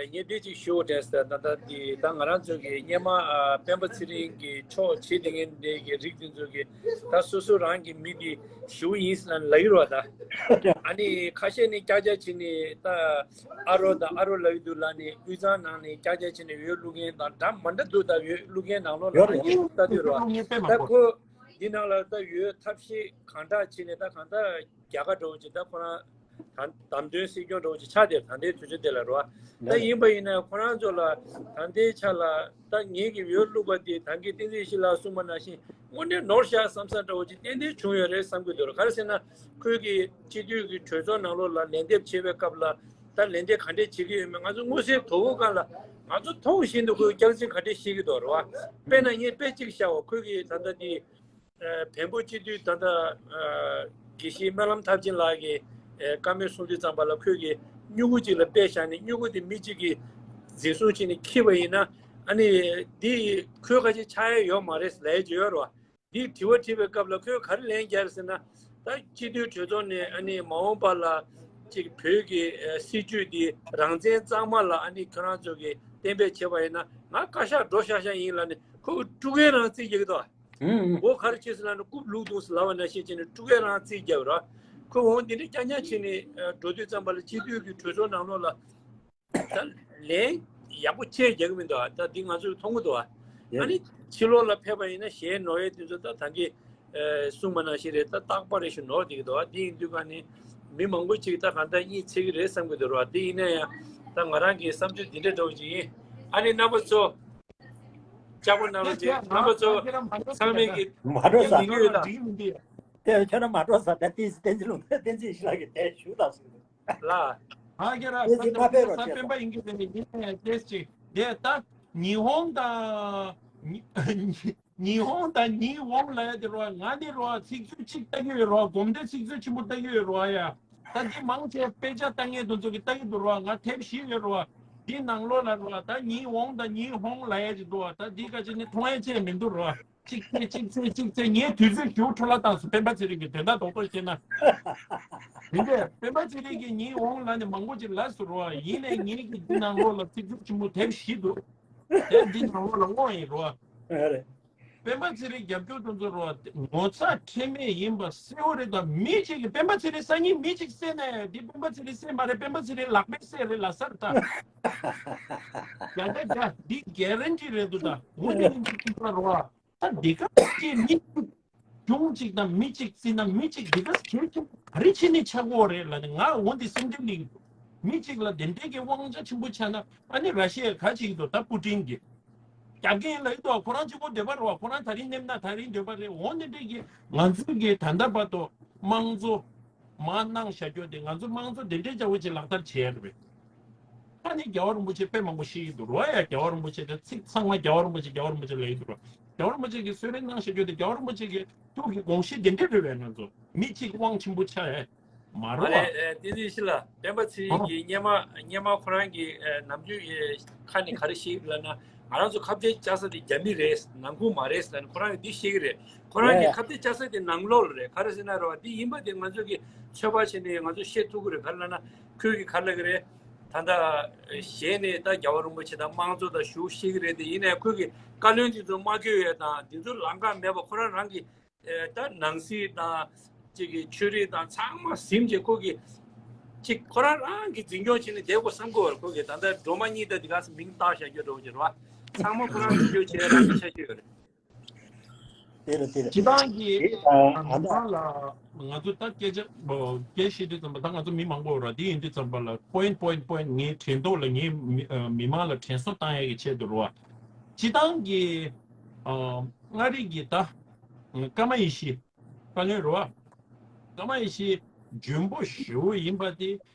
ངས་འདི་ཅིག་ཞུ་དྲན་ཟེར། ད་ལྟ་དེ་ད་ང་རང་ཚོ་གི་སྔོན་མ་སྤེན་པ་ཚེ་རིང་གི་ཕྱོགས་བྱེད་དེ་མཁན་དེ་གི་རིགས་དེ་ཚོ་གི་ད་སོ་སོ་རང་གི་མི་དེ་ཞུ་ཡིན་ཟེར་ན་ལབ་ཡོད་རེད་བ། ད་ཨ་ནི་ཁ་ཤས་ནི་ཀྱག་ཀྱག་བྱས་ནས་ད་ཨ་རོ་ད་ཨ་རོ་ལབ་ཀྱི་འདུག་ལབ་ནས་དབུས་གཙང་ནང་ནས་ཀྱག་ཀྱག་བྱས་ནས་འོས་བླུག་མཁན་དང་འདྲ་མི་འདྲ་འདུག་ད་འོས་བླུག་མཁན་ནང་ལོགས་ལ་ཡོད་ཨ་རེད། ནི་ད་དུས་རེད་བ། ད་ཁོ་འདི་ནང་ལ་ད་འོས་ཐབས་ཤེས་གང་དྲག་བྱས་ནས་ད་གང་ལྟར་རྒྱ་གར་འདྲ་བོ་ཅིག་ད་ཁོ་རང་ད་བདམས་ཐོན་སྲིད་སྐྱོང་འདྲ་བོ་ཅིག་ཆགས་བསྡད། ད་ལྟའི་དུས་ཚོད་འདི་ལ་རེད་བ། ད་ཡིན་པ་ཡིན་ན་ཁོ་རང་ཚོ་ལ་ད་ལྟའི་ཆ་ལ་ད་ངེད་ཀྱི་འོས་བླུགས་པ་དེ་ད་གིན་བསྟན་འཛིན་ཡེ་ཤེས་ལགས་གསུངས་པ་ནང་བཞིན་དངོས་གནས་ནོར་བཞག་བསམ་ས་འདྲ་བོ་ཅིག་ཏན་ཏན་བྱུང་ཡོད་རེད་བསམ་གྱི་འདུག་ག་རེ་ཟེར་ན་ཁོས་ཀྱི་སྤྱི་འཐུས་ཀྱི་གྲོས་ཚོགས་ནང་ལོགས་ལ་ལན་འདེབས་བྱེད་པའི་སྐབས་ལ་ད་ལན་འདེབས་ག་འདྲས་བྱེད་ཀྱི་ཡོད་མེད་ང་ཚོ་མངོན་གསལ་དོད་པོ་སྒང་ལ་ང་ཚོ་མཐོང་བཞིན་དུ་ཁོས་སྐྱག་རྫུན་ག་འདྲས་བཤད་ཀྱི་འདུག་རེད་བ། དཔེར་ན་ངས་དཔེ་གཅིག་བཞག་པ། ཁོས་ཀྱི་ད་ལྟ་འདི། བོན་པོ་སྤྱི་འཐུས་ད་ལྟ་དགེ་བཤེས་སྨོན་ལམ་ཐར་ཆེན་ལགས་ཀྱིས་བཀའ་མོལ་གསུང་དུས་ཙམ་པ་ལ་ཁོས་ཀྱིས་སྨྱུ་གུ་གཅིག་ལ་དཔེ་བཞག་ནས་སྨྱུ་གུ་དེ་མི་གཅིག་གིས་འཛིན་བཟུང་བྱས་ནས་འཁྱེར་བ་ཡིན་ན་ཨ་ནི་འདི་ཁོའི་ཁ་ཆེ་ཆགས་ཡ་ཡོད་མ་རེད་ལབ་ཡ་ཅིག་ཡོད་རེད་བ། འདིའི་དྲི་བ་དྲིས་པའི་སྐབས་ལ་ཁོས་ག་རེ་ལན་བརྒྱབ་ཟེར་ན། ད་སྤྱི་འཐུས་གྲོས་ཚོགས་ནས་ཨ་ནི་མ་འོངས་པ་ལ་ཅིག་བོད་ཀྱི་སྲིད་བྱུས་འདི་རང་བཙན་གཙང་མ་ལ་ཨ་ནི་ཁྱོད་རང་ཚོ་གིས་གཏན་འབེབས་བྱས་པ་ཡིན་ན་ང་བཀའ་ཤག་འགྲོ་ཤག་ཤག་ཡིན་ལབ་ནས་ཁོ་ཀྲུ་གུའི་རང་རྩིས་རྒྱག་གི་འདུག་བ། ཨུམ། འོ་ག་རེ་བྱས་ཟེར་ན་ནི་རྐུབ་ལུག་འདུག་ཟེར་ལབ་པ་ནང་བཞིན་བྱས་ནས་ཀྲུ་གུའི་རང་རྩིས་རྒྱབ་ར། ཁོས་འོང་འདི་འདྲ་རྐྱང་རྐྱང་བྱས་ནས་འགྲོ་དུས་ཙམ་པ་ལ་སྤྱི་འཐུས་ཀྱི་གྲོས་ཚོགས་ནང་ལོགས་ལ་ད་ལན་ཡག་པོ་ཅིག་རྒྱག་གི་མི་འདུག་ད་འདི་ང་ཚོས་མཐོང་གི་འདུག་ཨ་ནི་ཕྱི་ལོགས་ལ་ཕེབས་པ་ཡིན་ན་གཞན་ནོར་ཡས་དེ་ཚོ་ད་ད་གིན་གསུངས་པ་ནང་བཞིན་རེད། ད་རྟག་པར་རེ་ཞིག་ནོར་བསྡད་ཀྱི་འདུག་ཨ་འདི་ཡིན་དུས་ག་ནི་མི་མང་པོ་ཅིག་ད་གང་ལྟར་གཉིད་ཚད་ཀྱི་རེད་བསམ་གྱི་འདུག་ར། འདི་ཡིན་ན་ཡང་ད་ང་རང་གི་བསམ་ཚུལ་འདི་འདྲ་འདྲ་བོ་ཅིག་ཡིན། ཨ་ནི་རྣམ་པ་ཚོ། ལྕགས་པོ་རྣམ་པ་ཚོ་རྣམ་པ་ཚོ་ཚང་མས་ཀྱི་མ་འགྲོ་ས་ཡིན་གྱི་ཡོད་ད། དེ་ཁྱོད་རང་མ་འགྲོ་ས་ད་ཏིས་ཏན་ཙི་ལུང་ཏན་ཙི་ཤི་ལ་གི་དེ་ཞུ་ད་སུ་ལ། ཧ་གི་ར་ཏན་ཙི་ས་མ་ཕེབས་རོགས་ས་བྱེད་སྤེན་པ་ཡིན་གྱི་དེ་ནི་ཡིན་ན་ཡང་ཏེས་ཅིག་དེ་ད་ཉི་ཧོང་དང་ཉི་ ཉི་ཧོང་དང་ཉི་ཝོང་ལབ་ཡ་དེ་རོ། ང་ནི་རོ་ཚིག་མཛོད་གཅིག་ལྟ་གི་ཡོད་རོ། གོམས་འདྲིས་ཚིག་མཛོད་ཆེན་པོ་ལྟ་གི་ཡོད་རོ་ཡ། ད་འདི་མང་ཆེ་དཔེ་ཆ་ལྟ་མཁན་དེ་ཚོ་གི་ལྟ་གི་འདུག་རོ། ང་དེབ་བཞི་ཡོད་རོ། འདི་ནང་ལོགས་ལ་རོ། ད་ཉི་ཝོང་དང་ཉི་ཧོང་ལབ་ཡ་ཅིག་འདུག་ད་འདི་ག་ཅིག་ནི་མཐོང་ཡ་ཅིག་མི་འདུག་རོ། གཅིག་ཚེ་གཅིག་ཚེ་གཅིག་ཚེ་ངས་དུས་ཚོད་ཞུ་འཕྲོ་བརླག་བཏང་སོང་། སྤེན་པ་ཚེ་རིང་གི་དོན་དག་རྡོག་རྡོག་བཤད་ན། མི་འདུག་སྤེན་པ་ཚེ་རིང་གིས་ཉི་ཝོང་ལབ་ནས་མང་པོ་ཅིག་ལབ་སོང་རོ། ཡིན་ནའི་ངེད་ཀྱིས་འདི་ནང་ལོགས་ལ་ཚིག་མཛོད་ཆེན་པོ་དེབ་བཞི་འདུག་དེབ་འདི་ནང་ལོགས་ལ་བསྔོགས་ཡིན་རོ། ཨ་རེད། སྤེན་པ་ཚེ་རིང་རྒྱབ་སྐྱོར་དེ་ཚོ་རོ། ངོ་ཚ་ཁྲེལ་མེད་ཡིན་པ་གསལ་བོ་རེད། ད་མི་གཅིག་གིས་སྤེན་པ་ཚེ་རིང་སང་ཉིན་མི་གཅིག་བསད་ནས་འདི་སྤེན་པ་ཚེ་རིང་བསད་མ་རེད། སྤེན་པ་ཚེ་རིང་ལག་པས་བསད་རེད་ལབ་ས་རེད་ད། རྒྱ་རྒྱ་རྒྱ་འདི་གེ་རན་ཊི་རེད་འདུག་ད་འོ་འདི་ཡིན་གཅིག་གཅིག་པ་རོ། ད་འདི་ག་གཅིག་མི་གཅིག་གཞུང་གཅིག་དང་མི་གཅིག་བརྩིས་ན་མི་གཅིག་འདི་ག་གལ་ཆེན་པོ་ག་རེ་བྱས་ནས་ཆགས་ཀྱི་ཡོད་རེད་ལབ་ནས་ང་འོ་འདི་སེམས་ཁྲལ་སླེབས་ཀྱི་འདུག་མི་གཅིག་ལ་དེ་འདྲའི་གི་དབང་ཆ་ཆེན་པོ་ཆགས་ན་ཨ་ནི་ར་ཤི་ཡས་ག་བྱེད་ཀྱི་འདུག་ད་པུ་ཏིན་གྱིས། རྒྱབ་འགལ་ལབ་ཀྱི་འདུག་ཁོ་རང་གཅིག་པོ་འདོད་པ་རེད་བ། ཁོ་རང་ད་རིང་མནན་ན་ད་རིང་འདོད་པ་རེད། འོ་འདི་འདྲས་ཀྱི་ང་ཚོའི་གི་ད་ལྟ་བར་དུ་དམངས་གཙོ་མར་གནང་བཞག་རྒྱུ་དེ་ང་ཚོ་དམངས་གཙོ་དེ་འདྲས་བྱ་བ་ཅིག་ལག་བསྟར་བྱས་རེད་པས། ད་ནི་རྒྱལ་བ་རིན་པོ་ཆེ་དཔེ་མང་པོ་བཤད་ཀྱི་འདུག་རོ་ཡ། རྒྱལ་བ་རིན་པོ་ཆེ་དེ་ཚིག་ཚང་མ་རྒྱལ་བ་རིན་པོ་ཆེ་རྒྱལ་བ་རིན་པོ་ཆེ་ལབ་ཀྱི་འདུག་རོ། རྒྱལ་བ་རིན་པོ་ཆེ་གིས་གསོལ་རས་གནང་བཞག་རྒྱུ་དེ་རྒྱལ་བ་རིན་པོ་ཆེ་གི་ཐུགས་ཀྱི་དགོངས་གཞི་དེ་འདྲས་རེད་པས། ང་ཚོ་མི་གཅིག་དབང་ཆེན་པོ་ཆགས་ཡ་མ་མ་རེད་རེད། བ། ཨེ། བསྟན་འཛིན་ཤེས་རབ། སྤེན་པ་ཚེ་རིང་ཨོ། གིས་སྔོན་མ་སྔོན་མ་ཁོ་རང་གི་ཨེ་ནམ་རྒྱུན་ཨེ་ཁ་ནས་ག་རེ་བཤད་ལབ་ན། ང་རང་ཚོ་ཁ་གཏད་བཅག་ས་དེ་རྒྱ་མི་རེད། ནང་ཁུལ་མ་རེད་ཟེར་ནས་ཁོ་རང་གིས་འདི་བཤད་ཀྱི་རེད། ཁོ་རང་ཡ་གིས་ཡ། ཁ་གཏད་བཅག་ས་དེ་ནང་ལོགས་ལ་རེད། ག་རེ་ཟེར་ན་རེད་བ། འདི་ཡིན་པ་དེ་ང་ཚོ་གིས་ཚོད་དཔག་བྱས་ནས་ང་ཚོ་བཤད་ཐུབ་ཀྱི་རེད། ག་རེ་ལབ་ན་ཁོས་གིས་ག་རེ་ལབ་ཀྱི་རེད། ད་ལྟ་གཞན་ནས་ད་རྒྱལ་བ་རིན་པོ་ཆེ་དང་དམངས་གཙོ་དང་ཞུ་བཤད་ཀྱི་རེད་དེ། ཡིན་ནའི་ཁོས་གིས་བཀའ་བློན་དེ་ཚོ་མ་བསྐོས་ཡས་དང་དེ་ཚོ་ལམ་ཁ་མེད་པ་ཁོ་རང་རང་གིས། ཨེ། ད་ནང་སྲིད་དང་གཅིག་གི་ཆོས་རིག་དང་ཚང་མ་ཟིན་བྱས་ཁོ་གིས་གཅིག་ཁོ་རང་རང་གིས་འཛིན་སྐྱོང་བྱས་ནས་བསྡད་དགོས་བསམ་གི་ཡོད་རེད། ཁོ་གིས་ད་ལྟ་སྒྲོལ་མ་གཉིས་དང་དེ་ག་སེ་མིང་བཏགས་བཞག་རྒྱུ་འདྲ་བོ་ཅིག་རེད་བ། ཚང་མ་ཁོ་རང་འཛིན་སྐྱོང་བྱས་རང་གི་ཆ་ཤས་ཡོད་རེད། དེ་རེད་དེ་རེད། སྤྱི་བཏང་གི་དེ་ཨ་མི་ད་མང་ལ་ང་ཚོ་ད་སྐད་ཆ་སྐད་བཤད་དུས་ཙམ་པ་ད་ང་ཚོ་མི་མང་པོ་ཡོད་རེད། དེ་ཡིན་དུས་ཙམ་པ་ལ་པོ་ཡིན་པོ་ཡིན་པོ་ཡིན་ངའི་དྲན་ཐོག་ལ་ངའི་མི་མི་མང་ལ་དྲན་གསོ་བཏང་ཡ་གི་ཆེད་དུ་རེད་བ། སྤྱི་བཏང་གི་ཨ་མངའ་རིས་ཀྱི་ད་ཀརྨ་ཡེ་ཤེས་བཀའ་བློན་རེད་བ། ཀརྨ་ཡེ་ཤེས་འཇོན་པོ་ཞེ་པོ་ཡིན་པ་དེ་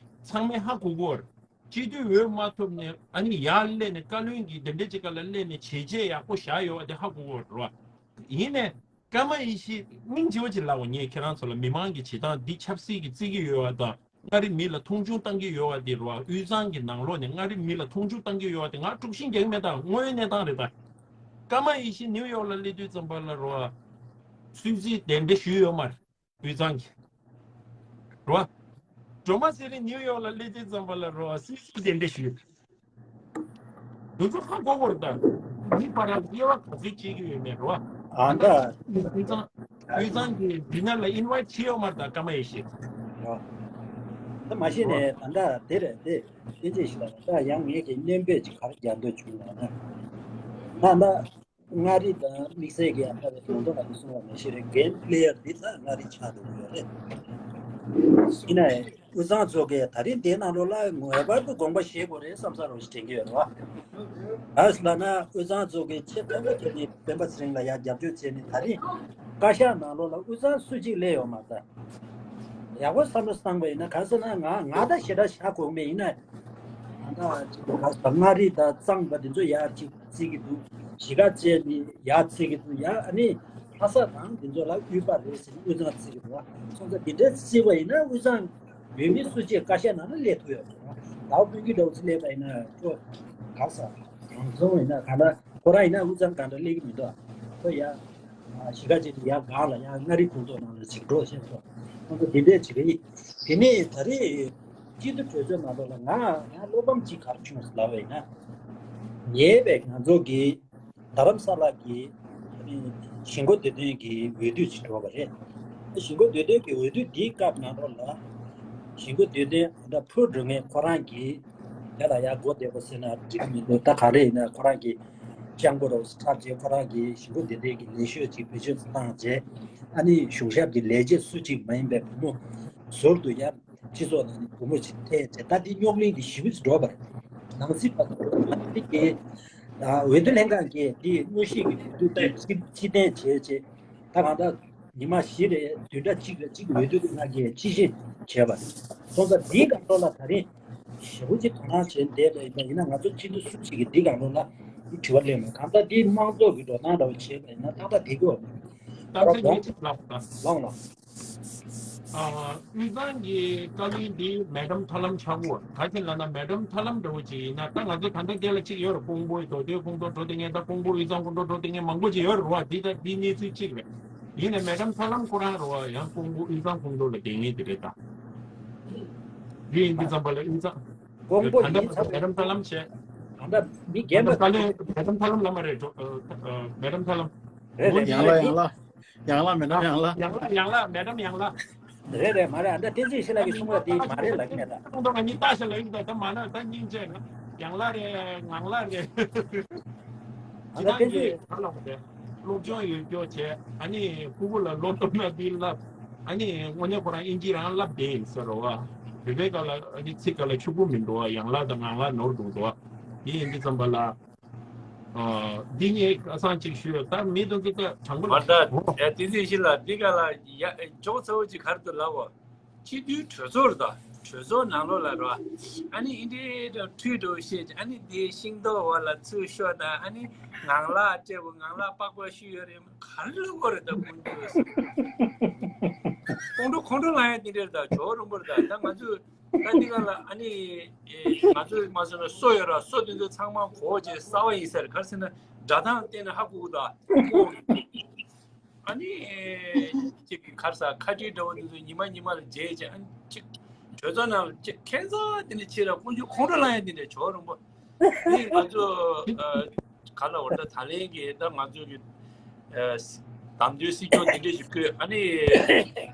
ཚང་མས་ཧ་གོ་གི་ཡོད་རེད། སྤྱི་འཐུས་འོས་མ་ཐོབ་ནས་ཨ་ནི་ཡར་སླེབས་ནས་བཀའ་བློན་གྱི་དེ་འདྲ་ཅིག་སྒང་ལ་སླེབས་ནས་བྱས་རྗེས་ཡག་པོ་བཞག་ཡོད་པ་དེ་ཧ་གོ་གི་ཡོད་རེད་བ། ཡིན་ནའི་ཀརྨ་ཡེ་ཤེས་སྙིང་རྗེ་པོ་ཅིག་ལབ་དགོས། ངས་ཁྱེད་རང་ཚོ་ལ་མི་མང་གི་བྱེད་སྟངས་འདི་ཆབ་སྲིད་ཀྱི་བརྩི་གི་ཡོད་པ་དང་མངའ་རིས་མི་ལ་མཐོང་ཆུང་བཏང་གི་ཡོད་པ་འདི་རེད་བ། དབུས་གཙང་གི་ནང་ལོགས་ནས་མངའ་རིས་མི་ལ་མཐོང་ཆུང་བཏང་གི་ཡོད་པ་དེ་ང་དཀྲུག་ཤིང་རྒྱག་གི་མེད། ད་དངོས་ཡོད་གནས་སྟངས་རེད་ད། ཀརྨ་ཡེ་ཤེས་ནིའུ་ཡོག་ལ་སླེབས་དུས་ཙམ་པ་ལ་རེད་བ། སུད་སི་གདན་འདྲེན་ཞུས་ཡོད་མ་རེད། དབུས་གཙང་གི་རེད་བ། སྒྲོལ་མ་ཚེ་རིང་ནིའུ་ཡོག་ལ་སླེབས་དུས་ཙམ་པ་ལ་རེད་བ། སུད་སི་གདན་འདྲེན་ཞུས་ཡོད། དེ་ཚོ་ཧ་གོ་དགོས་རེད་ད། མི་བར་ལ་དབྱེ་བ་ག་ཚོད་བྱེད་ཀྱི་ཡོད་མེད་རེད་བ། ཨ་ད། དབུས་གཙང་དབུས་གཙང་གི་ཌི་ནར་ལ་ཨིན་ཝའིཊ་བྱས་ཡོད་མ་རེད་ད་ཀརྨ་ཡེ་ཤེས། ད་མ་གཞི་ནས་ད་ལྟ་དེ་རེད་དེ། དེ་ཅི་ཞིག་ལ་ད་ཡང་ངས་ཀྱི་སྣོན་པ་ཅིག་ག་རེ་རྒྱག་འདོད་བྱུང་ལབ་ན། ད་ལྟ་མངའ་རིས་དང་དམིགས་བསལ་གྱི་ཡང་ད་ལྟ་ད་ལྟ་ང་ཚོ་གསུངས་པ་ནང་བཞིན་རེད། གེམ་པི་ལེ་ཡར་འདི་ད་མངའ་རིས་ཆགས་འགྲོ་གི་ཡོད་རེད། ཡིན་ནའི་དབུས་གཙང་ཚོ་གིས་ད་རིང་དེའི་ནང་ལོགས་ལ་ངེས་པར་དུ་དགོངས་པ་བཞེས་དགོས་རེད་བསམ་ས་རོ་ཞིག་དྲན་གྱི་ཡོད་རེད་བ། ག་ཟེར་ལབ་ན་དབུས་གཙང་ཚོ་གིས་ཆེས་དོན་པ་ཁྱེད་ཀྱིས་སྤེན་པ་ཚེ་རིང་ལ་ཡང་རྒྱབ་སྐྱོར་བྱས་ནས་ད་རིང་བཀའ་ཤག་ནང་ལོགས་ལ་དབུས་གཙང་སུ་གཅིག་སླེབས་ཡོད་མ་རེད། ད་ཡག་པོ་བསམ་བློ་བཏང་པ་ཡིན་ན་ག་ཟེར་ན་ང་ང་ད་ཞེ་དྲག་ཧ་གོ་གི་མེད། ཡིན་ན་ད་ཅིག་ག་ཟེར་མངའ་རིས་དང་གཙང་པ་དེ་ཚོ་ཡར་ཅིག་བརྩི་གི་འདུག་གཞིས་ཀ་རྩེ་ནི་ཡར་བརྩི་གི་འདུག་ཡ་ཨ་ནི་ལྷ་ས་དང་དེ་ཚོ་ལ་དབུས་པ་རེད་ཟེར་ནས་དབུས་གཙང་བརྩི་གི་འདུག་སོང་ཙང་དེ་འདྲའི་བརྩིས་པ་ཡིན་ན་དབུས་གཙང་ཡོད་མི་སུ་གཅིག་བཀའ་ཤག་ནང་ལ་སླེབས་ཐུབ་ཡོད་རེད། ཟླ་བ་ཀུན་གྱི་འདྲ་བོ་ཚོ་སླེབས་པ་ཡིན་ན་ཁྱོད་ག་ཟེར་གང་ཚོང་ཡིན་ན་ག་ན་ཁོ་རང་ཡིན་ན་དབུས་གཙང་གང་འདྲ་སླེབས་ཀྱི་མི་འདུག་ཁོ་ཡ་གཞིས་ཀ་རྩེ་ནས་ཡར་སྒང་ལ་ཡར་མངའ་རིས་ཁོངས་གཏོགས་ནང་ལ་ཅིག་འགྲོ་ཤེས་སོང་། ཁོང་ཚོ་དེ་འདྲས་བྱེད་ཀྱི་ཡིན། དེ་ནས་ད་རེས་སྤྱི་འཐུས་གྲོས་ཚོགས་ནང་ལོགས་ལ་ང་ཡང་བློ་ཕམ་ཅིག་ག་རེ་བྱུང་ཟེར་ལབ་པ་ཡིན་ན། ཉེ་བའི་ང་ཚོ་གི་རྡ་རམ་ས་ལ་གི་ཨ་ནི་གཞིས་འགོ་སྡེ་བདུན་གྱི་འོས་བསྡུ་ཅིག་འགྲོ་བ་རེད། གཞིས་འགོ་སྡེ་བདུན་གྱི་འོས་བསྡུ་འདིའི་སྐབས་ནང་ལོགས་ལ་གཞིས་འགོ་སྡེ་བདུན་ཨ་ད་ཕུར་འགྲོ་མཁན་ཁོ་རང་གིས་ཡ་ལ་ཡ་མགོ་བདེ་པོ་ཟེར་ན་འགྲིག་གི་མི་འདུག་ད་ག་རེ་ཡིན་ན་ཁོ་རང་གི་སྤྱང་པོ་རོགས་འཁྲབ་རྗེས་ཁོ་རང་གི་གཞིས་འགོ་སྡེ་བདུན་གྱི་ལས་ཤོག་ཅིག་བེད་སྤྱོད་བཏང་རྗེས་ཨ་ནི་གཞུང་ཞབས་ཀྱི་ལས་བྱེད་སུ་གཅིག་མ་ཡིན་པའི་བུ་མོ་ཟུར་དུ་ཡ་སྤྱི་ཚོགས་ནང་ནས་བུ་མོ་ཅིག་ཐེ་ཅེ་ད་འདི་རྙོག་གླེང་འདི་ཞེ་པོ་ཅིག་འགྲོ་བ་རེད། ནང་སྲིད་པ་ཚོ་འདི་གི་འོས་བསྡུ་ལྷན་ཁང་གིས་འདི་དངོས་གཞི་གི་འོས་བསྡུ་འདི་ཕྱིར་ཕྱིར་འཐེན་བྱས་རྗེས་ད་གང་ལྟར་ཉི་མ་བཞི་རེད་བདུན་ཕྲག་གཅིག་རེད་གཅིག་འོས་བསྡུ་ལྷན་ཁང་གིས་ཕྱིར་བཞེས་བྱས་པ་རེད། སོང་ཙང་འདིའི་སྒང་ལོགས་ལ་ད་རིང་ཞེ་པོ་ཅིག་དོ་སྣང་བྱས་བསྡད་པ་ཡིན་ན་ཡིན་ན་ང་ཚོ་སྤྱི་འཐུས་སུ་གཅིག་གིས་འདིའི་སྒང་ལོགས་ལ་ དྲི་བ་སླེབས་མེད། གང་ལྟར་འདི་དམངས་གཙོ་གི་འགྲོ་སྟངས་འདྲ་བོ་བྱས་པ་ཡིན་ན་ཏག་ཏག་བསྡད་ཀྱི་ཡོད་མ་རེད། གཏམ་བཤད་ཉིད་ཅིག་ལབ་དང་། ལོང་ལོང་། ཨ། དབུས་གཙང་གི་བཀའ་བློན་འདི་མེ་ཌམ་ཐར་ལམ་ཆགས་ཀྱི་ཡོད་རེད། ག་རེ་ལབ་ན་མེ་ཌམ་ཐར་ལམ་འདྲ་བོ་ཅིག་ཡིན་ན། ད་ང་ཚོ་ད་ལྟ་འདི་ལ་གཅིག་ཡོད་རེད། ཀོང་པོའི་མདོ་སྟོད་ཁོངས་གཏོགས་འགྲོ་བསྡད་མཁན་དང་ཀོང་པོ་དབུས་གཙང་ཁོངས་གཏོགས་འགྲོ་བསྡད་མཁན་མང་པོ་ཅིག་ཡོད་རེད་བ། འདི་ད་འདི་གནས་ཚུལ་གཅིག་རེད། ཡིན་ནའི་མེ་ཌམ་ཐར་ལམ་ཁོ་རང་རེད་བ། ཡང་ཀོང་པོ་དབུས་གཙང་ཁོངས་གཏོགས་ལ་བསྡད་མཁན་དེ་རེད་ད། འདི་ཡིན་དུས་ཙམ་པ་ལ་དབུས་གཙང་། ཀོང་པོ་ད་ལྟ་ཡིན་ཙང་། མེ་ཌམ་ཐར་ལམ་བྱས། ད་ལྟ་མི་རྒན་པ་བཀའ་བློན་མེ་ཌམ་ཐར་ལམ་ལབ་མ་རེད། མེ་ཌམ་ཐར་ལམ། རེད་རེད། ཡང་ལ་ཡང་ལ། ཡང་ལ་མེ་ཌམ་ཡང་ལ། ཡང་ལ་ཡང་ལ་མེ་ཌམ་ཡང་ལ། རེད་རེད། མ་རེད། ཨ་ད་བསྟན་འཛིན་ཡེ་ཤེས་ལགས་ཀྱིས་གསུངས་པ་དེ་མ་རེད་ལབ་ཀྱི་མེད་ད། ཁོང་ཚོ་ང་གཉིས་ལྟ་ཞིག་ལ་ཡིན་ད། ད་མ་ན་ད་སྙིང་རྗེ་ན། ཡང་ལ་རེད། ངང་ལ་རེད། ཨ་ཇི་ད་ལྟར་བསྟན་འཛིན། གྱི་ག་ལ་བ་རེད། སློབ་སྦྱོང་ཡོད་རྒྱུ་བྱས། ཨ་ནི་ཕྲུ་གུ་ལ་བློ་སྟོབས་ན་འདི་བསླབ། ཨ་ནི་དངོས་གནས་ཁོ་རང་དབྱིན་ཇི་རང་བསླབ་བསྡད་ཡིན་ཟེར་རོ་བ། བོད་པའི་སྐད་ལ་ཨ་ནི་ཚིག་སྐད་ལ་ཕྱུག་པོ་མི་འདུག་བ། ཡང་ལ་དང་ངང་ལ་ནོར་འདུག་འདུག་བ། དེ་ཡིན་དུས་ཙམ་པ་ལ། འདི་ངས་ཁ་སང་ཅིག་ཞུས། ད་མི་དེ་ཚོ་ད་དྲང་པོ་ལ། མ་ད་ཡ་དེ་ཚོའི་གཞི་ལ་འདི་ག་ལ་ཡ་འཇོག་ཚ་བོ་ཅིག་ག་རེ་འདུག་ལབ་བ། སྤྱི་འཐུས་གྲོས་ཚོགས་རེད་ད། གྲོས་ཚོགས་ནང་ལོགས་ལ་རེད་བ། ཨ་ནི་ཨིན་དྲེ་འདྲ་ཁྲུས་འགྲོ་བཤད་ཅིག་ཨ་ནི་དེ་ཤིང་ཏོག་འོག་ལ་ཚུར་ཤོག་དང་། ཨ་ནི་ངང་ལག་སྤྲད་པོ་ངང་ལག་པགས་པ་བཤུས་ཡོད་རེད། ག་རེ་ལབ་དགོས་རེད་ད་ཀུན་སྤྱོད། ཁོང་ཁྲོ་ཁོང་ཁྲོ་ལངས་ཡ་དེ་འདྲ་རེད་ད། ཇོ་རིང་པོ་རེད་ད། ད་ང་ཚོས། ད་འདི་ག་ལ་ཨ་ནི་ང་ཚོས་མ་བཟོས་ན་སོ་ཡོད་ར། སོ་དེ་ཚོ་ཚང་མ་གོ་བྱས་གསར་པ་ཡིན་ས་རེད། ག་རེ་ཟེར་ན་སྒྲ་གདངས་བལྟས་ན་ཧ་གོ་གི་འདུག་ཨ་ནི་ཅིག་གི་ག་རེ་ཟ། ཁ་བྲིས་འདྲ་བོ་དེ་ཚོ་ཉི་མ་ཉི་མ་ལ་བརྗེས་བྱས། ཨ་ནི་ཅིག་གྲོས་ཚོགས་ནང་ལ་ཅིག་ཁྱད་མཚར་དེ་འདྲ་ཕྱིར་ར་ཀུན་སྤྱོད་ཁོང་ཁྲོ་ལངས་ཡ་དེ་འདྲ་ཇོ་རིང་པོ། དེ་ང་ཚོ་ག་ལ་བར་ད་ད་ལན་གྱི་ད་ང་ཚོ་གི་བདམས་ཐོན་སྲིད་སྐྱོང་འདི་འདྲ་ཞིག་བསྐོས། ཨ་ནི་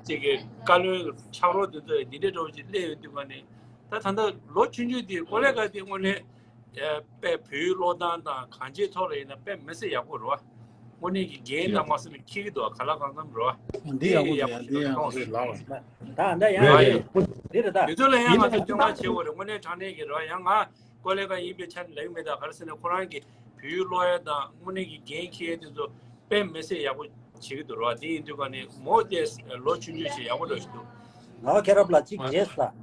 ཅིག་གི་བཀའ་བློན་ཕྱག་རོགས་འདི་ཚོ་འདི་འདྲ་འདྲ་བོ་ཅིག་སླེབས་ཡོང་དུས་ག་ནས། ད་ད་ལྟ་ལོ་ཆུང་ཆུང་དེ་ཀོ་ལེ་ག་དེ་དངོས་གནས་དཔེ་བོད་ཡིག་ཀློག་སྟངས་དང་གང་ཅིའི་ཐོག་ལ་ཡིན་ན་དཔེ་མི་སྲིད་ཡག་པོ་རེད་བ། དངོས་གནས་ཀྱི་འགན་དང་མ་སེམས་ནས་འཁྱེར་གྱི་འདུག་ག་ལ་གང་འཚམ་རེད་བ། འདི་ཡག་པོ་འདུག་ཡ། འདི་ཡག་པོ་འདུག་ལགས། ད་ད་ཡང་རེད། རེད། འདི་རེད་ད། དེ་ཚོ་ལ་ཡང་ང་ཚོ་སྐྱོན་བརྡར་བྱེད་དགོས་རེད། དངོས་གནས་དྲང་གནས་ཀྱི་རེད་བ། ཡང་ང་ཀོ་ལེ་ག་ཡིན་པའི་ཆ་ནས་ལབ་ཀྱི་མེད་ད། ག་རེ་ཟེར་ན་ཁོ་རང་གི་བོད་ཡིག་ཀློག་ཡ་དང་དངོས་གནས་ཀྱི་འགན་འཁྱེར་ཡ་དེ་ཚོ་དཔེ་མི་སྲིད་ཡག་པོ་བྱེད་ཀྱི་འདུག་རེད་བ། དེ་ཡིན་དུས་ག་ནས་མོ་དེ་ལོ་ཆུང་ཆུང་ཞིག་ཡག་པོ་འདྲ་ཞིག་འདུག་ངག་དབང་མཁྱེན་རབ་ལགས་གཅིག་བརྗེད་སོང་།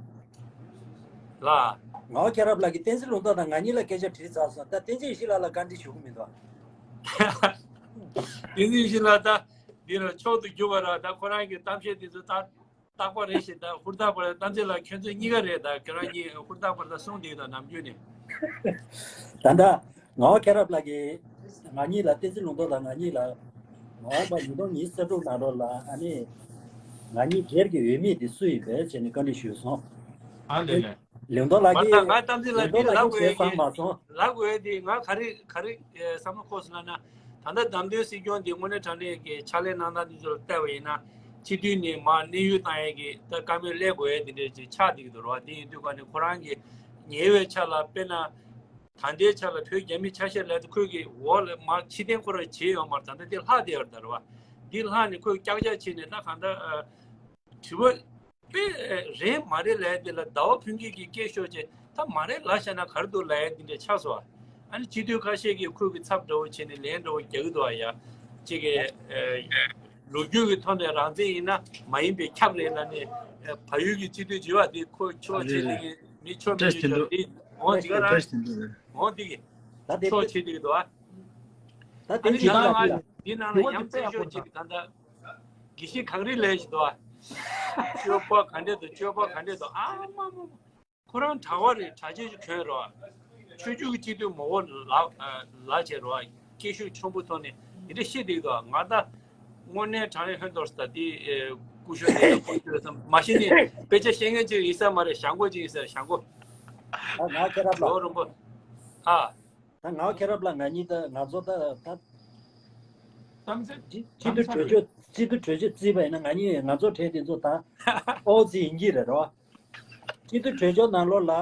ལ། ངག་དབང་མཁྱེན་རབ་ལགས་ཀྱིས་བསྟན་འཛིན་ལུང་རྟོགས་དང་ང་གཉིས་ལ་སྐད་ཆ་དྲིས་ཚར་སོང་། ད་བསྟན་འཛིན་ཡེ་ཤེས་ལགས་ལ་བཀའ་འདྲི་ཞུ་གི་མི་འདུག་བསྟན་འཛིན་ཡེ་ཤེས་ལགས་ད་འདི་ལ་མཆོག་ཏུ་གྱུར་པ་ར། ད་ཁོ་རང་གི་གཏམ་བཤད་འདི་ཚོ་ད་རྟག་པ་རེད་ཤག་ད་ཧུར་ཐག་པ་རེད། བསྟན་འཛིན་ལགས་ཁྱོད་ཚོ་གཉིས་ཀ་རེད། ད་ཁྱོད་རང་གཉིས་ཧུར་ཐག་པ་རེད། ད་གསུང་འདི་ད་ནམ་རྒྱུན་ནས། ད་ལྟ་ངག་དབང་མཁྱེན་རབ་ལགས་ཀྱིས་ང་གཉིས་ལ། བསྟན་འཛིན་ལུང་རྟོགས་དང་ང་གཉིས་ལ་མ་འོངས་པ་ཉིས་སྟོང་ཉི་ཤུ་རྩ་དྲུག་ནང་ལོགས་ལ་ཨ་ནི་ང་གཉིས་སྒེར་གྱི་འོས་མི་དེ་སུ་ཡིན་པས་བྱས་ནས་བཀའ་འདྲི་ཞུས་སོང་། ཨ་ལེ་ལེ། ལུང་རྟོགས་ལགས་མ་ཀྱིས། ད་ང་གཏམ་ཚིག་ལ་ལུང་འདི་རྟོགས་ལགས་ལབ་ཀྱིས་དགོས་བྱས་ཙང་མ་སོང་། ལབ་དགོས་དེ་ང་ག་རེ་ག་རེ་བསམ་བློ་འཁོར་སོང་ལབ་ན། ད་ལྟ་བདམས་ཐོན་སྲིད་སྐྱོང་འདི་དངོས་གནས་དྲང་གནས་ཀྱི་ཕྱག་ལས་གནང་སྟངས་འདི་ཚོ་ལ་བལྟས་པ་ཡིན་ན། སྤྱི་འཐུས་ནས་མར་གནས་དབྱུང་བཏང་ཡས་ཀྱི་ད་བཀའ་མོལ་སླེབས་དགོས་ཡས་འདི་འདྲ་ཅིག་ཆགས་བསྡད་ཀྱི་འདུག་ར་བ། དེ་ཡིན་དུས་ག་ནས་ཁོ་རང་གི་ཉེ་བའི་ཆ་ལ་དཔེར་ན། ད་ལྟའི་ཆ་ལ་བོད་རྒྱ་མིའི་ཆ་ཤས་ལབ་དུས་ཁོས་ཀྱི་འོག་ལ་མར་ཕྱིར་འཐེན་ཁོ་རང་བྱས་ཡོད་མ་རེད། ད་ལྟ་འདི་ལྷག་བསྡད་ཡོད་རེད་ད་ར་བ། འདི་ལྷག་ནས་ཁོས་ཀྱག་ཀྱག་བྱས་ནས་ད་གང་ལྟར་དྲི་བ་དཔེ་རེད་མ་རེད་ལབ་ཡ་འདི་ལ་ཟླ་བ་ཕུན་སྐྱིད་ཀྱིས་སྐད་ཤོར་བྱས། ད་མ་རེད་ལབ་བཞག་ན་ག་རེ་འདུག་ལབ་ཡ་འདི་འདྲ་ཆགས་སོང་བ། ཨ་ནི་སྤྱི་འཐུས་ཁ་ཤས་ཀྱིས་ཁོས་ཀྱི་ཚབ་འདྲ་བོ་བྱས་ནས་ལན་འདྲ་བོ་རྒྱག་གི་འདུག་བ། ཡ་གཅིག་གི་ལོ་རྒྱུས་ཀྱི་ཐོག་ནས་རང་བཙན་ཡིན་ན་མ་ཡིན་པའི་ཁྱབ་རེད་ལབ་ནས། ཕ་ཡུལ་གྱི་སྤྱི་འཐུས་བྱེད་པ་དེ་ཁོ་ཆོག་བྱེད་དེ་གི་མི་ཆོག་མི་ཆོག་དེ་འོང་དེ་ག་རང་འོང་དེ་གི་ད་དེ་ཆོག་བྱེད་དེ་གི་འདུག་བ། ད་དེ་ཨ་ནི་ཅི་ཡང་ལ་ང་འདི་ནང་ལ་ཡང་རྩད་ཤོག་ཅིག་ད་ལྟ་དགེ་བཤེས་གངས་རི་ལས་ཤིག་འདུག་བ། སྤྱོད་པ་ག་འདྲས་འདུག་སྤྱོད་པ་ག་འདྲས་འདུག་ཨ་མ་མ་མ། ཁོ་རང་གྲྭ་བ་རེད། གྲྭ་ཆས་ཅིག་གྱོན་རོགས། ཆོས་བརྒྱུད་ཀྱི་སྤྱི་འཐུས་མང་པོ་ལ་ལ་བྱས་རོགས། སྐད་ཤུགས་ཆེན་པོ་ཐོག་ནས་འདི་འདྲ་བཤད་བསྡད་འདུག་ང་ད་དངོས་གནས་དྲང་གནས་ཧོན་ཐོར་ས་ད་དེ་སྐུ་ཞབས་དེ་ལ་ཁོ་ཚོས་མ་གཞི་ནས་དཔེ་ཆ་ཤེས་མཁན་ཅིག་ཡིན་ས་མ་རེད། ཞང་གོ་ཅིག་ཡིན་ས་རེད། ཞང་གོ། ད་ང་ཁྱེད་རབ་ལ། ལོ་རིན་པོ། ཨ། ད་ང་ཁྱེད་རབ་ལ་ང་གཉིས་ད་ང་ཚོ་ད་ད། གཏམ་ཚེ། སྤྱི་འཐུས་གྲོས་ཆོད་སྤྱི་འཐུས་གྲོས་ཆོད་བརྩིས་པ་ཡིན་ན་ང་གཉིས་ང་ཚོ་གྲས་དེ་ཚོ་ད་ཨོ་ཙི་ཡིན་གྱི་རེད་རོ། སྤྱི་འཐུས་གྲོས་ཆོད་ནང་ལོགས་ལ་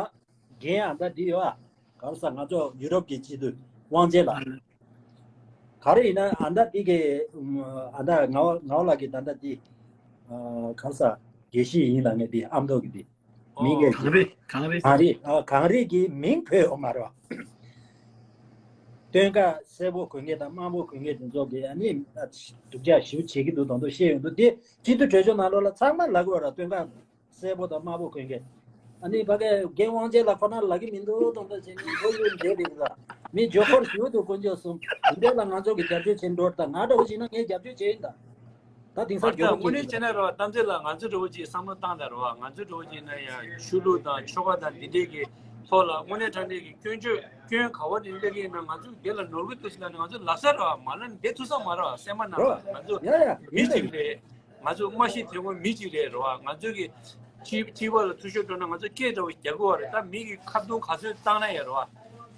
འགན་ཨ་ད་འདི་ཡོད་ཨ། ག་རེ་ཟ། ང་ཚོ་ཡུ་རོབ་ཀྱི་སྤྱི་འཐུས་དབང་ཆེན་ལགས། ག་རེ་ཡིན་ན་ཨ་ད་འདི་གི་ཨ་ད་ངག་དབང་ངག་དབང་ལགས་ཀྱི་ད་ད་འདི་ག་རེ་ཟ། དགེ་བཤེས་ཡིན་ལབ་ངེས་འདི་ཨ་མདོ་གི་འདི་མིང་གི་གངས་རི་གངས་རི་གངས་རི་ཨ་གངས་རི་གི་མིང་བོས་ཡོད་མ་རེད་བ། སྟོན་ཀ་གསལ་པོ་གོན་མཁན་དང་དམར་པོ་གོན་མཁན་དེ་ཚོ་གིས་ཨ་ནི་སྡུག་ཅག་ཞེ་པོ་བྱེད་ཀྱི་འདུག་དང་དུ་བཤད་ཡོང་འདུག་དེ་སྤྱི་འཐུས་གྲོས་ཆོད་ནང་ལོགས་ལ་ཚང་མ་ལབ་དགོས་ར། སྟོན་ཀ་གསལ་པོ་དང་དམར་པོ་གོན་མཁན། ཨ་ནི་ཕ་གི་རྒན་དབང་ཆེན་ལགས་ཁོ་ན་ལབ་ཀྱི་མི་འདུག་དང་འདྲ་བྱས་ནས་འགྲོ་ཡོད་འདྲ་རེད་ད། མི་ཇོ་ཁོར་ཞུ་འདུག་དཀོན་མཆོག་གསུམ། འདི་འདྲ་ལ་ང་ཚོ་གི་རྒྱབ་སྐྱོར་བྱེད་འགྲོ་ད། ང་འདྲ་བོ་བྱས་ན་ངས་རྒྱབ་སྐྱོར་བྱེད་ཡིན་ད། ད་དེང་སང་མ་ད་ཇོ་ཁོ་དངོས་གནས་བྱས་ན་རེད་བ། གཏམ་ཚེ་ལ་ང་ཚོ་འདྲ་བོ་ཅིག་བསམ་བློ་བཏང་ད་རེད་བ། ང་ཚོ་འདྲ་བོ་ཅིག་ན་ཡང་ཆོས་ལུགས་དང་ཆོལ་ཁ་དང་འདི་འདྲའི་གི་ཐོག་ལ་དངོས་གནས་དྲང་གནས་ཀྱི་སྐྱོན་བརྗོད་སྐྱོན་ག་བ་འདི་འདྲ་གི་ན་ང་ཚོ་འདི་ལ་ནོར་གི་འདུག་ཟེར་ན་ང་ཚོ་ལབ་ས་རེད་བ། མ་ལབ་ན་བསྡད་ཐུབ་ས་མ་རེད་བ། སེམས་མ་ནང་ལ་ང་ཚོ་ཡ་ཡ་མི་ཡིན་ད་གཅིག་ཡིན། རེད། ང་ཚོ་མ་ཤི་དེ་སྔོན་མི་གཅིག་རེད་རེད་བ། ང་ཚོ་གི་སྤྱི་སྤྱི་པ་ལ་འཐུས་ཤོར་འགྲོ་ན་ང་ཚོ་སྐད་འདྲ་བོ་རྒྱག་གི་བ་རེད། ད་མི་གི་ཁ་རྡུང་ག་ཚོད་བཏང་ན་ཡང་རེད་བ།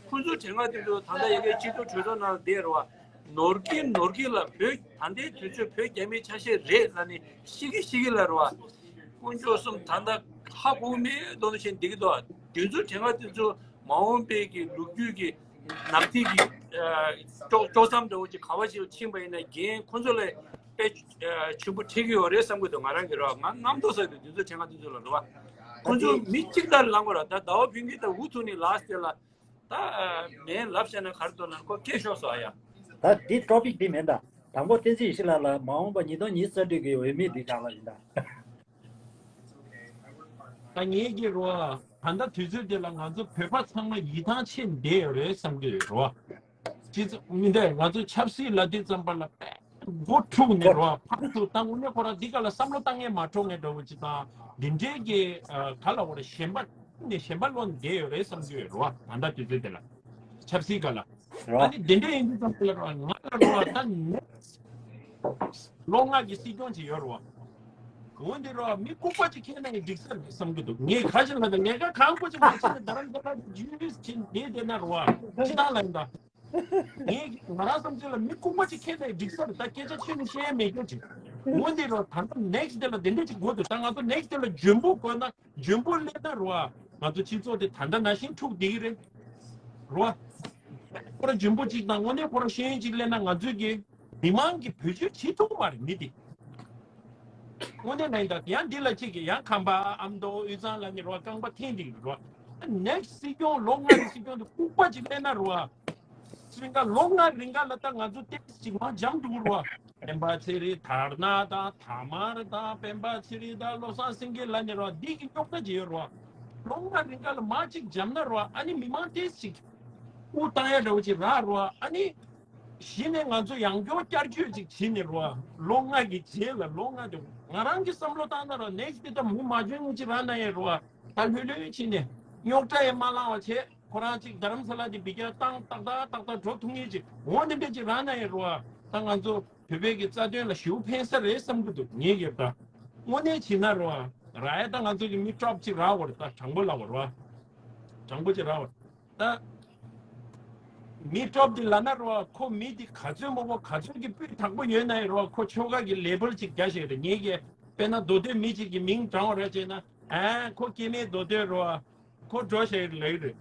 ཁོ་ཚོ་དྲན་ང་དེ་ཚོ་ད་ལྟ་ཡ་གི་སྤྱི་ཚོགས་གྲོས་ཚོགས་ནང་བསྡད་རེད་བ། ནོར་གི་ནོར་གི་ལ་བོད་ད་ལྟའི་དུས་ཚོད་བོད་རྒྱ་མིའི་ཆ་ཤས་རེད་ལ་ནི་ཤི་གི་ཤི་གི་ལ་རེད་བ། དཀོན་མཆོག་གསུམ། ད་ལྟ་ཧ་གོ་མེད་མདོག་མདོག་བྱས་འདི་གི་འདུག་དེ་ཚོ་དྲན་ང་དེ་ཚོ་མ་འོངས་པའི་གི་ལོ་རྒྱུས་ཀྱི་ནག་ཐིག་གི་ཨ་ཅོག་ཅོག་ཙམ་འདྲ་བོ་ཅིག་ག་བ་ཞིག་ཕྱིན་པ་ཡིན་ན་རྒན་ཁོ་ཚོ་ལ་དཔེ་ཆེན་པོ་འཕྲད་ཀྱི་ཡོད་རེད་བསམ་གྱི་འདུག་ང་རང་གི་རེད་བ། ང་རྣམ་རྟོག་ཟེར་དུས་དེ་ཚོ་དྲན་ང་དེ་ཚོ་ལ་རེད་བ། ཁོ་ཚོ་མི་གཅིག་ལྟར་ལངས་པ་ར། ད་ཟླ་བ་ཕུན་སྐྱིད་ད་འུ་ཐུག་ནས་ལགས་དེ་ལ་ད་མེད་ལབ་བྱས་ན་ག་རེ་འདུག་ན་ཁོ་སྐད་ཤོར་སོང་ཨ་ཡ། ད་འདི་ཊོ་པིག་འདི་མིན་ད། དང་པོ་བསྟན་འཛིན་ཡེ་ཤེས་ལགས་ལ་མ་འོངས་པ་ཉིས་སྟོང་ཉི་ཤུ་རྩ་དྲུག་གི་འོས་མི་འདི་གང་ལ་ཡིན་ད། ད་ངེད་ཀྱི་རོ། ད་ལྟ་དུས་ཚོད་འདི་ལ་ང་ཚོ་བོད་པ་ཚང་མ་ཡིད་ཐང་ཆད་བསྡད་ཡོད་རེད་བསམ་གྱི་ཡོད་རོ། སྤྱི་ཚོགས་མི་འདྲ་ང་ཚོ་ཆབ་སྲིད་ལ་དེ་ཙམ་པ་ལ་པས་མགོ་འཁྲུག་ནས་རོ། ཕར་ཚུར་ད་དངོས་གནས་ཁོ་རང་འདི་ག་ལ་བསམ་བློ་བཏང་ངེས་མ་འཕྲོ་ངེས་འདྲ་བོ་ཅིག་དང་འདི་འདྲའི་གི་ག་ལ་འོ་རེ་ཞེན་པ་ནས་ཞེན་པ་ལོན་བསྡད་ཡོད་རེད་བསམ་གྱི་ཡོད་རོ། ད་ལྟ་དུས་ཚོད་འདི་ལ་ཆབ་སྲིད་ག་ལ། རོ། ཨ་ནི་དེ་འདྲ་ཡིན་དུས་ཙམ་པ་ལ་རོ་ང་ལ་རོ་ད་ནེགསི་ལོ་ལྔ་གི་སྲིད་སྐྱོང་ཅིག་ཡོད་རོ། འོན་ཏེ་རོ་མི་ལྐུགས་པ་ཅིག་ཁྱེར་ན་ཡང་འགྲིག་ས་རེད་བསམ་གྱི་འདུག་ངས་ཁ་ཞིག་ལ་ད་ལས་ཀ་གང་པོ་ཅིག་མ་བྱེད་ན་རྡ་རམ་ས་ལ་ཇུས་ཕྱིན་བསྡད་བསྡད་ན་རོ་ཕྱི་ཐང་ལ་ཡིན་ད། ངས་ང་རང་བསམ་ཚུལ་ལ་མི་ལྐུགས་པ་ཅིག་ཁྱེར་ན་ཡང་འགྲིག་ས་རེད། ད་སྐད་ཆ་ཆོས་ནི་བཤད་ཡ་མེད་རྒྱུ་ཅིག་འོན་ཏེ་རོ་ད་ལྟ་ནེགསི་དེ་ལ་དེ་འདྲ་ཅིག་དགོས་འདུག་ད་ང་ཚོ་ནེགསི་དེ་ལ་འཇོན་པོ་དགོས་ན། འཇོན་པོ་སླེབས་ན་རོ། ང་ཚོ་སྤྱི་ཚོགས་དེ་ད་ལྟ་ནང་བཞིན་འཁྲུག་བསྡད་ཀྱི་རེད། རོ། ཁོ་རང་འཇོན་པོ་གཅིག་དང་དངོས་གནས་ཁོ་རང་ཤེས་ཡོན་གཅིག་སླེབས་ན་ང་ཚོས་ཀྱི་མི་མང་གི་བེད་སྤྱོད་བྱེད་ཐུབ་ཀྱི་མ་རེད་མི་དེ། དངོས་གནས་ན་ཡིན་ད་ཡང་འདི་ལ་གཅིག་གི་ཡང་ཁམས་པ་ཨ་མདོ་དབུས་གཙང་ལ་ནི་རོ་རྐང་པ་འཐེན་བསྡད་ཀྱི་རོ། ནེགསི་སྲིད་སྐྱོང་ལོ་ལྔ་རིང་སྲིད་སྐྱོང་དེ་ལྐུགས་པ་གཅིག་སླེབས་ན་རོ། ཚེ་རིང་ག་ལོ་ལྔ་རིང་ག་ལ་ད་ང་ཚོ་ཏེ་ཅིག་མ་འཇམ་འགྲོ་གི་རོ། སྤེན་པ་ཚེ་རིང་དར་ནག་དང་དར་དམར་དང་སྤེན་པ་ཚེ་རིང་དང་བློ་བཟང་སེང་གེ་ལ་ནི་རོ་འདི་གི་རྙོག་དྲ་ཅིག་ཡོད་རོ། ལོ་ལྔ་རིང་ག་ལ་མ་ཅིག་འཇམ་ན་རོ་ཨ་ནི་མི་མང་ཏེ་ཅིག་དབུ་བཏང་ཡ་འདྲ་བོ་ཅིག་རག་རོ་ཨ་ནི། གཞི་ནས་ང་ཚོ་ཡང་སྐྱོར་བསྐྱར་བཅོས་ཅིག་བྱེད་ནི་རོ། ལོ་ལྔ་གི་རྗེས་ལ་ལོ་ལྔ་དེ་ང་རང་གི་བསམ་བློ་བཏང་ན་རོ་ནེགསི་དེ་ད་མུ་མ་འཇོན་ངུ་ཅིག་རག་ན་ཡ་རོ་ད་ལྷོད་ལྷོད་བྱེད་ནས་རྙོག་དྲ་ཡ་མ་ལང་བ་བྱེད། ཁོ་རང་གཅིག་རྡ་རམ་ས་ལ་དེ་འབི་རྒྱ་བཏང་ཏག་ཏག་ཏག་ཏག་འགྲོ་ཐུབ་ངེས་ཅིག་འོ་འདི་འདྲ་ཅིག་རག་ན་ཡང་རོ། ད་ང་ཚོ་བོད་པའི་གི་རྩ་དོན་ལ་ཞེ་པོ་ཕན་ས་རེད་བསམ་གི་འདུག་ངེད་ཀྱི་ད་དངོས་གནས་བྱེད་ན་རོ། རག་ཡ་ད་ང་ཚོ་གི་མི་ཊོབ་ཅིག་རག་བར་ད་དྲང་པོ་ལབ་བར་རོ། དྲང་པོ་ཅིག་རག་བར་ད། མི་ཊོབ་དེ་ལབ་ན་རོ་ཁོ་མི་དེ་ག་ཚོད་མོ་པོ་ག་ཚོད་ཀྱི་སྤུས་དག་པོ་ཡོད་ན་ཡང་རོ་ཁོ་ཆོལ་ཁ་གི་ལེ་བལ་ཅིག་རྒྱག་ཤེས་རེད། ངེད་ཀྱི་དཔེར་ན་མདོ་སྟོད་མི་གཅིག་གི་མིང་དྲང་བ་ར་བྱས་ན་ཨ་ཁོ་སྐྱེ་དམན་མདོ་སྟོད་རོ། ཁོ་འགྲོ་ཞེས་ལེགས་རེད།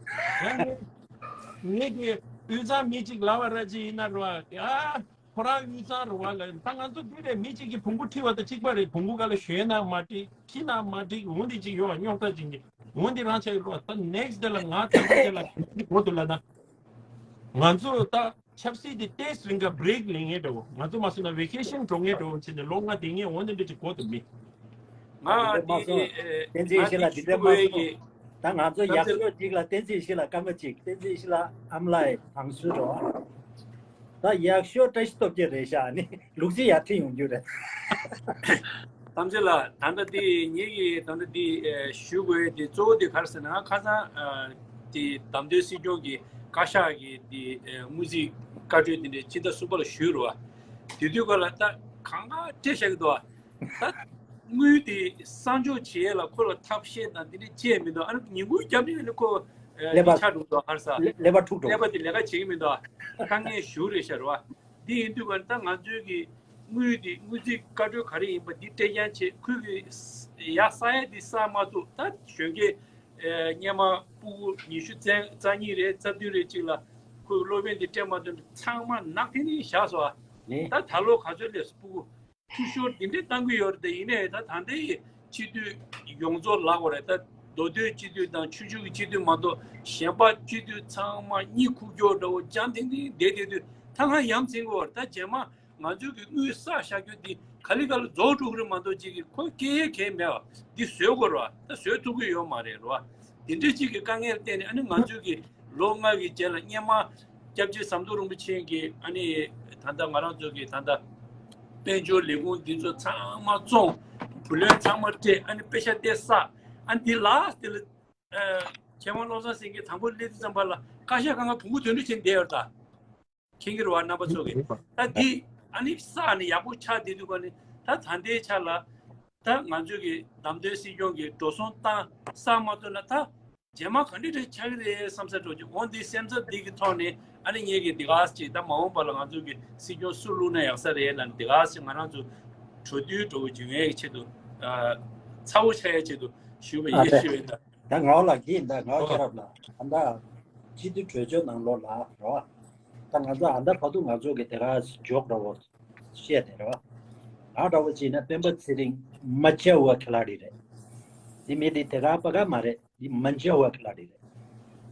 ཡང་ངེད་ཀྱི་དབུས་གཙང་མི་གཅིག་ལབ་པ་ར་ཅིག་ཡིན་ན་རོ་ཨ་ཁོ་རང་དབུས་གཙང་རུ་བ་ལ་ད་ང་ཚོ་འདི་རེད། མི་གཅིག་གིས་བོང་བུ་ཁྲིད་པ་དང་གཅིག་པ་རེད། བོང་བུ་ག་ལ་ཞོན་ན་མ་ཁྲིད་ཁྲིད་ན་མ་ཁྲིད་འོ་འདི་གཅིག་ཡོད་པ་རྙོག་དྲ་ཅིག་གི་འོ་འདི་རང་ཆ་ཡི་རོ། ད་ནེགསི་དེ་ལ་ང་ད་ལྟ་དེ་ལ་གོ་འདུག་ལ་ན་ང་ཚོ་ད། ཆབ་སྲིད་དེ་ཏོག་ཙམ་རིང་ག་བྷི་རེག་ལེན་ངེས་འདྲ་བོ། ང་ཚོ་མ་སོང་ན་ཝེ་ཀེ་ཤན་འགྲོ་ངེས་འདྲ་བོ་བྱས་ནས་ལོ་ལྔ་དེ་ངས་འོ་ནི་འདྲ་ཅིག་གོ་ཐུབ་མེད། ང་དེ་མ་སོང་། བསྟན་འཛིན་ཡེ་ཤེས་ལགས་འདི་འདྲ་མ་སོང་། ད་ང་ཚོ་ཡག་ཤོས་ཅིག་ལ་བསྟན་འཛིན་ཡེ་ཤེས་ལགས་སྐར་མ་གཅིག་བསྟན་འཛིན་ཡེ་ཤེས་ལགས་ཨམ་ལའི་ཐང་སུ་རོ། ད་ཡག་ཤོས་བཀྲ་ཤིས་སྟོབས་རྒྱལ་རེད་ཤག་ཨ་ནི་ལུག་རྫི་ཡར་ཁྲིད་ཡོང་རྒྱུ་རེད། གཏམ་ཚེ་ལགས་ད་ལྟ་འདི་ངེད་ཀྱིས་ད་ལྟ་འདི་ཞུ་དགོས་དེ་གཙོ་བོ་དེ་ག་རེ་ཟེར་ན་ཁ་སང་དེ་བདམས་ཐོན་སྲིད་སྐྱོང་གི་བཀའ་ཤག་གི་དེ་དངུལ་རྩིས་བཀའ་འཁྲོལ་དེ་འདྲའི་ཕྱི་ཟླ་གསུམ་པ་ལ་ཞུས་རེད་བ། དེ་དུས་སྐབས་ལ་ད་གང་ག་སྤྲད་བཞག་གི་འདུག་བ། ད་དངུལ་དེ་གསང་སྦྱོང་བྱེད་ཡས་ལ་ཁོ་ལ་ཐབས་ཤེས་དང་དེ་འདྲ་བྱས་མི་འདུག་ཨ་ནི་ཉིན་གུང་རྒྱབ་ནས་ནི་ཁོ་ཀླད་པ་ཆག་འགྲོ་འདུག་ཧར་ས་ཀླད་པ་འཁྲུག་འགྲོ། ཀླད་པ་དེ་ལས་ཀ་བྱེད་ཀྱི་མི་འདུག་དཀའ་ངལ་ཞུ་རེད་ཤག་རེད་བ། འདི་ཡིན་དུས་ཀ་ནི་ད་ང་ཚོའི་གི་དངུལ་དེ་དངུལ་རྩིས་བཀའ་འཁྲོལ་ག་རེ་ཡིན་པ་འདི་སྤྲད་རྐྱང་བྱེད་ཁུལ་གི་ཡ་ས་ཡ་འདི་ས་མ་ཐུབ་ད་གཞོན་སྐྱེས་སྔོན་མ་སྤུ་གུ་ཉི་ཤུ་རྩ་རྩ་གཉིས་རེད་རྩ་བདུན་རེད་ཅིག་ལ་ཁོས་སློབ་ཡོན་འདི་སྤྲད་མ་ཐུབ་ཚང་མ་ནག་ཐིང་ཐིང་བཞག་སོང་ཨ། ད་ད་ལོ་ག་ཚོད་སླེབས་སོང་སྤུ་གུ། འཐུས་ཤོར་འདི་འདྲས་བཏང་གི་ཡོད་རེད་དེ་ཡིན་ནའི་ད་ད་ལྟའི་སྤྱི་འཐུས་ཡོངས་རྫོགས་ལབ་དགོས་རེད་ད། མདོ་སྟོད་སྤྱི་འཐུས་དང་ཆུ་བཞི་གི་སྤྱི་འཐུས་མ་གཏོགས་གཞན་པ་སྤྱི་འཐུས་ཚང་མ་གཉིད་ཁུག་ཀྱོག་འདྲ་བོ་འཇམ་ཐིང་ཐིང་བསྡད་བསྡད་དུས་ད་ང་ཡ་མཚན་གྱི་ཡོད་རེད་ད། རྗེས་མ་ང་ཚོའི་གི་དངུལ་བསགས་བཞག་རྒྱུ་འདི་ ག་ལེ་ག་ལེ་རྫོགས་འགྲོ་གི་རེད་མ་གཏོགས་ཅིག་གི་ཁོ་སྐྱེ་ཡས་གང་ཡང་མེད་པ་འདི་བཟོ་དགོས་རེད་བ། ད་བཟོ་ཐུབ་ཀྱི་ཡོད་མ་རེད་རེད་བ། དེ་འདྲ་ཅིག་གི་དཀའ་ངལ་བརྟེན་ནས་ཨ་ནི་ང་ཚོས་ཀྱི་ལོ་ལྔ་གི་རྗེས་ལ་སྔོན་མ་སྐྱབས་རྗེ་ཟམ་གདོང་རིན་པོ་ཆེ་གི་ཨ་ནི་ད་ལྟ་ང་རང་ཚོ་གི་ད་ལྟ་དཔལ་འབྱོར་ལས་ཁུངས་འདི་ཚོ་ཚང་མ་བཙོང་། བུ་ལོན་ཚང་མ་སྤྲད། ཨ་ནི་པེ་ཤ་སྟེར་ས་ཨ་ནི་འདི་ལ་དེ་ལ་ཨ་མཁས་དབང་བློ་བཟང་སེང་གེ་དང་པོ་སླེབས་དུས་ཙམ་པ་ལ་བཀའ་ཤག་སྒང་ག་བོང་གུ་དོན་འགྲུལ་བྱས་བསྡད་ཡོད་ད། མཁྱེན་གྱི་རེད་བ་རྣམ་པ་ཚོ་གིས། ད་འདི་ཨ་ནི་ས་ནི་ཡག་པོ་ཆགས་བསྡད་དུས་ག་ནི་ད་ད་ལྟའི་ཆ་ལ་ད་ང་ཚོས་ཀྱི་བདམས་ཐོན་སྲིད་སྐྱོང་གི་འགྲོ་སོང་བཏང་ས་མ་ཐོན་ན་ད་རྗེས་མ་ག་འདྲ་འདྲ་ཆགས་ཀྱི་རེད་བསམ་ས་འགྲོ་གི། འོ་འདི་སེམས་འཚབ་འདི་གི་ཐོག་ནས་ཨ་ནི་ངེད་ཀྱི་འདི་ག་ཅིག་ད་མ་འོངས་པ་ལ་ང་ཚོ་གི་སྲིད་སྐྱོང་སུ་བླུགས་ན་ཡག་ས་རེད་ལབ་ནས་འདི་ག་ཅིག་ང་རང་ཚོ་གྲོས་བསྡུར་འགྲོ་གི་འབྱུང་ཡས་ཀྱི་ཆེད་དུ་ཚ་བོ་ཆགས་ཡས་ཆེད་དུ་ཞུས་པ་ཨ་ཡིན་ད། ཞུས་པ་ཡིན་ད། ད་ང་ལ་གི་ད་ང་ཨོ། ཁྱེད་རབ་ལ་ཨ་ད་སྤྱི་འཐུས་གྲོས་ཆོད་ནང་ལོགས་ལ་རོ། ད་ང་ཚོ་ཨ་ད་བར་དུ་ང་ཚོ་གི་དེ་ག་འཇོག་འདྲ་བོ་བཤད་དེ་རོ། ང་འདྲ་བོ་བྱས་ན་སྤེན་པ་ཚེ་རིང་མ་བྱ་བ་ཁ་ལ་རི་རེད། དེ་མི་དེ་དེ་ག་པ་ག་མ་རེད། འདི་མ་བྱ་བ་ཁ་ལ་རི་རེད།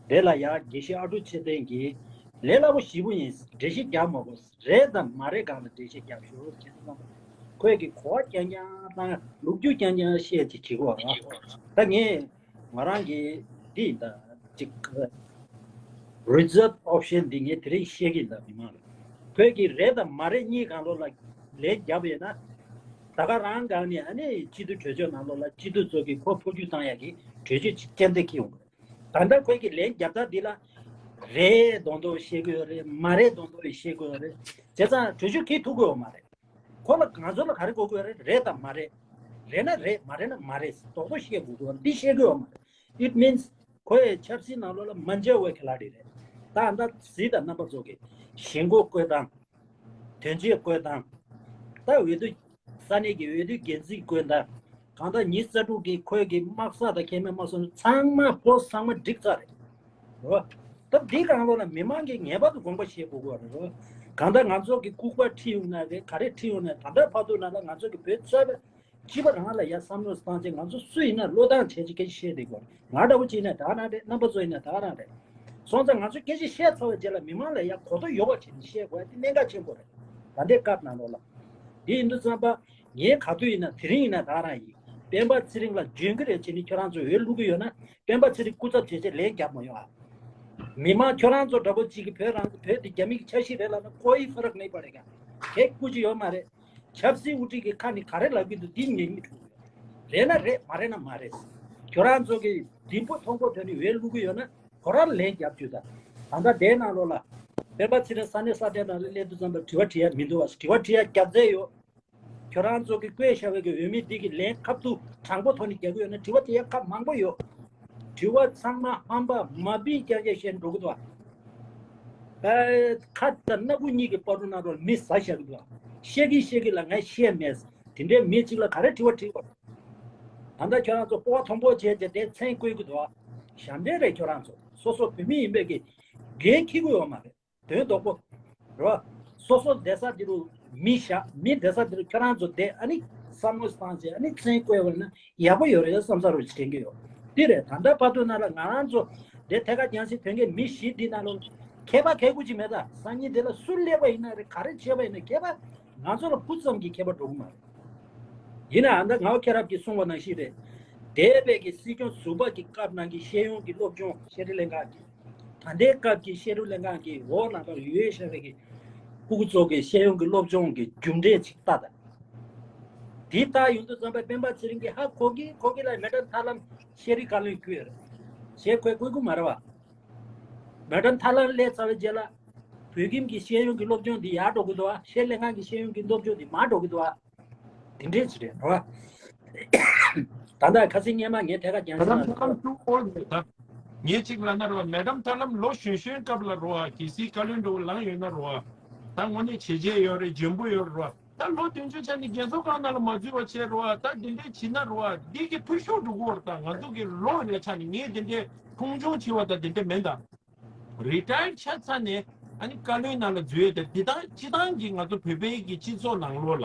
དེ་ལ་ཡ་དགེ་བཤེས་ཨ་ཀྲུག་ཆེ་བསྟན་གྱིས་ལས་སླ་པོ་ཞེ་པོ་ཡིན། འགྲེལ་བཤད་རྒྱག་མ་དགོས། རེད་དང་མ་རེད་སྒང་ལ་འགྲེལ་བཤད་རྒྱག་ཤོག་ཅེས་གསུངས་པ། ཁོས་ཀྱི་གོ་བ་རྐྱང་རྐྱང་དང་ལོ་རྒྱུས་རྐྱང་རྐྱང་བཤད་ཅིག་བྱེད་དགོས་ར། ད་ངས་ང་རང་གི་འདི་ཡིན་ད་ཅིག་reserve option འདི་ངས་དེ་རིང་བཤད་ཀྱི་ཡིན་ད་མི་མང་ལ། ཁོས་ཀྱི་རེད་དང་མ་རེད་གཉིས་སྒང་ལོགས་ལ་ལན་བརྒྱབ་པ་ཡིན་ན། ད་ག་རང་སྒང་ནས་ཨ་ནི་སྤྱི་འཐུས་གྲོས་ཆོད་ནང་ལོགས་ལ་སྤྱི་འཐུས་ཚོ་གི་ཁོ་འཕོ་འགྱུར་བཏང་ཡག་གི་གྲོས་ཆོད་ཅིག་རྐྱང་དེ་ཁྱེར་ཡོང་དགོས། ད་ལྟ་ཁོས་ཀྱི་ལན་བརྒྱབ་ད་འདི་ལ་རེད་མདོག་མདོག་བཤད་དགོས་རེད། མ་རེད་མདོག་མདོག་བཤད་དགོས་རེད། བྱས་ཙང་གྲོས་ཆོད་ཁྱེར་ཐུབ་དགོས་ཡོད་མ་རེད། ཁོ་ལ་ང་ཚོ་ལ་ག་རེ་དགོས་དགོས་རེད། རེད་དང་མ་རེད། རེད་ན་རེད། མ་རེད་ན་མ་རེད། རྡོག་རྡོག་བཤད་དགོས་དགོས་འདི་བཤད་དགོས་ཡོད་མ་རེད། It means ཁོ་ཡི་ཆབ་སྲིད་ནང་ལོགས་ལ་མ་འཇལ་བའི་ཁ་ལག་རེད། ད་ད་གཟིགས་དང་རྣམ་པ་ཚོ་གི་ཞེན་ཁོག་བཀོད་སྟངས། དོན་ཆེན་བཀོད་སྟངས། ད་འོས་བསྡུ་ས་གནས་ཀྱི་འོས་བསྡུ་འགན་འཛིན་བཀོད་སྟངས། གང་ལྟར་ཉི་ཤུ་རྩ་དྲུག་གི་ཁོས་ཀྱི་དམག་ས་དང་ཁེ་མེད་དམག་ས་ཚང་མ་བོ་ཚང་མ་འགྲིག་ཚར་རེད། རོ། ད་འདི་གང་ལོ་ན་མི་མང་གིས་ངེས་པར་དུ་དགོངས་པ་བཞེས་དགོས་ཀྱི་རེད་རོ། གང་ལྟར་ང་ཚོ་གི་ལྐུགས་པ་ཁྲིད་ཡོང་ན་རེད། ག་རེ་ཁྲིད་ཡོང་ན་ད་ལྟ་བར་དུ་ན་ལ་ང་ཚོ་གི་བོད་གསར་པ་སྤྱི་པ་རང་ལ་ཡ་བསམ་བློ་བཏང་ཚེ་ང་ཚོ་སུ་ཡིན་ན་བློ་བཏང་བྱས་ཅིག་སྐད་ཆ་བཤད་བསྡད་དགོས་རེད། ང་འདྲ་བོ་ཅིག་ཡིན་ན་ད་རང་རེད། རྣམ་པ་ཚོ་ཡིན་ན་ད་རང་རེད། སོང་ཙང་ང་ཚོ་སྐད་ཆ་བཤད་ཚར་བའི་རྗེས་ལ་མི་མང་ལ་ཡ་གོ་རྟོགས་ཡོད་པ་བྱས་ནས་བཤད་དགོས་ཡ་དེ་གནད་འགག་ཆེན་པོ་རེད། ད་ལྟའི་སྐབས་ནང་ལོགས་ལ། དེ་ཡིན་དུས་ཙམ་པ། ངས་ག་དུས་ཡིན་ན་དེ་རིང་ཡིན་ན་ད་རང་ཡིན། སྤེན་པ་ཚེ་རིང་ལ་འཇོན་གི་རེད་བྱས་ནས་ཁྱོད་རང་ཚོ་འོས་བླུག་གི་ཡོད་ན་སྤེན་པ་ཚེ་རིང་སྐུ་ཚབ་བྱས་བྱས་ལན་རྒྱབ་མ་ཡོང་ཨ། མི་མང་ཁྱོད་རང་ཚོ་འདྲ་པོ་གཅིག་གིས་བོད་རང་བོད་དེ་རྒྱ་མི་གི་ཆ་ཤས་རེད་ལབ་ན་ཀོ་ཡི་ཧྥ་རག་མེད་པ་རེད་ཀ། ཧེ་སྐུ་ཅི་ཡོད་མ་རེད། ཆབ་སྲིད་དབུ་ཁྲིད་ཀྱི་ཁ་ནས་ག་རེ་ལབ་གི་འདུག་འདི་ངེས་ངེས་འཁྲུག་ཡོད། རེད་ན་རེད། མ་རེད་ན་མ་རེད། ཁྱོད་རང་ཚོ་གི་ལྡིང་པོ་མཐོང་པོ་དོན་ནི་འོས་བླུག་གི་ཡོད་ན་ཁོ་རང་ལན་རྒྱབ་བཅུག་ད། ད་ལྟ་དེའི་ནང་ལོགས་ལ་སྤེན་པ་ཚེ་རིང་ས་གནས་ས་གནས་ནང་ལ་སླེབས་དུས་ཙམ་པ་དྲི་བ་དྲི་ཡ་མི་འདུག་བ། དྲི་བ་དྲི་ཡ་རྒྱབ་རྩལ་ཡོད། ཁྱོད་རང་ཚོ་གི་བསྐོས་བཞག་པའི་གི་འོས་མི་འདི་གི་ལན་ཁ་ཐུག་དྲང་པོ་ཐོག་ནས་རྒྱག་གི་ཡོད་ན་དྲི་བ་དེ་ཡང་ཁ་མང་པོ་ཡོད། དྲི་བ་ཚང་མ་ཧམ་པ་མ་བིན་རྐྱང་རྐྱང་བཤད་འགྲོ་གི་འདུག་ཨ། ཁ་དང་སྣ་ཁུག་གཉིས་ཀྱི་བར་དུ་ན་རོ་མི་ཟ་བཞག་གི་འདུག་ཨ། བཤད་གི་བཤད་གི་ལ་ངས་བཤད་མེད། དེ་འདྲའི་མི་གཅིག་ལ་ག་རེ་དྲི་བ་དྲི་དགོས། ད་ལྟ་ཁྱོད་རང་ཚོ་སྤོ་བ་མཐོན་པོ་བྱས་ཏེ་དེ་མཚན་བཀོད་གི་འདུག་ཨ། ཞབས་འདྲེན་རེད། ཁྱོད་རང་ཚོ་སོ་སོ་བོད་མི་ཡིན་པའི་གི་འགན་འཁྱེར་གི་ཡོད་མ་རེད། དོན་ལྡོག་པོ། རེད་བ། སོ་སོ་བསྡད་ས་དེ་རུ་མི་བཞག་མི་བསྡད་ས་དེ་རུ་ཁྱོད་རང་ཚོ་བསྡད་ཨ་ནི་བསམ་བློ་བཏང་བྱས་ཨ་ནི་མཚན་བཀོད་པ་ན་ཡག་པོ་ཡོད་རེད་བསམ་ས་རུ་དྲན་གྱི་ཡོད། དེ་རེད། ད་ལྟ་བར་དུ་ན་ལ་ང་རང་ཚོ་དེ་ཐད་ཀར་རྒྱང་སྲིང་དོན་གྱི་མི་བཞི་འདི་ནང་ལོ་མཁས་པ་མཁས་དགུ་ཅིག་མེད་ད། སང་ཉིན་དེ་ལ་སུ་སླེབས་པ་ཡིན་ན་རེད། ག་རེ་བྱས་པ་ཡིན་ན་མཁས་པ་ང་ཚོ་ལ་སྤུ་ཙམ་གྱི་མཁས་པ་འགྲོ་གི་མ་རེད། ཡིན་ནའང་ད་ང་ཁྱེད་རབ་ཀྱིས་གསུངས་པ་ནང་བཞིན་རེད། འདས་པའི་གི་སྲིད་སྐྱོང་ཟུར་པ་གི་སྐབས་ནང་གི་ཤེས་ཡོན་གྱི་སློབ་སྦྱོང་ཤེས་རིག་ལྷན་ཁང་གི། ད་ལྟའི་སྐབས་ཀྱི་ཤེས་རིག་ལྷན་ཁང་གི་འོག་ནང་ལ་ཡོད་བཞག་པའི་གི་ཕྲུ་གུ་ཚོ་གི་ཤེས་ཡོན་གྱི་སློབ་སྦྱོང་གི་རྒྱུ་འབྲས་ཅིག་ལྟ་དང་། དེ་ལྟ་ཡོང་དུས་ཙམ་པ་སྤེན་པ་ཚེ་རིང་གིས་ཧ་གོ་གི་གོ་གི་ལ་མེ་ཏྲ་ཐར་ལམ་ཤེས་རིག་བཀའ་བློན་བསྐོས་རེད། ཞེས་ཁོས་བསྐོས་གི་མ་རེད་བ། མེ་ཏྲ་ཐར་ལམ་སླེབས་ཚར་བའི་རྗེས་ལ་བོད་ཁྱིམ་གྱི་ཤེས་ཡོན་གྱི་སློབ་སྦྱོང་འདི་ཡར་འགྲོ་གི་འདུག་བ། ཤེས་ལྷན་ཁང་གི་ཤེས་ཡོན་གྱི་སློབ་སྦྱོང་འདི་མར་འགྲོ་གི་འདུག་བ། དེ་འདྲས་ཅིག་རེད་རོ། ད་ལྟ་ཁ་སང་སྔོན་མ་ངས་ཐད་ཀར་རྒྱང་སྲིང་ལ། ངས་གཅིག་ལབ་ན་རོ། མེ་ཏྲམ་ཐར་ལམ་ལོ་གཞོན་གཞོན་སྐབས་ལ་རོ། གལ་སྲིད་བཀའ་བློན་འགྲོ་ལངས་ཡོད་ན་རོ། ད་དངོས་གནས་བྱས་རྗེས་ཡོད་རེད། འཇོན་པོ་ཡོད་རོ། ད་ལོ་བདུན་ཅུ་ཆ་ནི་རྒྱལ་ཚོགས་ཁང་ནང་ལ་མ་འཛུལ་བ་བྱས་རོ། ད་འདི་འདྲས་བྱས་ན་རོ། འདི་གི་འཐུས་ཤོར་འགྲོ་གི་ཡོད་རེད། ད་ང་ཚོ་གི་ལོ་ཡོད་ཆ་ནི་ངས་འདི་འདྲས་མཐོང་ཆུང་བྱས་པ་ད་འདི་འདྲས་མེད་ད། རི་ཊ་ཡར་ཆགས་ཚར་ནས་ཨ་ནི་བཀའ་བློན་ནང་ལ་འཛུལ་ཡས་དེ་འདི་དང་སྤྱི་བཏང་གི་ང་ཚོ་བོད་པའི་གི་སྤྱི་ཚོགས་ནང་ལོགས་ལ་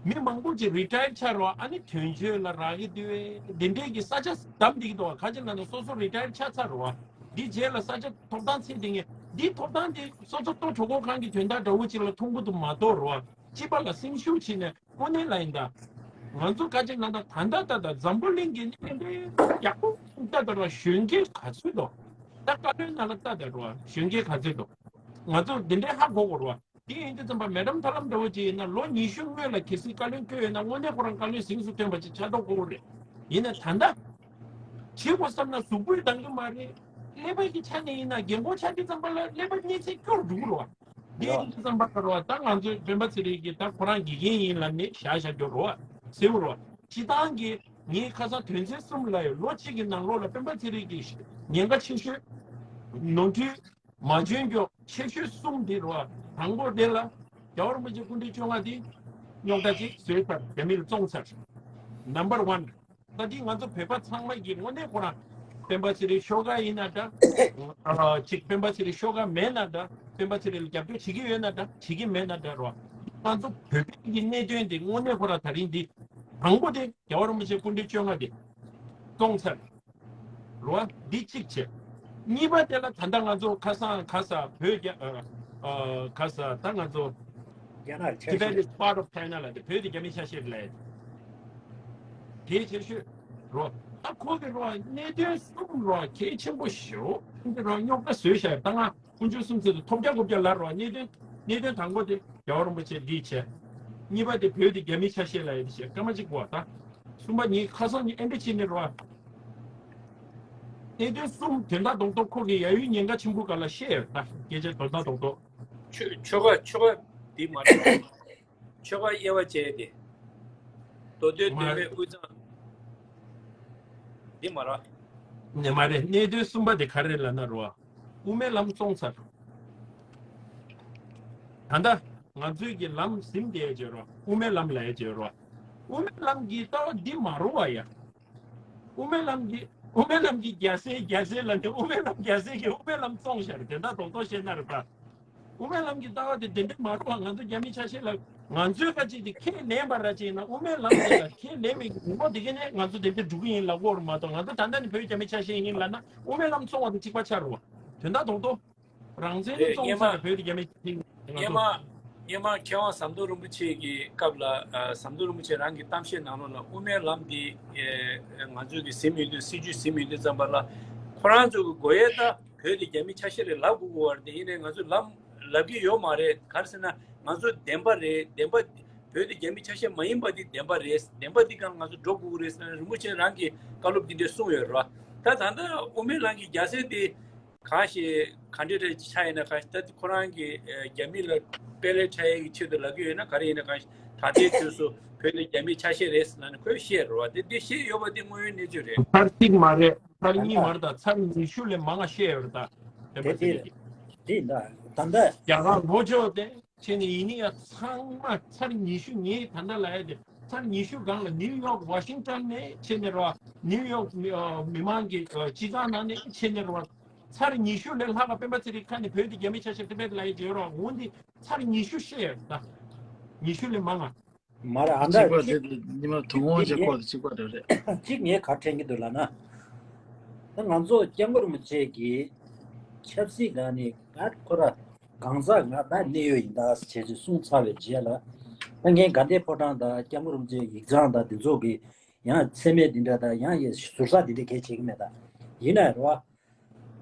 མི་མང་པོ་ཅིག་རི་ཊ་ཡར་ཆགས་རོགས་ཨ་ནི་དོན་གཅོད་ལ་རག་གི་འདུག་བས། འདི་འདྲའི་གི་ས་ཆ་བདམས་བསྡད་ཀྱི་འདུག་བ། ག་ཅི་ལབ་ན་སོ་སོ་རི་ཊ་ཡར་ཆགས་ཚར་རོགས་འདི་རྗེས་ལ་ས་ཆ་ཐོབ་ཐང་འཚོལ་བསྡད་མཁན་འདི་ཐོབ་ཐང་དེ་སོ་སོ་ལྟོ་གྲོད་ཁོག་གང་གི་དོན་དག་འདྲ་བོ་ཅིག་ལ་མཐོང་གི་འདུག་མ་གཏོགས་རོགས་སྤྱི་པ་ལ་སེམས་ཤུགས་བྱས་ནས། དངོས་གནས་ལ་ཡིན་ད། ང་ཚོ་བཀའ་ཆེན་ནང་ད་ད་ད་ད་འཛམ་བུ་གླིང་གི་གནད་དོན་ཡག་པོ་ལྟ་ད་རོ། གཞོན་སྐྱེས་ག་ཚོད་དོ། ད་བཀའ་བློན་ནང་ལ་ལྟ་ད་རོ། གཞོན་སྐྱེས་ག་ཚོད་དོ། ང་ཚོ་འདི་འདྲའི་ཧ་གོ་གོ་རོ། དེ་ཡིན་དུས་ཙམ་པ་མེ་ཌམ་ཐར་ལམ་འདྲ་བོ་ཅིག་ཡིན་ན་ལོ་ཉི་ཤུ་སྔོན་ལ་གལ་སྲིད་བཀའ་བློན་བསྐོས་ཡོད་ན་དངོས་གནས་ཁོ་རང་བཀའ་བློན་གཟེངས་སུ་ཐོན་པ་ཅིག་ཆགས་མདོག་ཁ་པོ་རེད། ཡིན་ན་ད་ལྟ་བྱེད་དགོས་བསམ་ན་གཟུགས་པོས་འདང་གི་མ་རེད། ཀླད་པ་གི་ཆ་ནས་ཡིན་ན་རྒན་གོག་ཆགས་དུས་ཙམ་པ་ལ་ཀླད་པ་གནས་ཚད་སྐྱོ་རུ་འགྲོ་གི་རེད་བ། དེ་ཡིན་དུས་ཙམ་པ་ལ་རེད་བ། ད་ང་ཚོའི་སྤེན་པ་ཚེ་རིང་གིས་ད་ཁོ་རང་དགེ་རྒན་ཡིན་ལབ་ནས་བཞག་བཞག་རྒྱུ་རེད་བ། ཟེར་བ་རེད་བ། སྤྱི་བཏང་གི་ངས་ཁ་སང་དོན་ཚན་གསུམ་ལ་ཡོད། ལོ་གཅིག་གི་ནང་ལོགས་ལ་སྤེན་པ་ཚེ་རིང་གིས་ཉེན་ཁ་ཆེ་ཤོས་ནོར་འཁྲུལ། མ་འཇོན་རྒྱུ་ཆེ་ཤོས་གསུམ་དེ་རེད་བ། དང་པོ་དེ་ལ་རྒྱལ་བ་རིན་པོ་ཆེ་སྐུ་ཕྲེང་བཅོ་ལྔ་དེ་རྙོག་དྲ་ཅིག་བཟོས་ཚར། རྒྱ་མི་ལ་བཙོངས་ཚར། Number one། ད་དེ་ང་ཚོ་བོད་པ་ཚང་མ་གིས་དངོས་གནས་ཁོ་རང་སྤེན་པ་ཚེ་རིང་ཤོག་ཁག་ཡིན་ན་འདྲ། ཨ་ཅིག་སྤེན་པ་ཚེ་རིང་ཤོག་ཁག་མེད་ན་འདྲ། སྤེན་པ་ཚེ་རིང་ལ་རྒྱབ་སྐྱོར་བྱེད་ཀྱི་ཡོད་ན་འདྲ། བྱེད་ཀྱི་མེད་ན་འདྲ་རེད་བ། ང་ཚོ་བོད་པའི་གི་གནད་དོན་དེ་དངོས་གནས་ཁོ་རང་ད་རིང་འདི་དང་པོ་དེ་རྒྱལ་བ་རིན་པོ་ཆེ་སྐུ་ཕྲེང་བཅོ་ལྔ་དེ་བཙོངས་ཚར། རེད་བ། འདི་གཅིག་བྱས། གཉིས་པ་དེ་ལ་ད་ལྟ་ང་ཚོ་ཁ་སང་ཁ་ས་བོད་རྒྱ་ཨ་ཨ་ཁ་ས་ད་ང་ཚོ་རྒྱ་ནག་ཆ་Tibet ཤས is part of China ལ་དེ་བོད་དེ་རྒྱ་མི་ཆ་ཤས་ལས་དེ་ཆེ་ཤོས་རོ། ད་ཁོ་གི་རོ་གནད་དོན་གསུམ་རོ་གལ་ཆེན་པོ་ཞེ་པོ་འདི་རོ་རྙོག་དྲ་བཟོས་ཤག་ད་ང་དཀོན་མཆོག་གསུམ་ཚེ་དུ་ཐོབ་རྒྱ་གོ་རྒྱ་ལ་རོ། གནད་དོན་གནད་དོན་དང་པོ་དེ་རྒྱལ་བ་རིན་པོ་ཆེ་འདི་བྱས། གཉིས་པ་དེ་བོད་དེ་རྒྱ་མི་ཆ་ཤས་ལ་ཡོད་དེ་བྱས་སྐར་མ་གཅིག་གོ་ད། གསུམ་པ་ཉིད་ཁ་སང་ཉིད་ཨེ་འདྲ་བྱས་ནས་རོ། གནད་དོན་གསུམ་དོན་དག་རྡོག་རྡོག་ཁོ་གི་ཡ་ཡུལ་ཉེན་ཁ་ཆེན་པོ་ག་ལ་བཤད་ཡོད་ད། སྐད་ཆ་དོན་དག་རྡོག་རྡོག་ཆོ་ཆོ་ག་ཆོ་ག་འདི་མ་རེད། ཆོ་ག་དབྱེ་བ་བྱས་ཏེ། མདོ་སྟོད་མ་སྟོད་སྨད་དབུས་གཙང་འདི་མ་རེད། ནས་མ་རེད། གནད་དོན་གསུམ་པ་དེ་ག་རེ་ལབ་ན་རོ། དབུ་མའི་ལམ་བཙོངས་ཚར། ད་ལྟ་ང་ཚོའི་གི་ལམ་ཟིན་བསྡད་ཡོད་རོ། དབུ་མའི་ལམ་ལ་ཡོད་ཡོད་རོ། དབུ་མའི་ལམ་གྱི་ལྟ་བ་འདི་མ་རུང་བ་ཡ། དབུ་མའི་ལམ་གྱི་དབུ་མའི་ལམ་གྱི་རྒྱལ་སྲས་རྒྱལ་སྲས་ལ་ནི་དབུ་མའི་ལམ་རྒྱལ་སྲས་ཀྱི་དབུ་མའི་ལམ་བཙོངས་ཤར་དེ་འདྲ་རྡོག་རྡོག་བཤད་ན་རེད་པ། དབུ་མའི་ལམ་གྱི་ལྟ་བ་དེ་དེ་འདྲ་མ་རུང་བ་ང་ཚོ་རྒྱ་མི་ཆ་ཤས་ལ་ང་ཚོའི་ཁ་ཅིག་དེ་ཁས་ལེན་པ་ར་ཅིག་ཡིན་ན་དབུ་མའི་ལམ་དེ་ལ་ཁས་ལེན་མེད་ཀྱི་མི་འགོ་དེ་ག་ནས་ང་ཚོ་དེ་འདྲ་འགྲོ་གི་ཡིན་ལབ་དགོས་རེད་མ་གཏོགས། ང་ཚོ་ད་ལྟ་ནི་བོད་རྒྱ་མི་ཆ་ཤས་ཡིན་ལབ་ན་དབུ་མའི་ལམ་བཙོང་བ་དང་གཅིག་པ་ཆགས་རེད་བ། དོན་དག་རྡོག་རྡོག་རང་བཙན་དེ་བཙོང་ས་ལ་བོད་དེ་རྒྱ་མི་ཆ་ཤས་ཡིན་ང་ཚོ། སྔོན་མ་མཁས་དབང་ཟམ་གདོང་རིན་པོ་ཆེ་གི་སྐབས་ལ་ཟམ་གདོང་རིན་པོ་ཆེ་རང་གི་གཏམ་བཤད་ནང་ལོགས་ལ་དབུ་མའི་ལམ་འདི་ང་ཚོས་ཀྱི་ཟིན་མི་འདུག་སྲིད་ཇུས་ཟིན་མི་འདུག་ཙམ་པ་ལ་ཁོ་རང་ཚོ་གི་དགོས་ཡས་ད་བོད་དེ་རྒྱ་མི་ཆ་ཤས་རེད་ལབ་དགོས་ཀྱི་ཡོད་རེད། དེ་ཡིན་ནའི་ང་ཚོས་ལམ་ལབ་ཀྱི་ཡོད་མ་རེད། ག་རེ་ཟེར་ན་ང་ཚོ་བདེན་པ་རེད། བདེན་པ་བོད་དེ་རྒྱ་མི་ཆ་ཤས་མ་ཡིན་པ་འདི་བདེན་པ་རེད། བདེན་པ་འདི་སྒང་ང་ཚོ་འགྲོ་དགོས་ཀྱི་རེད་ཟེར་ན་རིན་པོ་ཆེ་རང་གི་བཀའ་སློབ་འདི་འདྲས་གསུངས་ཡོད་རེད་བ། ད་ད་ལྟ་དབུ་མའི་ལམ་གྱི་རྒྱལ་སྲས་དེ་གང་ཞིག་ག་འདྲ་རེ་ཆགས་ཡིན་ན་གང་ཞིག་ད་ཁོ་རང་གི་རྒྱ་མི་ལ་དཔེ་ལེགས་འཕྲད་ཡས་ཀྱི་ཆེད་དུ་ལབ་ཀྱི་ཡོད་ན་ག་རེ་ཡིན་ན་གང་ཞིག་ད་ལྟའི་དུས་སུ་བོད་ནི་རྒྱ་མིའི་ཆ་ཤས་རེད་ཟེར་ན་ནི་ཁོས་བཤད་རེད་བ། དེ་འདི་བཤད་ཡོད་པ་འདི་དངོས་ཡོད་གནས་ཚུལ་རེད། ཚར་གཅིག་མ་རེད། ཚར་གཉིས་མ་རེད། ད་ཚར་ཉི་ཤུ་ལས་མང་བ་བཤད་ཡོད་རེད། ད་དེ་དེ་འདི་འདྲ་ད་ལྟ་རྒྱ་གར་ལྷོ་ཕྱོགས་དེ་ཆེ་ནས་ཡིན་ནི་ཡ་ཚང་མ་ཚར་ཉི་ཤུ་ངས་ད་ལྟ་ལ་ཡ་དེ་ཚར་ཉི་ཤུ་སྒང་ལ་ནིའུ་ཡོག་ཝ་ཤིང་ཊོན་ནས་ཆེ་ནས་རེད་བ། ནིའུ་ཡོག་མི་མི་མང་གི་སྤྱི་ཚོགས་ནང་ནས་ཆེ་ནས་རེད་བ། ཚར་ཉི་ཤུ་ལས་ལྷག་པ་སྤེན་པ་ཚེ་རིང་ཁ་ནས་བོད་དེ་རྒྱ་མི་ཆ་ཤས་ཏི་བེད་ལ་ཡི་བརྗོད་རོགས་འོན་ཏེ་ཚར་ཉི་ཤུ་བཤད་ཡོད་ད། ཉི་ཤུ་ལས་མང་ང་། མ་རེད་ཨ་འདྲ་གཅིག་པ་དེ་གཅིག་ཉི་མ་དུ་ངོ་ཅེ་ཁོག་དེ་གཅིག་པ་དེ་རེད། གཅིག་ངས་ག་དྲན་གྱི་འདུག་ལབ་ན། ད་ང་ཚོ་སྐྱབས་མགོན་རིན་པོ་ཆེ་གི་ཆབ་སྲིད་སྒང་ནས་ད་ཁོ་ར་གང་ཟག་ང་ད་གནད་ཡོད་ཡིན་ད་བྱས་ཚུལ་གསུངས་ཚར་བའི་རྗེས་ལ། ད་ངས་དགའ་ལྡན་ཕོ་བྲང་དང་སྐྱབས་མགོན་རིན་པོ་ཆེ་ཡིག་ཚང་དང་དེ་ཚོ་གི་ཡང་མཚན་སྨད་འདི་འདྲ་དང་ཡང་ཡི་ཟུར་ཟ་འདི་འདྲ་གལ་ཆེ་གི་མེད་ད། ཡིན་ན་རེད་བ།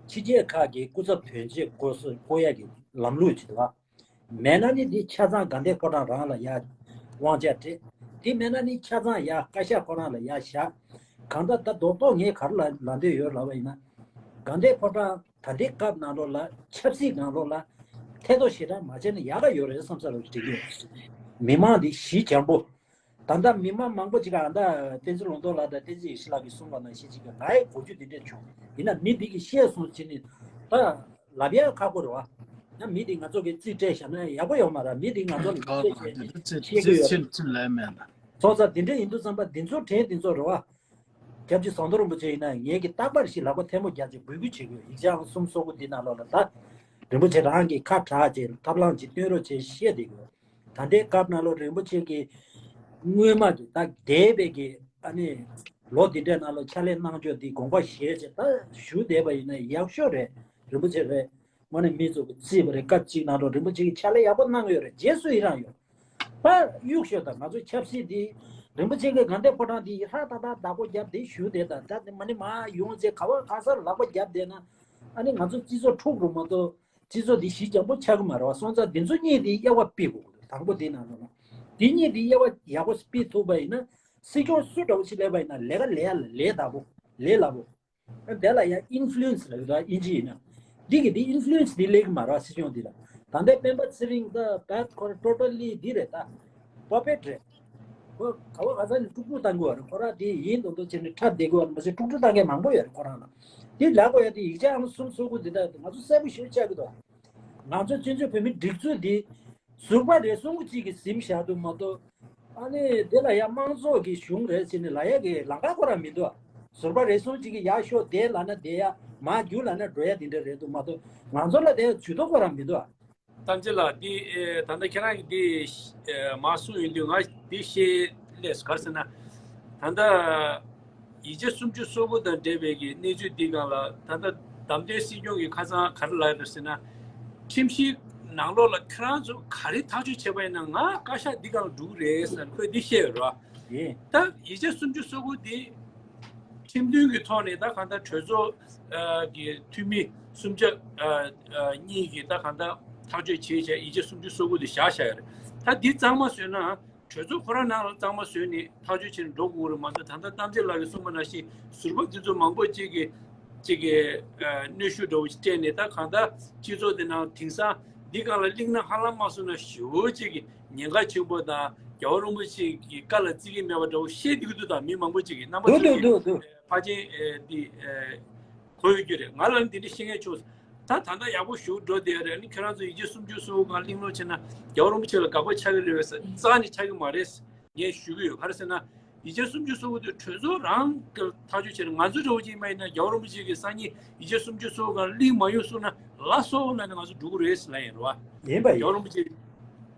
ཕྱི་རྒྱལ་ཁག་གི་སྐུ་ཚབ་དོན་གཅོད་བསྐོ་སོ་བསྐོ་ཡ་གི་ལམ་ལུགས་ཅིག་འདུག་བ། མེད་ན་ནི་འདི་ཆ་ཚང་དགའ་ལྡན་ཕོ་བྲང་རང་ལ་ཡ་དབང་ཆ་སྤྲད། དེ་མེད་ན་ནི་ཆ་ཚང་ཡ་བཀའ་ཤག་ཁོ་རང་ལ་ཡ་བཞག་གང་ལྟར་ད་རྡོག་རྡོག་ངས་ག་རེ་ལ་ལབ་འདོད་ཡོད་ལབ་པ་ཡིན་ན། དགའ་ལྡན་ཕོ་བྲང་ད་ལྟའི་སྐབས་ནང་ལོགས་ལ་ཆབ་སྲིད་ནང་ལོགས་ལ་ཐེ་གཏོགས་ཞེ་དྲག་མ་བྱས་ན་ཡག་ག་ཡོད་རེད་བསམ་ས་རུ་དྲན་གྱི་ཡོད། མི་མང་འདི་ཞི་འཇམ་པོ། ད་ལྟ་མི་མང་མང་པོ་ཅིག་ག་ད་བསྟན་འཛིན་ལུང་རྟོགས་ལགས་དང་བསྟན་འཛིན་ཡེ་ཤེས་ལགས་ཀྱིས་གསུངས་པ་ནང་བཞིན་ཅིག་གི་ང་ཡི་གོ་རྒྱུ་འདི་འདྲས་བྱུང་། ཡིན་ན་མི་འདི་གིས་བཤད་སོང་ཕྱིན་ནི་ད་ལབ་ཡ་ཁག་པོ་རེད་བ། ཡང་མི་འདི་ང་ཚོ་གི་རྩིས་སྤྲད་བཞག་ན་ཡག་པོ་ཡོད་མ་རེད། མི་འདི་ང་ཚོ་ལ་ཁག་པོ་རེད། འདི་འདྲ་རྩིས་བཤད་ཀྱི་ཡོད་རེད། རྩིས་ལ་མེད་ན། ཚོགས་ས་འདི་འདྲ་ཡིན་དུས་ཙམ་པ་འདི་ཚོ་དྲན་འདི་ཚོ་རེད་བ། སྐྱབས་རྗེ་ཟམ་གདོང་རིན་པོ་ཆེ་ཡིན་ན་ངེད་ཀྱི་རྟག་པར་ཞིག་ལག་པ་ཐལ་མོ་རྒྱག་ཅིག་འབོད་སྐུལ་བྱེད་དགོས། ཡིག་ཆ་གསུམ་སོ་དགུ་འདི་ནང་ལོགས་ལ་ད་རིན་པོ་ཆེ་རང་གི་ཁ་གྲགས་ཅིག་ཐབས་ལམ་ཅིག་སྟོན་རོགས་བྱེད་བཤད་བསྡད་དགོས། ད་ལྟའི་སྐབས་ནང་ལོགས་རིན་པོ་ཆེ་གི་སྔོན་མ་གི་ད་འདས་པའི་གི་ཨ་ནི་ལོ་འདི་འདྲའི་ནང་ལོགས་ཕྱག་ལས་གནང་ཕྱོགས་འདི་དགོངས་པ་བཞེས་བྱས་ད་ཞུ་བསྡད་པ་ཡིན་ན་ཡག་ཤོས་རེད། རིན་པོ་ཆེ་རེད། དངོས་གནས་མི་ཚོ་གི་རྩིས་པ་རེད། སྐབས་གཅིག་ནང་ལོགས་རིན་པོ་ཆེ་གི་ཕྱག་ལས་ཡག་པོ་གནང་ཡོད་རེད། རྗེས་སུ་ཡི་རང་ཡོད། པར་གཡུག་ཤོག་དང་། ང་ཚོ་ཆབ་སྲིད་འདི་རིན་པོ་ཆེ་གི་དགའ་ལྡན་ཕོ་བྲང་འདི་ཧྲ་ཏག་ཏག་བདག་པོ་རྒྱབ་དེ་བཞུགས་དེ་དང་། ད་དེ་མ་ནི་མ་ཡོང་ཚེ་ག་བ་ག་སར་ལག་པ་རྒྱབ་བསྡད་ན། ཨ་ནི་ང་ཚོ་སྤྱི་ཚོགས་འཁྲུག་རུ་མ་གཏོགས་སྤྱི་ཚོགས་འདི་ཞི་འཇམ་པོ་ཆགས་ཀྱི་མ་རེད་བ། སོང་ཙང་འདི་ཚོ་གཉིས་འདི་དབྱེ་བ་ཕྱེ་དགོས། དང་པོ་འདི་ནང་ལོགས་ལ་འདི་གཉིས་འདི་དབྱེ་བ་ཡག་པོ་ཕྱེ་ཐུབ་པ་ཡིན་ན། སྲིད་སྐྱོང་སུ་འདྲ་བོ་ཞིག་སླེབས་པ་ཡིན་ན་ལས་ཀ་ལས་ཡ་ལས་བདག་པོ་ལས་སླ་པོ། དེ་ལ་ཡང་ཨིན་ཕུ་ལུ་ཨེན་སི་ལབ་ཀྱི་འདུག་ཨིན་ཇི་ཡིན་ན། འདི་གི་འདི་ཨིན་ཕུ་ལུ་ཨེན་སི་འདི་སླེབས་ཀྱི་མ་རེད་བ། སྲིད་སྐྱོང་འདི་ལ། ད་ལྟའི་སྤེན་པ་ཚེ་རིང་ད་ད་ཁོ་རང་ཊོ་ཊལ་ལི་འདི་རེད། ད་པ་པེཊ་རེད། ཁོ་ག་བ་ག་ས་ནས་དཀྲུག་དཀྲུག་བཏང་གི་ཡོད་རེད། ཁོ་རང་དེ་ཡིན་མདོག་མདོག་བྱས་ནས་འཁྲབ་བསྡད་ཀྱི་ཡོད་རེད། མ་ཟད་དཀྲུག་དཀྲུག་བཏང་མཁན་མང་པོ་ཡོད་རེད་ཁོ་རང་ལ། དེ་ལབ་དགོས་ཡ་དེ་ཡིག་ཆ་ཨང་གསུམ་སོ་དགུ་འདི་དག་ང་ཚོ་གསལ་པོ་ཞེ་པོ་ཆགས་ཀྱི་འདུག་ང་ཚོ་བཙན་བྱོལ་བོད་མིའི་སྒྲིག་འཛུགས་འདི་ཟུར་པ་རེ་ཟུང་གཅིག་གིས་ཟིན་བཞག་འདུག་མ་གཏོགས། ཨ་ནི་དེ་ལ་ཡ་དམངས་གཙོ་གི་གཞུང་རེད་ཟེར་ནས་ལབ་ཡ་གི་ལམ་ཁ་ཁོ་རང་མི་འདུག་ཟུར་པ་རེ་ཟུང་གཅིག་གིས་ཡར་ཤོག་བསྡད་ལབ་ན་བསྡད་ཡ། མར་རྒྱུགས་ལབ་ན་འགྲོ་ཡ་དེ་འདྲ་རེད་འདུག་མ་གཏོགས། ང་ཚོ་ལ་དེ་ཇུས་གཏོགས་ཁོ་རང་མི་འདུག་ཨ། གཏམ་ཚེ་ལགས། འདི་ཨེ་ད་ལྟ་ཁྱེད་རང་གིས་འདི་ཨེ་མར་གསུངས་ཡོང་དུས་ང་འདི་བཤད་ལས་སུ། ག་རེ་ཟེར་ན། ད་ལྟ་ཡིག་ཆ་སུམ་ཅུ་སོ་དགུ་དང་འབྲེལ་བའི་གི་གནས་ཚུལ་འདི་སྒང་ལ་ད་ལྟ་བདམས་ཐོན་སྲིད་སྐྱོང་གིས་ཁ་སང་ག་རེ་ལབ་ཡོད་ཟེར་ན། ཁྲིམས་གཞིའི་ནང་ལོགས་ལ་ཁྱེད་རང་ཚོ་ག་རེ་ཐག་གཅོད་བྱས་པ་ཡིན་ན་ང་བཀའ་ཤག་འདི་སྒང་ལ་འགྲོ་གི་རེད་ཟེར་ཁོས་འདི་བཤད་ཡོད་རེད་བ། ཡིན། ད་ཡིག་ཆ་སུམ་ཅུ་སོ་དགུ་འདི་ཁྲིམས་མཐུན་གྱི་ཐོག་ནས་ད་གང་ལྟར་གྲོས་ཚོགས་ཨ་གི་འཐུས་མི་སུམ་ཆ་ཨ་ཨ་གཉིས་ཀྱིས་ད་གང་ལྟར་ཐག་གཅོད་བྱས་བྱས་ཡིག་ཆ་སུམ་ཅུ་སོ་དགུ་འདི་བཞག་བཞག་ཡོད་རེད། ད་འདི་གཙང་མ་བཟོས་ན། གྲོས་ཚོགས་ཁོ་རང་ནང་ལ་གཙང་མ་བཟོས་ནས་ཐག་གཅོད་བྱས་ནས་འགྲོ་དགོས་རེད་མ་གཏོགས། ད་ལྟ་གཏམ་ཚེ་ལགས་ཀྱིས་གསུངས་པ་ནང་བཞིན་ཟུར་པ་འདི་ཚོ་མང་པོ་གཅིག་གིས་གཅིག་གིས་ཨ་གནོན་ཤུགས་འདྲ་བོ་ཞིག་སྤྲད་ནས། ད་གང་ལྟར་སྤྱི་ཚོགས་འདི་ནང་དེང་སང་འདི་སྒང་ལ་གླེང་ན་ཧ་ལམ་མ་སོང་ན་ཞེ་པོ་ཅིག་གི་ཉེན་ཁ་ཆེན་པོ་དང་། རྒྱལ་བ་རིན་པོ་ཆེ་གི་བཀའ་ལ་བརྩི་གི་མེད་པ་འདྲ་བོ་བཤད་བསྡད་ཀྱི་འདུག་ད་མི་མང་པོ་ཅིག་གིས། རྣམ་པ་འདུག་ཚོ་འདུག་གིས་འདུག་འདུག་ཕལ་ཆེར་ཨེ་འདི་ཨེ་གོ་ཡོད་རྒྱུ་རེད། ང་ལ་ནི་འདི་འདྲ་བཤད་མཁན་བྱུང་། ད་ད་ལྟ་ཡག་པོ་ཞེ་པོ་འགྲོ་བསྡད་ཡོད་རེད། ཨ་ནི་ཁྱེད་རང་ཚོ་ཡིག་ཆ་སུམ་ཅུ་སོ་དགུ་སྒང་གླེང་སློང་བྱས་ན་རྒྱལ་བ་རིན་པོ་ཆེ་ལ་དགག་པ་ཆགས་ཀྱི་རེད་པས་ཟེར། རྩ་ནས་ཆགས་ཀྱི་མ་རེད་ངས་ཞུ་གི་ཡོད། ག་རེ་ཟེར་ན། ཡིག་ཆ་སུམ་ཅུ་སོ་དགུ་དེ་གྲོས་ཚོགས་རང་གིས་ཐག་གཅོད་བྱས་ནས། ང་ཚོ་འདྲ་བོ་ཅིག་མ་ཡིན་ན་རྒྱལ་བ་རིན་པོ་ཆེ་གིས་སང་ཉིན་ཡིག་ཆ་སུམ་ཅུ་སོ་དགུ་སྒང་གླེང་མ་ཡོང་གསུངས་ན་ལགས་སོ་ལབ་ནས་ང་ཚོ་འགྲོ་གི་རེད་ཟེར་ལབ་ཡིན་རེད་བ། ཡིན་པ་རྒྱལ་བ་ཡིན། རིན་པོ་ཆེ་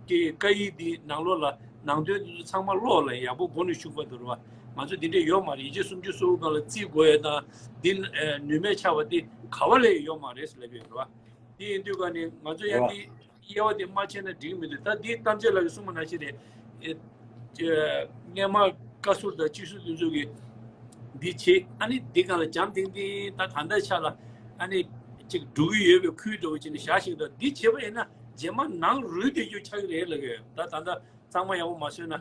གི་བཀའ་ཡིག་འདི་ནང་ལོགས་ལ་ནང་དོན་འདི་ཚོ་ཚང་མ་ཀློག་ལ་ཡག་པོ་མགོ་ནས་མཇུག་བར་དུ་རེད་བ། ང་ཚོ་འདི་འདྲ་ཡོད་མ་རེད། ཡིག་ཆ་སུམ་ཅུ་སོ་དགུ་སྒང་ལ་བརྩི་དགོས་ཡ་དང་འདི་ནུས་མེད་ཆགས་པ་འདི་ག་བ་ལ་ཡོད་མ་རེད་ཟེར་ལབ་ཡོད་རེད་བ། དེ་ཡིན་དུས་ཀ་ནས་ང་ཚོ་ཡང་རེད་བ། དེ་དབྱེ་བ་དེ་མ་ཕྱེ་ན་འགྲིག་གི་མི་འདུག་ད་དེ་གཏམ་ཚེ་ལགས་ཀྱིས་གསུངས་པ་ནང་བཞིན་རེད། ཨེ་ཨེ་སྔས་མ་བཀའ་ཟུར་དང་སྤྱི་ཟུར་དེ་ཚོ་གིས་འདི་བྱེད། ཨ་ནི་འདི་སྒང་ལ་འཇམ་ཐིང་ཐིང་ད་གང་ལྟར་ཆགས་ལ། ཨ་ནི་ཅིག་འགྲོ་གི་ཡོད་པའི་ཁུལ་འདྲ་བོ་བྱས་ནས་བཞག་ཤིག་ད་འདི་བྱས་པ་ཡིན་ན་རྗེས་མ་ནང་རུལ་བསྡད་རྒྱུ་ཆགས་ཀྱི་རེད་ལབ་ཀྱི་ཡོད། ད་ད་ལྟ་གཙང་མ་ཡག་པོ་མ་བཟོས་ན།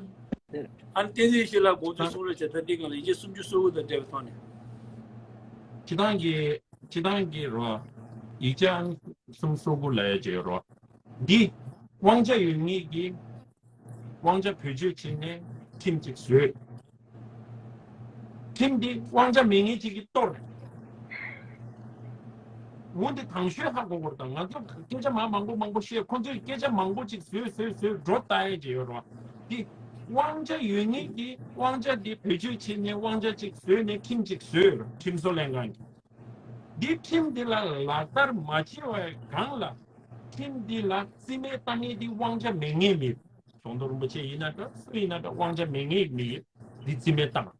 ཨ་ནི་བསྟན་འཛིན་ཡེ་ཤེས་ལགས་དགོངས་ཚུལ་གསུང་རོགས་བྱས། ད་འདི་སྒང་ལ་ཡིག་ཆ་སུམ་ཅུ་སོ་དགུ་དང་འབྲེལ་བའི་ཐོག་ནས། སྤྱི་བཏང་གི་སྤྱི་བཏང་གི་རོ། ཡིག་ཆ་གསུམ་སོ་དགུ་ལབ་ཡ་ཅིག་ཡོད་རོ། འདི་དབང་ཆ་ཡོད་མཁན་གྱི་དབང་ཆ་བེད་སྤྱོད་བྱས་ནས་ཁྲིམས་ཅིག་བཟོས། ཁྲིམས་འདི་དབང་ཆ་མེད་མཁན་ཅིག་གིས་གཏོར། འོ་འདི་དང་ཤོས་ཧ་གོ་དགོས་རེད། ད་ང་ཚོ་སྐད་ཆ་མང་མང་པོ་མང་པོ་བཤད། ཁོང་ཚོས་སྐད་ཆ་མང་པོ་ཅིག་བཟོས་བཟོས་བཟོས་འགྲོ་ལྟ་ཡ་ཅིག་ཡོད་རོ། འདི་དབང་ཆ་ཡོད་མཁན་གྱིས་དབང་ཆ་འདི་བེད་སྤྱོད་བྱས་ནས་དབང་ཆ་ཅིག་བཟོས་ནས་ཁྲིམས་ཅིག་བཟོས་རོ། ཁྲིམས་བཟོ་ལྷན་ཁང་གིས། འདི་ཁྲིམས་འདི་ལ་ལག་བསྟར་མ་བྱས་པའི་སྒང་ལ། ཁྲིམས་འདི་ལ་རྩིས་མེད་བཏང་མཁན་འདི་དབང་ཆ་མེད་མཁན་མི། ཟམ་གདོང་རིན་པོ་ཆེ་ཡིན་ན་འདྲ། སུ་ཡིན་ན་འདྲ། དབང་ཆ་མེད་མཁན་མི་འདི་རྩིས་མེད་བཏང་།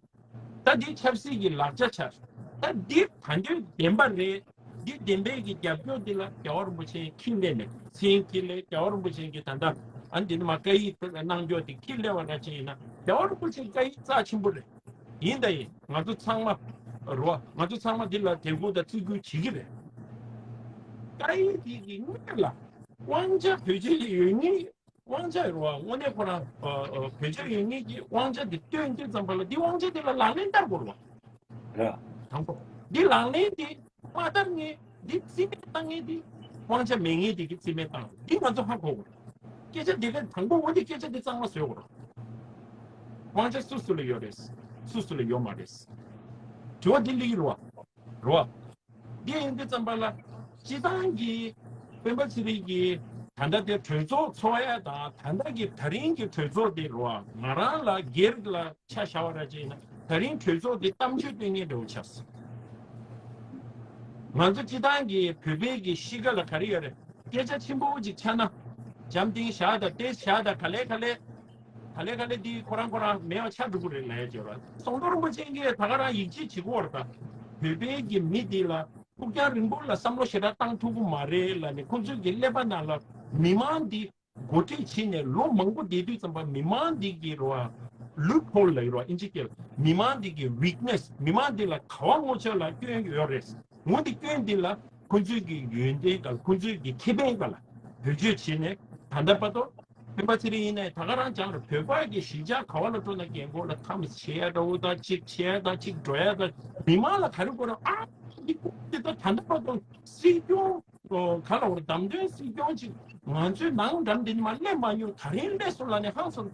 ད་འདི་ཆབ་སྲིད་ཀྱི་ལག་ཆ་ཆགས། ད་འདི་གང་འདོད་བདེན་པ་རེད། འདི་བདེན་པའི་གི་རྒྱབ་སྐྱོར་འདི་ལ་རྒྱལ་བ་རིན་པོ་ཆེ་ཁས་ལེན་མེད། མཚན་ཁས་ལེན། རྒྱལ་བ་རིན་པོ་ཆེ་གི་ད་ལྟ་ཨ་འདི་ནི་མ་བཀའ་ཡིག་གནང་རྒྱུ་དེ་ཁས་ལེན་པ་ར་ཅིག་ཡིན་ན་རྒྱལ་བ་རིན་པོ་ཆེ་བཀའ་ཡིག་རྩ་ཆེན་པོ་རེད། ཡིན་ད་ཡིན། ང་ཚོ་ཚང་མ་རོ། ང་ཚོ་ཚང་མ་འདི་ལ་དད་གུས་དང་བརྩི་བཀུར་བྱེད་ཀྱི་རེད། བཀའ་ཡིག་འདི་གི་སྔོན་ལ་དབང་ཆ་བེད་སྤྱོད་ཡོད་མཁན། དབང་ཆ་རོ། དངོས་གནས་ཁོ་རང་ཨ་ཨ་བེད་སྤྱོད་ཡོད་མཁན་གྱི་དབང་ཆ་འདི་སྟོན་དུས་ཙམ་པ་ལ་འདི་དབང་ཆ་འདི་ལ་ལག་ལེན་བསྟར་དགོས་རེད་བ། རེད། དང་པོ། འདི་ལག་ལེན་འདི་མ་བསྟར་མཁན། འདི་རྩིས་མེད་བཏང་མཁན་འདི་དབང་ཆ་མེད་མཁན་འདི་གིས་རྩིས་མེད་བཏང་། འདི་ང་ཚོ་ཧ་གོ་དགོས་རེད། སྐད་ཆ་འདི་ག་དང་པོ་འོ་འདི་སྐད་ཆ་འདི་གཙང་མ་བཟོ་དགོས་རེད། དབང་ཆ་སུ་སུ་ལ་ཡོད་རེད། སུ་སུ་ལ་ཡོད་མ་རེད། དྲི་བ་འདི་སླེབས་ཀྱི་རེད་བ། རེད་བ། འདི་ཡིན་དུས་ཙམ་པ་ལ་སྤྱི་བཏང་གི་སྤེན་པ་ཚེ་རིང་གིས་ད་ལྟ་དེ་གྲོས་ཚོགས་འཚོགས་ཡ་དང་། ད་ལྟ་གི་ད་རིང་གི་གྲོས་ཚོགས་དེ་རོ། ང་རང་ལ་སྒེར་ལ་ཆ་བཞག་པ་ར་ཅིག་ཡིན་ན་ད་རིང་གྲོས་ཚོགས་དེ་གཏམ་བརྗོད་སྟོན་མཁན་འདྲ་བོ་ཆགས་སོང་། ང་ཚོ་སྤྱི་བཏང་གི་བོད་པའི་གི་གཤིས་ཀ་ལ་ག་རེ་ཡོད་རེད། སྐད་ཆ་ཆེན་པོ་ཅིག་ཆགས་ན་འཇམ་ཐིང་བཞག་དང་ཏོག་ཙམ་བཞག་དང་ག་ལེ་ག་ལེ། ག་ལེ་ག་ལེ་འདི་ཁོ་རང་ཁོ་རང་མེད་པ་ཆགས་འགྲོ་གི་རེད་ལབ་ཡ་ཅིག་ཡོད་རེད། ཟམ་གདོང་རིན་པོ་ཆེ་གིས་ད་ག་རང་ཡིད་ཆེས་བྱེད་ཀྱི་ཡོད་རེད། ད་བོད་པའི་གི་མི་འདི་ལ་ཕུགས་རྒྱང་རིང་པོ་ལ་བསམ་བློ་ཞེ་དྲག་བཏང་ཐུབ་ཀྱི་མ་རེད་ལབ་ནས། ཁོང་ཚོའི་གི་ཀླད་པ་ནང་ལ་མི་མང་འདི་ འགོ་ཁྲིད་བྱས་ནས་ལོ་མང་པོ་བསྡད་དུས་ཙམ་པ་མི་མང་འདི་གི་རེད་བ། ལུབ་ཧོལ་ལབ་ཡོད་རེད་བ་ཨིན་ཇི་སྐད་ལ། མི་མང་འདི་གི་ཝིག་ནེ་སི། མི་མང་འདི་ལ་ག་བ་ངོ་ཚ་ལ་སྐྱོན་ཡོད་རེད། འོ་འདི་སྐྱོན་འདི་ལ་ཁོ་ཚོའི་གི་ཡོན་ཏན་དང་ཁོ་ཚོའི་གི་ཁེ་ཕན་ག་ལ་བེད་སྤྱོད་བྱས་ནས། ད་ལྟ་བར་དུ་སྤེན་པ་ཚེ་རིང་ཡིན་ནའི་ད་ག་རང་སྦྱངས་རེད། བོད་པ་གི་གཞིས་ཆགས་ག་བ་ལ་འགྲོ་ན་རྒན་གོག་ལ་ཐམས་ཅད་བྱེད་ཡ་འདྲ་བོ་དང་གཅིག་བྱེད་ཡ་དང་གཅིག་འགྲོ་ཡ་དང་མི་མང་ལ་ག་རེ་དགོས་རེད། ཨ་འདི་ཀུན་འདི་ད་ད་ལྟ་བར་དུ་སྲིད་སྐྱོང་ག་ལ་བར་བདམས་ཐོན་སྲིད་སྐྱོང་ཅིག་ང་ཚོའི་ནང་འགྲམ་འདི་ནི་མ་སླེབས་མ་མྱོང་། ད་རིང་སླེབས་སོང་ལབ་ནས་ཧང་སང་།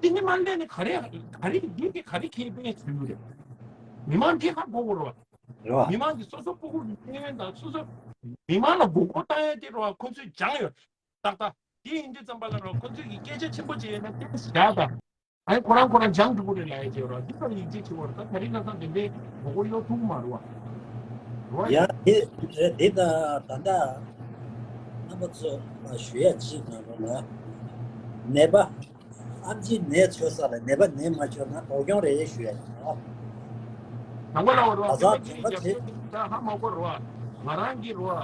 འདི་ནི་མ་སླེབས་ནས་ག་རེ་ག་རེ་འདི་གི་ག་རེ་ཁེ་ཕན་ཟེར་གྱི་རེད། མི་མང་འདི་ཧ་གོ་དགོས་རེད་བ། རེད་བ། མི་མང་གི་སོ་སོ་སྤུ་གུ་གི་ཤེས་ཡོན་དང་སོ་སོ་མི་མང་ལ་མགོ་སྐོར་བཏང་ཡ་དེ་རེད་བ། ཁོ་ཚོས་སྦྱངས་ཡོད། ཏག་ཏག་དེ་ཡིན་དུས་ཙམ་པ་ལ་རོ་ཁོ་ཚོས་ཀྱི་སྐད་ཆ་ཆེན་པོ་བྱས་ཡོད་ན་ཏོག་ཙམ་བཞག་དང་། ཨ་ནི་ཁོ་རང་ཁོ་རང་སྦྱང་འགྲོ་གི་རེད་ལབ་ཡ་བྱས་རོ། འདི་ལྟར་ཡིད་ཆེས་བྱེད་དགོས་རེད། ད་ད་རིང་ཁ་སང་དེ་འདྲའི་མགོ་སྐོར་གཡོག་ཐུབ་ཀྱི་མ་རེད་བ། རེད་བ། ཡ་དེ་རེད། དེ་ད་ད་ལྟ་རྣམ་པ་ཚོ་ལ་ཞུ་ཡ་གཅིག་ནང་ལོགས་ལ་ནད་པ་ཨེམ་ཆི་ནད་བཅོས་ས་ལ་ནད་པ་ནད་མ་བཅོས་ན་སྡུག་གྱོང་རེད་ཞུ་ཡ་ཡིན་རོ། དང་པོ་ལ་འོ་རོ་ཨ་ཟ་ཁྱོད་ཀྱིས་རྒྱབ་སྐྱོར་ད་ཧ་མ་གོ་རོ། ང་རང་གི་རོ།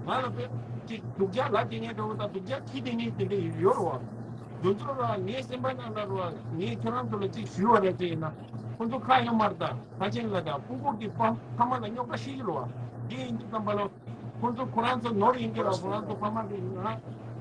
ང་ལ་དཔེ་ཅིག་སྡུག་ཅག་ལབ་དེ་ངས་འགྲོ་བ་དང་སྡུག་ཅག་ཁྱི་དེ་ངས་དེ་འདྲ་ཡོད་རོ། དེ་ཚོ་རོ་ངའི་སེམས་པ་ནང་ལ་རོ་ངས་ཁྱེད་རང་ཚོ་ལ་ཅིག་ཞུས་པ་རེད་ཅེ་ཡིན་ན། ཁོ་ཚོ་ཁ་ཡོད་མ་རེད་ད། ཕ་ཆེན་ལ་དང་སྤུ་གུ་གི་ཕ་ཕ་མ་ལ་རྙོག་དྲ་ཤེས་ཀྱི་རོ། དེ་ཡིན་དུས་ཙམ་པ་ལ་ཁོ་ཚོ་ཁོ་རང་ཚོ་ནོར་ཡིན་གྱི་རོ། ཁོ་རང་ཚོ་ཕ་མ་གི་ང་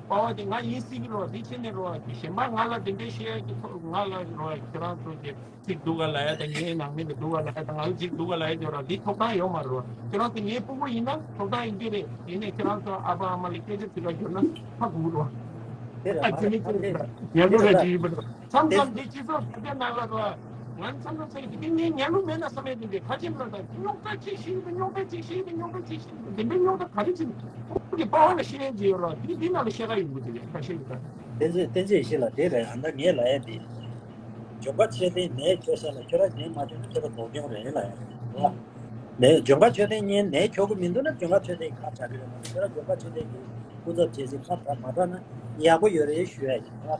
པ་བ་དེ་ང་ཡིན་སྲིད་ཀྱི་རོ། དེ་ཕྱིན་ནས་རོ་གཞན་པ་ང་ལ་དེ་འདྲའི་བཤད་ཡ་གི་ཐོག་ང་ལ་རོ་ཁྱེད་རང་ཚོ་གི་གཅིག་སྡུག་ག་ལ་ཡ་དང་ངའི་ནང་མི་ལ་སྡུག་ག་ལ་ཡ་དང་ང་ལ་གཅིག་སྡུག་ག་ལ་ཡ་ཡོད་ར། འདི་ཐོབ་ཐང་ཡོད་མ་རེད་བ། ཁྱེད་རང་ཚོ་ངའི་སྤུ་གུ་ཡིན་ན་ཐོབ་ཐང་ཡིན་གྱི་རེད། ཡིན་ནའི་ཁྱེད་རང་ཚོ་ཨ་ཕ་ཨ་མ་ལ་སྐད་ཆ་ཚིག་ལ་བསྒྱུར་ན་ཧ་གོ་གི་རེད་བ། དེ་རེད་ཨ་མ་ཅི་རེད། མི་ཅི་རེད། ཉན་ལུགས་རེད་ཅི་ཡིན་པ་རེད། མཚམས་མཚམས་འདི་སྤྱི་ཚོགས་ཕལ་ཆེར་ནང་ལ་རེད་བ། ང་མཚམས་མཚམས་ཚེ་གི་འདི་ངའི་ཉན་ལུགས་མེད་ན་བསམ་ཡས་འདི་འདྲའི་ཁ་ཆེམས་ལ་དང་རྙོག་དྲ་ཅིག་ཤེས་ཡིན་རྙོག་དྲ་ཅིག་ཤེས་ཡིན་རྙོག་དྲ་ཅིག་ཤེས་ཡིན་འདི་འདྲའི་རྙོག་དྲ་ག་རེ་ཅིག་ཁོང་གི་པ་བ་ལ་ཤེས་ཡན་ཅིག་ཡོད་ར། འདི་འདི་ནང་ལ་ཤེས་ཀ་ཡོང་གི་འདུག་ཁ་ཤས་ཀྱི་ད། བསྟན་འཛིན་བསྟན་འཛིན་ཡེ་ཤེས་ལགས་དེ་རེད། ཨ་ད་ངས་ལབ་ཡ་དེ། ལྗོན་པ་མཆོད་རྟེན་ནས་འཁྱོག་ས་ལ་ཁྱོད་རང་ཉན་མ་འཁྱོག་ན་ཁྱོད་རང་སྡུག་གྱོང་རེད་ལབ་ཡ་རེད་བ། ནས་ལྗོན་པ་མཆོད་རྟེན་ཉན་ནས་འཁྱོག་གི་མི་འདུག་ན་ལྗོན་པ་མཆོད་རྟེན་ཁ་གྲག་གི་རེད་མ་གཏོགས་ཁྱོད་རང་ལྗོན་པ་མཆོད་རྟེན་གྱི་སྐུ་ཚབ་བྱས་ཚེ་ཁ་གྲག་མ་གྲག་ན་ཡག་པོ་ཡོད་རེད་ཞུ་ཡ་ཡིན་བ།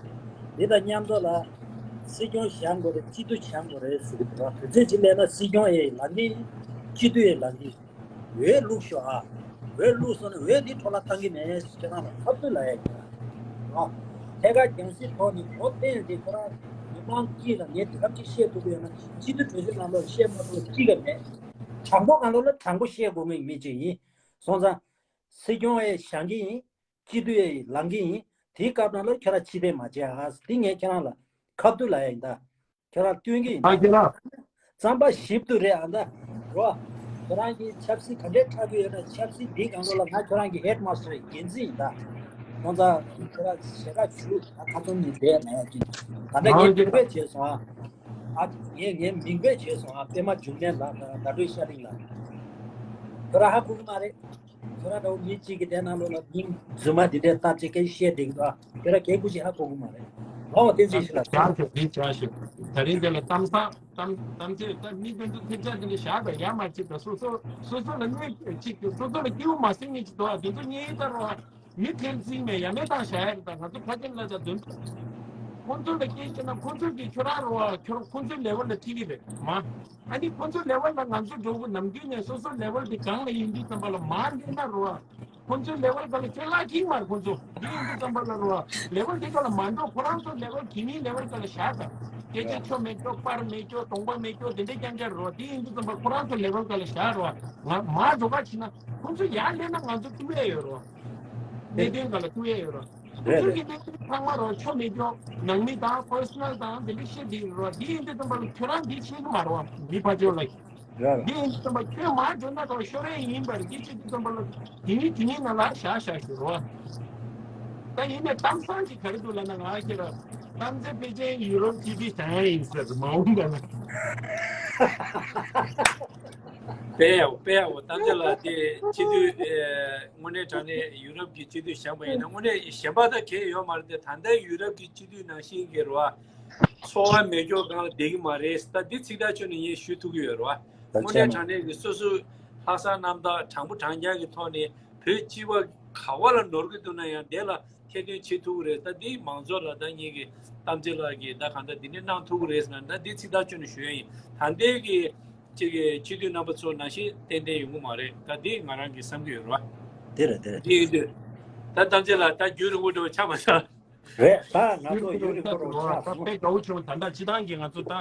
འདི་དང་མཉམ་དུ་ལ་སྲིད་སྐྱོང་བཞེངས་དགོས་རེད། སྤྱི་འཐུས་བཞེངས་དགོས་རེད་ཟེར་གི་འདུག་བ། དུས་ཚོད་ཅིག་སླེབས་ན་སྲིད་སྐྱོང་ཡི་ལངས་གི་ཡིན། སྤྱི་འཐུས་ཡི་ལངས་གི་ཡིན། འོས་བླུགས་ཤོག་ཨ། འོས་བླུགས་སོང་ན་འོས་འདི་འཕྲོ་བརླག་བཏང་གི་མེད། ཁྱེད་རང་ལ་ཁ་ཐུག་ལབ་ཡ་ཡིན། ཨ། ཐད་ཀར་རྒྱང་སྲིང་ཐོག་ནས་གོ་གཏན་དེ་ཁོ་རང་མི་མང་གཅིག་ལ་ངས་དེ་ག་ཅིག་བཤད་ཐུབ་ཀྱི་ཡོད་ན་སྤྱི་འཐུས་གྲོས་ཚོགས་ནང་ལོགས་བཤད་མ་ཐུབ་གཅིག་ཀྱང་མེད། དྲང་པོ་ང་ལོ་ལ་དྲང་པོ་བཤད་དགོས་མཁན་མི་གཅིག་ཡིན། སོང་ཙང་། སྲིད་སྐྱོང་ཡས་བཞེངས་ཀྱི་ཡིན། སྤྱི་འཐུས་ཡས་ལངས་ཀྱི་ཡིན། དེའི་སྐབས་ནང་ལ་ཁྱེད་རང་ཕྱི་བལྟས་མ་བྱེད་ཨ། འདི་ངས་ཁྱེད་རང་ལ་ཁ་ཐུག་ལབ་ཡ་ཡིན་ད། ཁྱེད་རང་སྟོན་གྱི་ཡིན་ད། ཨ་ཁྱེད་རང་། རྩམ་པ་ཞིབ་ཏུ་རེད་ཨ་ད། རོ། ཁྱེད་རང་གི་ཆབ་སྲིད་ག་འདྲས་ཁྲག་གི་ཡོད་ན་ཆབ་སྲིད་འདིའི་སྒང་ལོགས་ལ་ང་ཁྱེད་རང་གི་ཧེད་མ་སི་ཊར་འགན་འཛིན་ཡིན་ད། ཁོང་ཚ་ཁྱེད་རང་ཞེ་དྲག་ཞུ་ད་ཁ་ཚོམ་ནི་བསྡད་མ་ཡ་ཅིག་ད་ལྟ་ངས་མིང་དཔེ་བྱས་སོང་ཨ། ཨ་ངས་ངས་མིང་དཔེ་བྱས་སོང་ཨ། པད་མ་འབྱུང་གནས་ལགས་དང་ཟླ་སྒྲོན་ཤར་གླིང་ལགས། ཁྱེད་རང་ཧ་གོ་གི་མ་རེད། ཁྱོད་རང་འདྲ་བོ་མི་གཅིག་གིས་དེ་ནང་ལོགས་ལ་མིང་རྫུན་མ་འདི་འདྲའི་རྟགས་ཅིག་སྐད་བཤད་བསྡད་ཀྱི་འདུག་ཨ། ཁྱོད་རང་གལ་ཁུ་ཞིག་ཧ་གོ་གི་མ་རེད། ལའོ་བསྟན་འཛིན་ཞིག་ལ་བྱ་ཞིག་འདི་བྱ་ཞིག་ད་རིང་འདི་ལ་གཏམ་བཟང་གཏམ་གཏམ་ཚེ་ད་མི་དེ་ཚོ་ཐེབས་ཆག་དེ་འདྲ་བཞག་པ་ཡ་མ་བྱེད་ད། སོ་སོ་སོ་སོ་ལ་གནོད་ཅིག་སོ་སོ་ལ་སྐྱིད་པོ་མ་སེང་ངེ་ཅིག་འདུག་ཨ། དེ་ཚོ་གཉེན་ད་རོ་མི་ཐེབས་རྩིས་མེད་ཡ་མེད་བཏང་བཞག་ཡ་རེད། ད་ང་ཚོ་ཕ་ཁྱིམ་ལ་ད་དོན་ཁོ་ཚོ་ལ་སྐད་བཤད་ན་ཁོ་ཚོ་གིས་ཁྱོད་རང་རོ་ཨ་ཁྱོད་ཁོ་ཚོའི་ལེ་ཝལ་ལ་ཁྲིད་ཀྱི་རེད་མ། ཨ་ནི་ཁོ་ཚོ་ལེ་ཝལ་ལ་ང་ཚོ་འགྲོ་དགོས། ནམ་རྒྱུན་ནས་སོ་སོ་ལེ་ཝལ་དེ་གང་ལ་ཡིན་དུས་ཙམ་པ་ལ་མར་སླེབས་ན་རོ། ཁོ་ཚོའི་ལེ་ཝལ་ག་ལ་ཁྱོད་ལ་ཁྱིམ་མར་ཁོ་ཚོ་འདི་ཡིན་དུས་ཙམ་པ་ལ་རོ། ལེ་ཝལ་དེ་ག་ལ་མ་འགྲོ། ཁོ་རང་ཚོ་ལེ་ཝལ་དེ་ནི་ལེ་ཝལ་ག་ལ་བཞག་དང་། སྐད་ཆ་ཆོ་མེད་ཆོ་པར་མེད་ཆོ་གདོང་པ་མེད་ཆོ་དེ་འདྲའི་རྐྱང་རྐྱང་རོ། དེ་ཡིན་དུས་ཙམ་པ་ཁོ་རང་ཚོ་ལེ་ཝལ་ག་ལ་བཞག་རོ། ང་མར་འགྲོ་ག་ཕྱིན་ན་ཁོ་ཚོ་ཡར་སླེབས་ན་ང་ཚོ་ཐུག་ཡས་ཡོད་རོ། གནད་དོན་ག་ལ་ཐུག་ཡས་ཡོད་རོ། ཁོ་ཚོ་གི་གནད་དོན་ཚང་མ་རོ་ཆོ་མེད་ཆོ་ནང་མི་དང་པར་སོ་ནལ་དང་དེ་འདྲ་བཤད་དེ་རོ། དེ་ཡིན་དུས་ཙམ་པ་ཁྱོད་རང་འདི་བཤད་གི་མ་རོ། མི་ཕ་ཆོ་ལ། རེད་རེད། འདི་ཡིན་དུས་ཙམ་པ་ཁྱོད་མར་འགྲོ་ན་ད་ཤོར་ཡས་ཡིན་པར་འདི་བྱེད་དུས་ཙམ་པ་ལ་དེ་ཉིད་དེ་ཉིད་ནང་ལ་བཞག་བཞག་ཞུ་རོགས། ད་ཡིན་ནའི་གཏམ་བཟང་ཅིག་ག་རེ་འདུག་ལབ་ན་ང་ཁྱེད་རང་གཏམ་ཚེ་ཕལ་ཆེར་ཡུ་རོབ་སྤྱི་འཐུས་བཞེངས་ཡ་ཡིན་ཟེར་མ་འོངས་པ་ལ། དཔེ་ཡག་དཔེ་ཡག་པོ་གཏམ་ཚེ་ལགས་དེ་སྤྱི་འཐུས་ཨེ་དངོས་གནས་དྲང་གནས་ཡུ་རོབ་ཀྱི་སྤྱི་འཐུས་བཞེངས་པ་ཡིན་ན་དངོས་གནས་གཞན་པ་དང་གལ་ཡོད་མ་རེད་དེ། ད་ལྟ་ཡུ་རོབ་ཀྱི་སྤྱི་འཐུས་ནང་བཞིན་གྱི་རེད་བ། འཚོ་བ་མེད་མཁན་སྒང་ལ་བསྡད་ཀྱི་མ་རེད། ད་འདི་ཚིག་ཐག་ཆོད་ནས་ངས་ཞུ་ཐུབ་ཀྱི་ཡོད་རེད་བ། དངོས་གནས་དྲང་གནས་ཀྱི་སོ་སོའི་ལྷག་བསམ་རྣམ་དག་དྲང་པོ་དྲང་རྐྱང་གི་ཐོག་ནས་བོད་སྤྱི་པ་ག་བ་ལ་ནོར་གྱི་འདུག་ན་ཡང་དེ་ལ་ཐེར་འདོན་བྱེད་ཐུབ་ཀྱི་རེད། ད་འདི་མང་ཚོགས་ལ་ད་ངེད་ཀྱི་གཏམ་ཚེ་ལགས་ཀྱིས་ད་གང་ལྟར་འདི་འདྲ་གནང་ཐུབ་ཀྱི་རེད་ཟེར་ན་ད་འདི་ཚིག་ཐག་ཆོད་ནས་ཞུ་ཡ་ཡིན། ད་ལྟའི་གི་ཅིག་གི་སྤྱི་འཐུས་རྣམ་པ་ཚོ་ནང་བཞིན་ཏན་ཏན་ཡོང་གི་མ་རེད། ད་འདི་ང་རང་གིས་བསམ་གྱི་ཡོད་རེད་བ། དེ་རེད་དེ་རེད། འདི་ཡིན་དུས་ད་གཏམ་ཚེ་ལགས་ད་རྒྱུན་རིང་པོ་འགྲོ་བ་ཆགས་མ་སོང་། རེད། ད་ང་ཚོ་ཡུན་རིང་པོ་རུ་ཆགས་སོང་། དཔེ་དགའ་བོ་བྱུང་། ད་ལྟ་སྤྱི་བཏང་གི་ང་ཚོ་ད་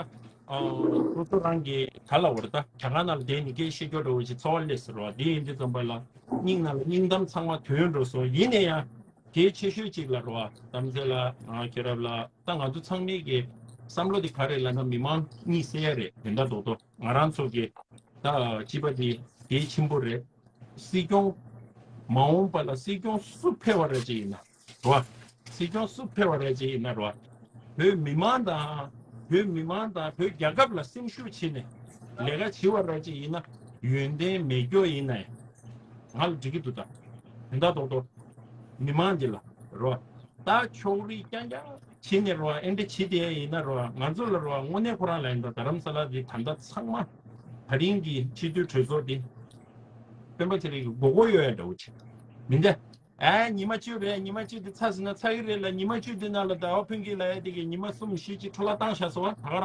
སོ་སོ་རང་གི་ག་ལ་བར་ད་གྱ་ག་ནང་ལ་བསྡད་ནས་སྐད་བཤད་རྒྱུ་འདྲ་བོ་ཞིག་འཚོ་བ་སླེབས་ཟེར་བ་འདི་ཡིན་དུས་ཙམ་པ་ལ་སྙིང་ནང་ལ་སྙིང་གཏམ་ཚང་མ་ཐོན་འགྲོ་སོང་། ཡིན་ན་ཡང་གལ་ཆེ་ཤོས་གཅིག་ལ་རོ་བ་དམ་ཚེ་ལ་ཁྱེད་རབ་ལ་ད་ང་ཚོ་ཚང་མའི་གི་བསམ་བློ་དེ་ག་རེ་ལབ་ན་མི་མང་གཉིད་སད་ཡ་རེད། དོན་དག་རྡོག་རྡོག་ང་རང་ཚོ་གི་ད་སྤྱི་པ་དེ་གལ་ཆེན་པོ་རེད། སྲིད་སྐྱོང་མ་འོངས་པ་ལ་སྲིད་སྐྱོང་སུ་ཕེབས་པ་ར་ཅིག་ཡིན་ན་རོ་བ། སྲིད་སྐྱོང་སུ་ཕེབས་པ་ར་ཅིག་ཡིན་ན་རོ་བ། བོད་མི་མང་དང་བོད་མི་མང་དང་བོད་རྒྱལ་ཁབ་ལ་སེམས་ཤུགས་བྱིན་ནས་ལས་ཀ་བྱེད་པ་ར་ཅིག་ཡིན་ན་ཡོན་ཏན་མེད་སྐྱོ་ཡིན་ན་ང་ལ་འགྲིག་གི་འདུག་ད་དོན་དག་རྡོག་རྡོག་མི་མང་འདི་ལ་རོ་བ། ད་ཕྱོགས་རིས་རྐྱང་རྐྱང་བྱེད་ནས་རོ་བ། ཨེ་འདྲ་བྱེད་དེ་ཡིན་ན་རོ་བ། ང་ཚོ་ལ་རོ་བ་དངོས་གནས་ཁོ་རང་ལ་ཡིན་ད་རྡ་རམ་ས་ལ་འདི་ད་ལྟ་ཚང་མ་ད་རིང་གི་སྤྱི་འཐུས་གྲོས་ཚོགས་འདི་སྤེན་པ་ཚེ་རིང་གི་མགོ་སྐོར་གཡོག་ཡ་འདྲ་བོ་བྱེད་མི་འདྲ། ཨ་ཉི་མ་བཅུ་རེད། ཉི་མ་བཅུ་དེ་ཚར་ཟིན་ན་ཚར་གི་རེད་ལ། ཉི་མ་བཅུ་དེ་ནང་ལ་ཟླ་བ་ཕུན་སྐྱིད་ལ་ཡ་དེ་གི་ཉི་མ་གསུམ་བཞི་ཅིག་འཕྲོ་བརླག་བཏང་བཞག་སོང་བ། ད་ག་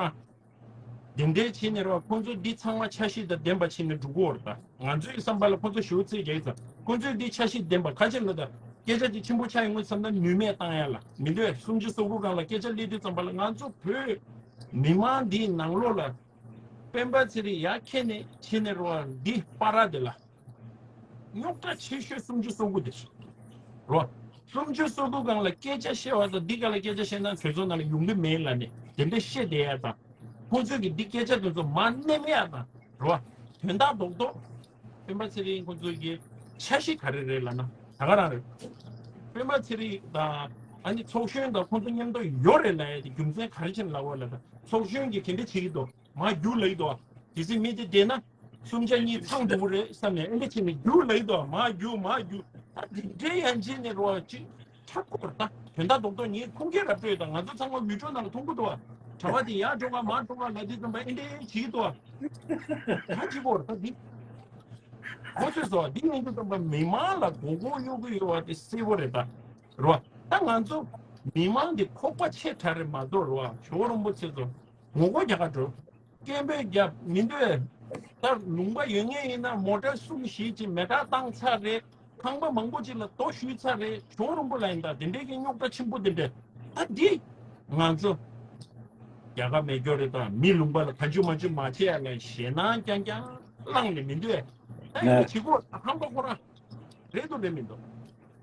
རང་དེ་འདྲའི་བྱས་ནས་རོ་ཁོང་ཚོ་འདི་ཚང་མ་འཆར་གཞི་དང་ལྡན་པ་བྱས་ནས་འགྲོ་གི་ཡོད་རེད། ད་ང་ཚོའི་བསམ་པ་ལ་ཁོང་ཚོ་ཞེ་པོ་རྩིས་རྒྱག་གི་ཙང་ཁོང་ཚོའི་འདི་འཆར་གཞི་ལྡན་པ་ཁ་ཆེ་ལ་ད་སྐད་ཆ་དེ་ཆེན་པོ་ཆགས་ཡོང་གི་བསམ་ན་ནུས་མེད་བཏང་ཡ་ལ་མི་འདོད། སུམ་ཅུ་སོ་དགུ་སྒང་ལ་སྐད་ཆ་སླེབས་དུས་ཙམ་པ་ལ་ང་ཚོ་བོད་མི་མང་འདིའི་ནང་ལོགས་ལ་སྤེན་པ་ཚེ་རིང་ཡར་འཁྱེར་ནས་ཕྱིན་ནས་རོ་འདི་པ་ར་དེ་ལ། རྙོག་དྲ་ཆེ་ཤོས་སུམ་ཅུ་སོ་དགུ་དེ་རེད་རོ། སུམ་ཅུ་སོ་དགུ་སྒང་ལ་སྐད་ཆ་བཤད་པ་དང་འདི་སྒང་ལ་སྐད་ཆ་བཤད་ན་གྲོས་ཚོགས་ནང་ལ་ཡོང་གི་མེད་ལབ་ནས་དེ་འདྲ་བཤད་བསྡད་ཡ་དང་། ཁོང་ཚོས་ཀྱི་འདི་སྐད་ཆ་དེ་ཚོ་མར་མནན་ཡ་དང་རོ། དོན་དག་རྡོག་རྡོག་སྤེན་པ་ཚེ་རིང་ཁོང་ཚོས་ཀྱི་འཆར་གཞི་ག་རེ་རེད་ལབ་ན་ད་ག་རང་རེད། སྤེན་པ་ཚེ་རིང་དང་ཨ་ནི་ཚོགས་གཞོན་དང་ཁོང་ཚོ་མཉམ་དུ་ཡོད་རེད་ལབ་ཡ་དེ་རྒྱུ་མཚན་ག་རེ་བྱས་ནས་ལབ་པ་ལབ་ན་ཚོགས་གཞོན་གྱིས་དེ་འདྲ་བྱེད་ཀྱི་འདུག་མར་རྒྱུགས་ལབ་ཀྱི་འདུག་བ། གལ་སྲིད་མི་དེ་བསྡད་ན་གསུམ་ཆ་གཉིས་ཚང་འགྲོ་གི་རེད་བསམ་ནས་ཨེ་འདྲ་བྱས་ནས་རྒྱུགས་ལབ་ཀྱི་འདུག་བ། མར་རྒྱུགས་མར་རྒྱུགས། ད་དེ་འདྲའི་ཡང་བྱས་ནས་རོ་ཅིག་ཁྱབ་ཀྱི་རེད། ད་དོན་དག་རྡོག་རྡོག་ངས་ཁུངས་སྐྱེལ་ར་སྤྲོད་དང་ང་ཚོ་ཚང་མ་མི་ཊོ་ནང་ལ་མཐོང་གི་འདུག་བ། གྲྭ་པ་དེ་ཡར་འགྲོ་ག་མར་འགྲོ་ག་ལབ་དུས་ཙམ་པ་ཨེ་འདྲ་བྱེད་ཀྱི་འདུག་བ། ད་བྱེད་ཀྱི་རེད། ད་འདི་མགོ་ཚོས་སོ་འདི་ཡིན་དུས་ཙམ་པ་མི་མང་ལ་མགོ་སྐོར་གཡོག་གི་ཡོད་བ་དེ་གསལ་པོ་རེད། ད་རོ་ད་ང་ཚོ་མི་མང་འདི་ཁོག་པ་ཆེ་དྲགས་རེད་མ་གཏོགས་རོ་ཇོ་བོ་རིན་པོ་ཆེ་ཚོ་ངོ་རྒོལ་རྒྱག་ག་འགྲོ། སྐད་འབོད་རྒྱབ་མི་འདོད། ད་ལུང་པ་ཡོད་ངེས་ཡིན་ན་མོ་ཊ་གསུམ་བཞི་ཅིག་མེ་སྲེག་བཏང་ཚར་རེད། ཁང་པ་མང་པོ་ཅིག་ལ་རྡོ་གཞུས་ཚར་རེད། ཇོ་བོ་རིན་པོ་ལ་ཡིན་ད་དེ་འདྲའི་གི་རྙོག་དྲ་ཆེན་པོ་དེ་འདྲས། ད་འདི་ང་ཚོ་རྒྱལ་ཁ་མེད་སྐྱོ་རེད། ད་མི་ལུང་པ་ལ་ག་འཇུ་མ་འཇུ་མ་བྱེད་ཡ་ལ་ཞེད་སྣང་རྐྱང་རྐྱང་བསླངས་ནས་མི་འདོད། ད་ཡིན་ན་བྱེད་དགོས། ཧམ་པ་ཁོ་རང་རེད་འདུག་རེད་མི་འདུག་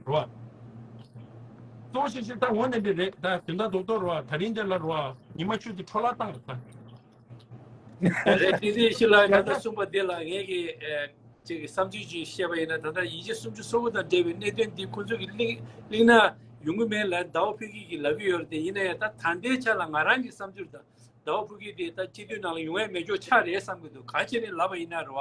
རོ། གཙོ་བོ་ཤེས་ཤེས་ད་འོ་ནས་འདི་རེད། ད་དོན་དག་རྡོག་རྡོག་རོ། ད་རིང་འདི་ལ་རོ་ཉི་མ་བཅུ་དེ་འཕྲོ་བརླག་བཏང་རེད་ད། རེད། ཏི་ཏི་ཤི་ལ་ད་ལྟ་གསུངས་པ་འདི་ལ་ངས་ཀྱི་ཨེ་ཅིག་གི་བསམ་ཚུལ་ཅིག་བཤད་པ་ཡིན་ན། ད་ལྟ་ཡིན་གཅིག་སུམ་ཅུ་སོ་དགུ་དང་འབྲེལ་བའི་གནད་དོན་འདི་ཁོང་ཚོ་གི་གླེང་གླེང་ན་ཡོང་གི་མེད་ལ་ཟླ་བ་ཕུན་སྐྱིད་ཀྱིས་ལབ་ཀྱི་ཡོད་རེད་དེ། ཡིན་ན་ཡང་ད་ད་ལྟའི་ཆ་ལ་ང་རང་གི་བསམ་ཚུལ་དང་ཟླ་བ་ཕུན་སྐྱིད་དེ་ད་སྤྱི་འཐུས་ནང་ལ་ཡོང་ཡ་མེད་ཆོག་ཆགས་རེད་བསམ་གྱི་འདུག་ག་རེ་བྱས་ནས་ལབ་པ་ཡིན་ན་རེད་བ།